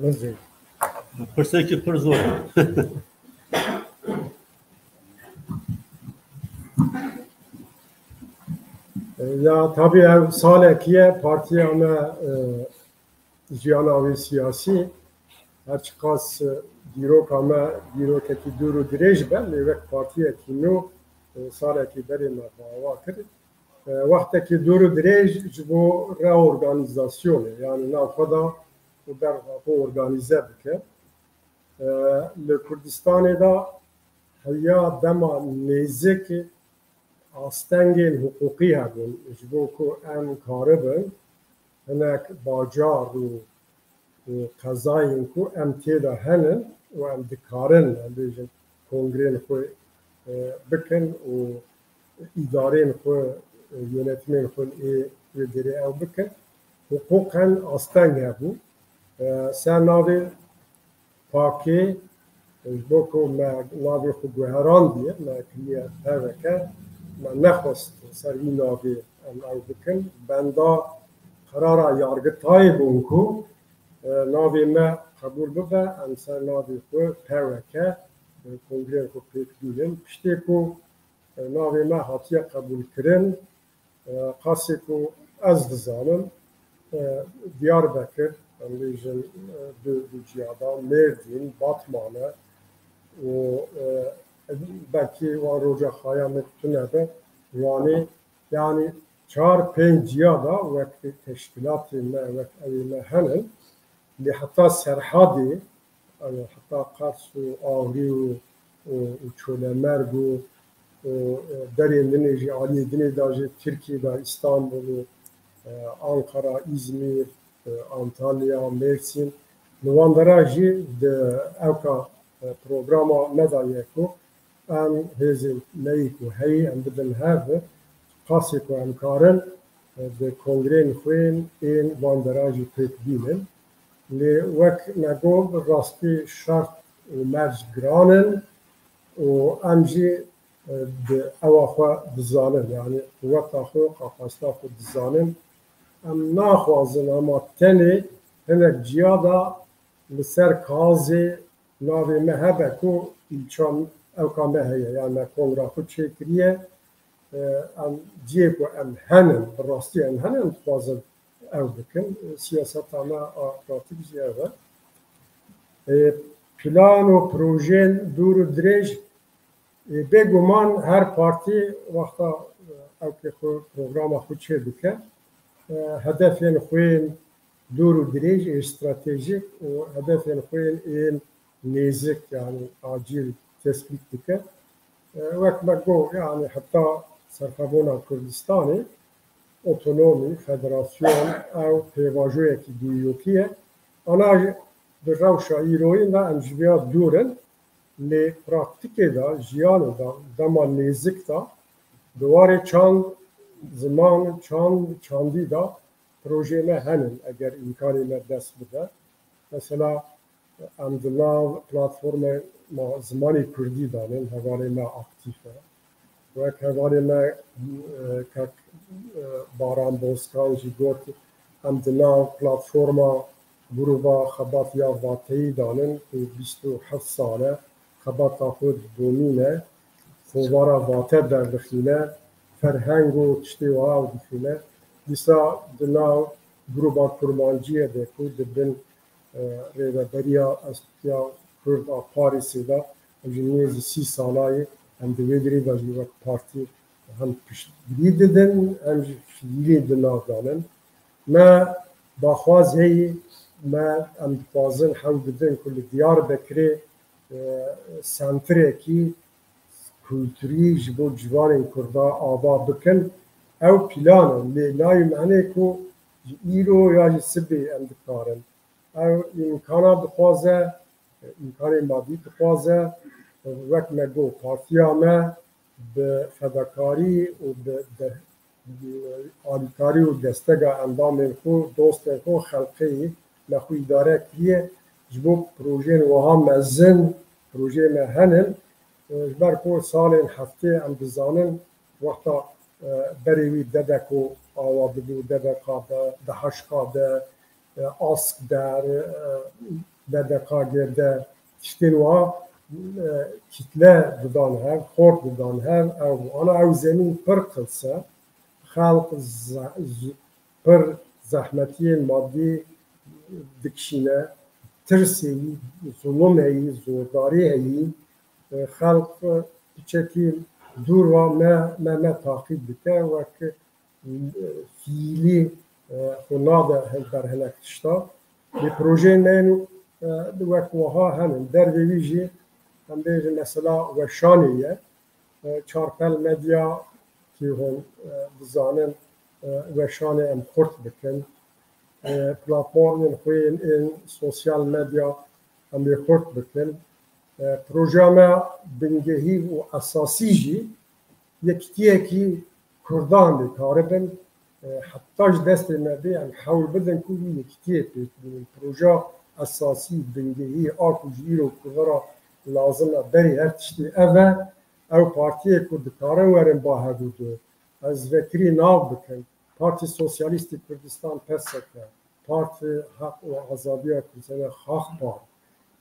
Rizê. Pirsekî pir zor e. Ya, tabî ev salekî ye, partiya me, e, jiyana wê siyasî, her çiqas, e, dîroka me dîrokekî dûr û dirêj be, lê wek partiyekî nû, e, salekî berê me bi ava kir. E, wextekî dûr û dirêj ji bo reorganîzasyonê, yani navxwe de û derva xwe organîze bike. E, li Kurdistanê de heya dema nêzik astengên hiqûqî hebûn, ji bo ku em karibin hinek bajar û û qezayên ku em tê de hene û em dikarin, em bêjin, kongrên xwe, e, bikin û îdarên xwe, e, yönetimên xwe ê wê derê ew bikin. Hiqûqen asteng hebû. E, ser navê pakê, ji bo ku me navê xwe guherandiye, me kiriye P W K, me nexwest ser vî navê em ew bikin. Benda qerara Yargitayê bûn ku, e, navê me qebûl bibe, em ser navê xwe P W K, e, kongreyê xwe pêk bînin. Piştê ku, e, navê me hatiye qebûlkirin, e, qasê ku ez dizanim, e, Diyarbekir, em bêjin, e, du, du ciya da, Mêrdîn, Batmane û, e, belkî wan roja xaya me tune be, Wanê, yanî çar pênc ciya da wek teşkîlatê me, wek evê me hene. Lê heta Serhadê, e, heta Qers û Awrî û, û, û Çolemerg û, û, e, derên dinê jî, aliyê dinê de jî Tirkiyê de, Îstanbul û, e, Ankara, Îzmîr, e, Antalya, Mêrsîn. Li wan dera jî di ewka, e, programa me de ye ku em hêzên me yî ku heyî em bidin hev, qasê ku em karin, e, di kongreyên xwe yên ên wan dera jî pêk bînin. Lê wek me got, bi rastî şert û merc giran in û em jî, e, di ewa xwe dizanin, yanî quweta xwe, kapasita xwe dizanin. Em naxwazin hema tenê hinek ciya de li ser kaxizê navê me hebe ku îlçam, Ewka me heye, yani me kongra xwe çêkiriye. E, em cihê ku em henin, bi rastî em henin, dixwazin ew bikin. E, siyaseta me a pratîk jî ev e. E, plan û projeyên dûr û dirêj, e, bêguman her partî wexta, e, ew pê xwe programa xwe çê dike, e, hedefên xwe yên dûr û dirêj ê stratejîk û hedefên xwe yên ên nêzik, yani acîl tespît dike. E, wek me got, yani heta serxwebûna Kurdistanê, otonomî, federasyon, ew pêvajoyekî dûyokî ye. Ana jî di rewşa îroyîn de em ji vêya dûr in, lê praktîkê de, jiyanê de, dema nêzik de, di warê çand, ziman, çand, çandî de projeyê me henin, eger îmkanê me dest bide. Mesela, em di nav platforma ma zimanê kurdî de ne, hevalê me aktîf e. Wek hevalê me, e, kek, e, Baran Bozkan jî got, em di nav platforma grûba xebat ya Vateyî de ne, ku bîst û heft sal e xebata xwe didomîne, kovara Vate derdixîne, ferheng û tiştê wiha dixîne. Dîsa di nav grûba kurmanciyê de ku di bin, e, rêveberiya Enstîtuya Kurd a Parîsê de, ev jî nêzî sî sala ye, em di wê dirê de jî wek partî hem piştgirî didin, hem jî fiîlî di nav de ne. Me daxwaz heye, me em dixwazin hewl bidin ku li Diyarbekirê, e, sentrekî kulturî ji bo ciwanên Kurda ava bikin. Ew plan e, lê nayê mane ku ji îro ya jî sibê em dikarin. Ew îmkana dixwaze, îmkanê madî dixwaze, wek me got, partiya me bi fedakarî û bi de-, alîkarî û destega endamên xwe, dostên xwe, xelkê me xwe îdare kiriye. Ji bo projeyên wiha mezin, projeyê me henin. Ji ber ku salên heftê em dizanin, wexta, e, berê wî Dedeko awa dibû, Dedeka de, Deheşka de, e, Ask der, e, Dedeka gerde, tiştên wiha, e, kîtle didan hev, xort didan hev, ew bû. Ana ew zemîn pir qirs e, xelk ze-, z-, pir zehmetiyên madî dikişîne, tirs heyî, zulum heyî, zordarî heyî, e, xelk, e, piçekî dûr ve me, me, me taqîb dike, wek, e, fiîlî, e, xwe nade hin-, ber hinek tişta. Lê projeyên me yên, e, wek wiha henin. Dervê wî jî, em bêjin mesela weşanê ye. E, Çarpel Medya ki hûn, e, dizanin, e, weşanê em xurt bikin. E, platformên xwe yên, ên sosyal medya em ê xurt bikin. E, projeya me bingehî û esasî jî yekitiyekî Kurdan dê karibin. E, heta ji destê me bê em hewl bidin ku wî yekitiyê pêk bînin. Projeya esasî, bingehî, a ku ji îro Kurdan re lazim e, berî her tiştî ev e. Ew partiyê ku dikarin werin ba hev û du. Ez vekirî nav bikim. Partî Sosyalîstî Kurdistan, P S K, Partî Heq û Azadiya Kurdistan, Xaxpar,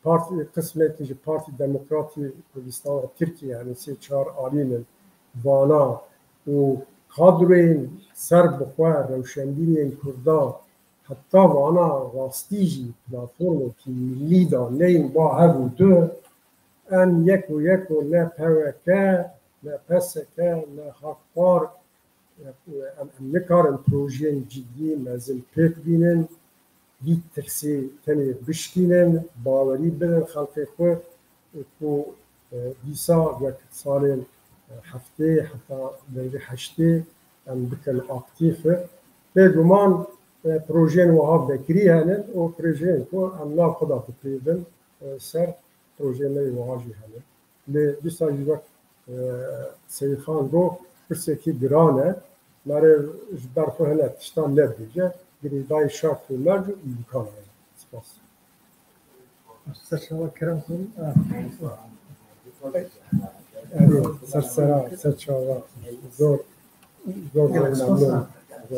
partî, qismekî ji Partî Demokratî Kurdistan a Tirkiyê, yani sê çar alîn in, vana û kadroyên serbixwe, rewşenbîrên Kurdan, heta vana rastî jî platformekî milî de neyên ba hev û du, em yek û yek û ne P W K, ne P S K, ne Xaxpar, em, em nikarin projeyên cidî, mezin pêk bînin, vî tirsê tenê bişkînin, bawerî bidin xelkê xwe ku, e, dîsa wek salên, e, heftê heta devrê heştê em bikin aktîf. Bêguman, e, projeyên wiha vekirî hene û projeyên ku em nav xwe de dipeyvin, e, ser projeyên me yê wiha jî hene. Lê dîsa jî wek, e, Seyîdxan got, pirsekî giran e. Merê ji ber xwe hene tiştan nebêje. Girêdayî şert û merc û îmkan heye. Spas. Ser çava kerem xwe. Evet, ser sera, ser çava. Zor, zor, zor memnun. Ee,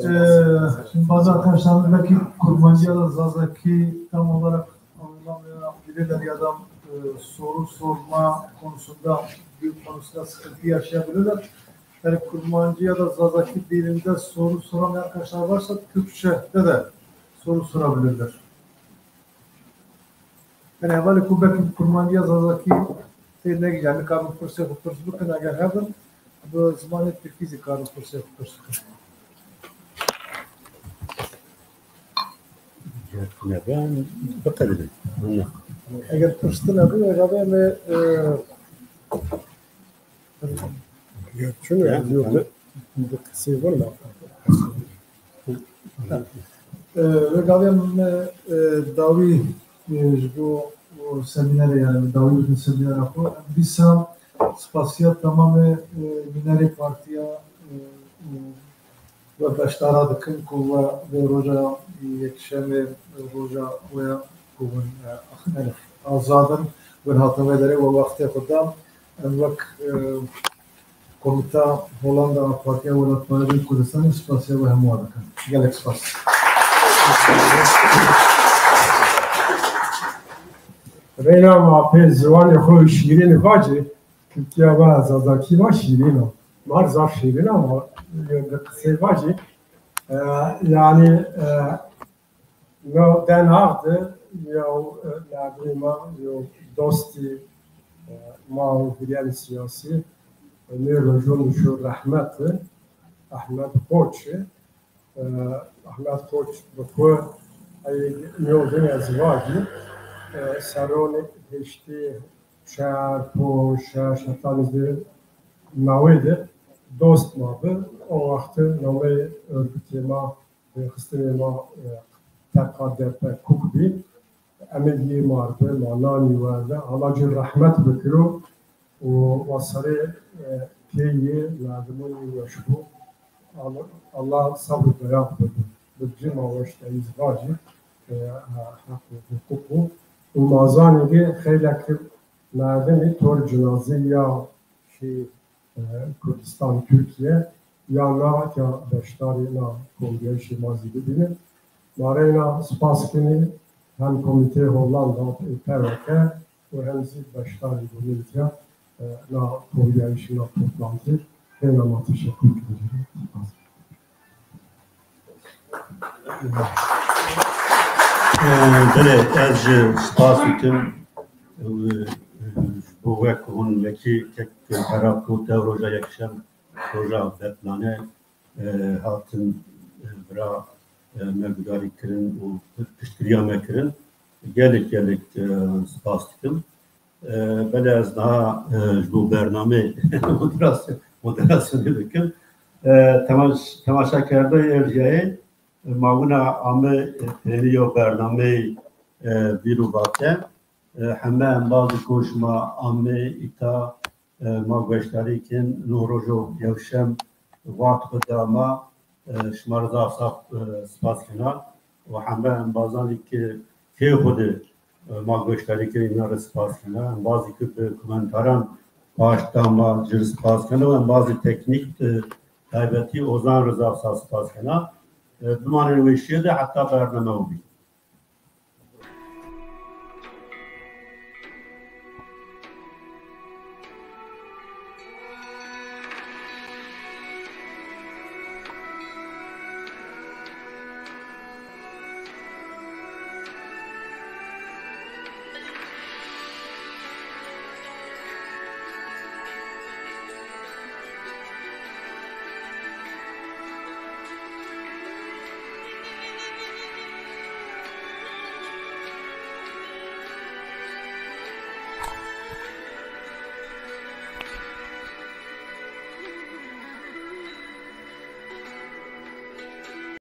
şimdi bazen karşılarındaki kurmancı ya da Zazaki tam olarak anlamıyorum. Bileler ya da, e, soru sorma konusunda bir konusunda sıkıntı yaşayabilirler. Yani Kurmancı ya da Zazaki dilinde soru soran arkadaşlar varsa Türkçe'de de soru sorabilirler. Yani hevalê ku belkî Kurmancî ya Zazakî tê negihîje, em ê karin pirsê xwe pirs bikin, eger hebin, bi zimanê Tirkî zî karin pirsê xwe pirs bikin. Eger tune be, em biqedilin. Eger pirs tune be, eger be, em ê, e, Çün Ya, yok. Tamam. Bir kısım var mı? E, Vê gavê me, e, dawî, e, ji bo semînerê, yani dawî bikin semînera xwe. Em dîsa spasiya tamamê, e, nûnerê partiya, e, e, we beşdara dikin ku we vê roja yekşemê roja we ku hûn, e, axine azad in, hûn hatin vê derê we wextê xwe dan. Em wek, e, Komîta Hollanda a Partiya Welatparêzên Kurdistanê spasiya we hemû dikin. Gelek spas. Reyna ma pê ziwanê xwe şîrîn vacî, Tirkiya va Zazakî va şîrîn o. Mar zaf şîrîn ama, e, bi qisê vacî, e, yani, e, No Den Haag de yew, e, merdimê ma, yew dostî, e, ma û biryanê siyasî, e, nê rojon dişo rehmet e, Ehmed Koç e. E, Ehmed Koç bi xwe ey nîyo vin ez vagî, e, serronê heştê çar, ponc, şeş, heta nizî newê de dost ma bi. O wextê nameyê örgütê ma Rêxistinê ma, e, T K D P Kuk bî. Em ê yê mar bi, ma nanî werde. Allah cî rehmet bikiro û wa serê, e, pê yê merdimê yê weş bû. Allah, Allah sabr û dayaq bibe. Bi cî ma weş te îz vacî, e, heq û hiqûq bû. Û ma zanê ki xeylek merdimî tor cinazê ya şî e, Kurdistan, Tirkiye, ya nake beşdarî na kongreyê şî ma zî bibînin. Ma reyna spas kinî hem Komîteyê Hollanda, P W K û hem zî beşdarî bûnê ke, e, na kongreyê şî na toplantî. Reyna ma teşekkür kinî. Spas. Ee, belê, ez ji spas dikim, e, e, ji bo wek hûn wekî kek Ferhat got, ew roja yekşem, roja betnane, e, hatin, e, bira, e, me gudarî kirin û piştgiriya me kirin. Gelek, gelek, e, spas dikim. E, belê ez niha, e, ji bo bernameyê moderasyon-, moderasyonê dikim. E, temaş-, temaşakerdeyê Erciyayê, e, ma wina ame, e, pêniyo bernameyê, e, vîr û vate. E, heme embazê ku ji ma ame îta, e, ma gueşdarî kin, no rojo yewşem, wat xwe da ma, e, şima re zaf zaf, e, spas kena. Û hembe embazanî ki kê xwe de, e, ma gueşdarî kirî, ne re spas kena. Embazî ki bi komentaran paşt da ma cir spas kena. Û embazî teknîk, e, taybetî Ozan re zaf zaf spas kena. E, bimanin wê şiyê de heta bername û bî.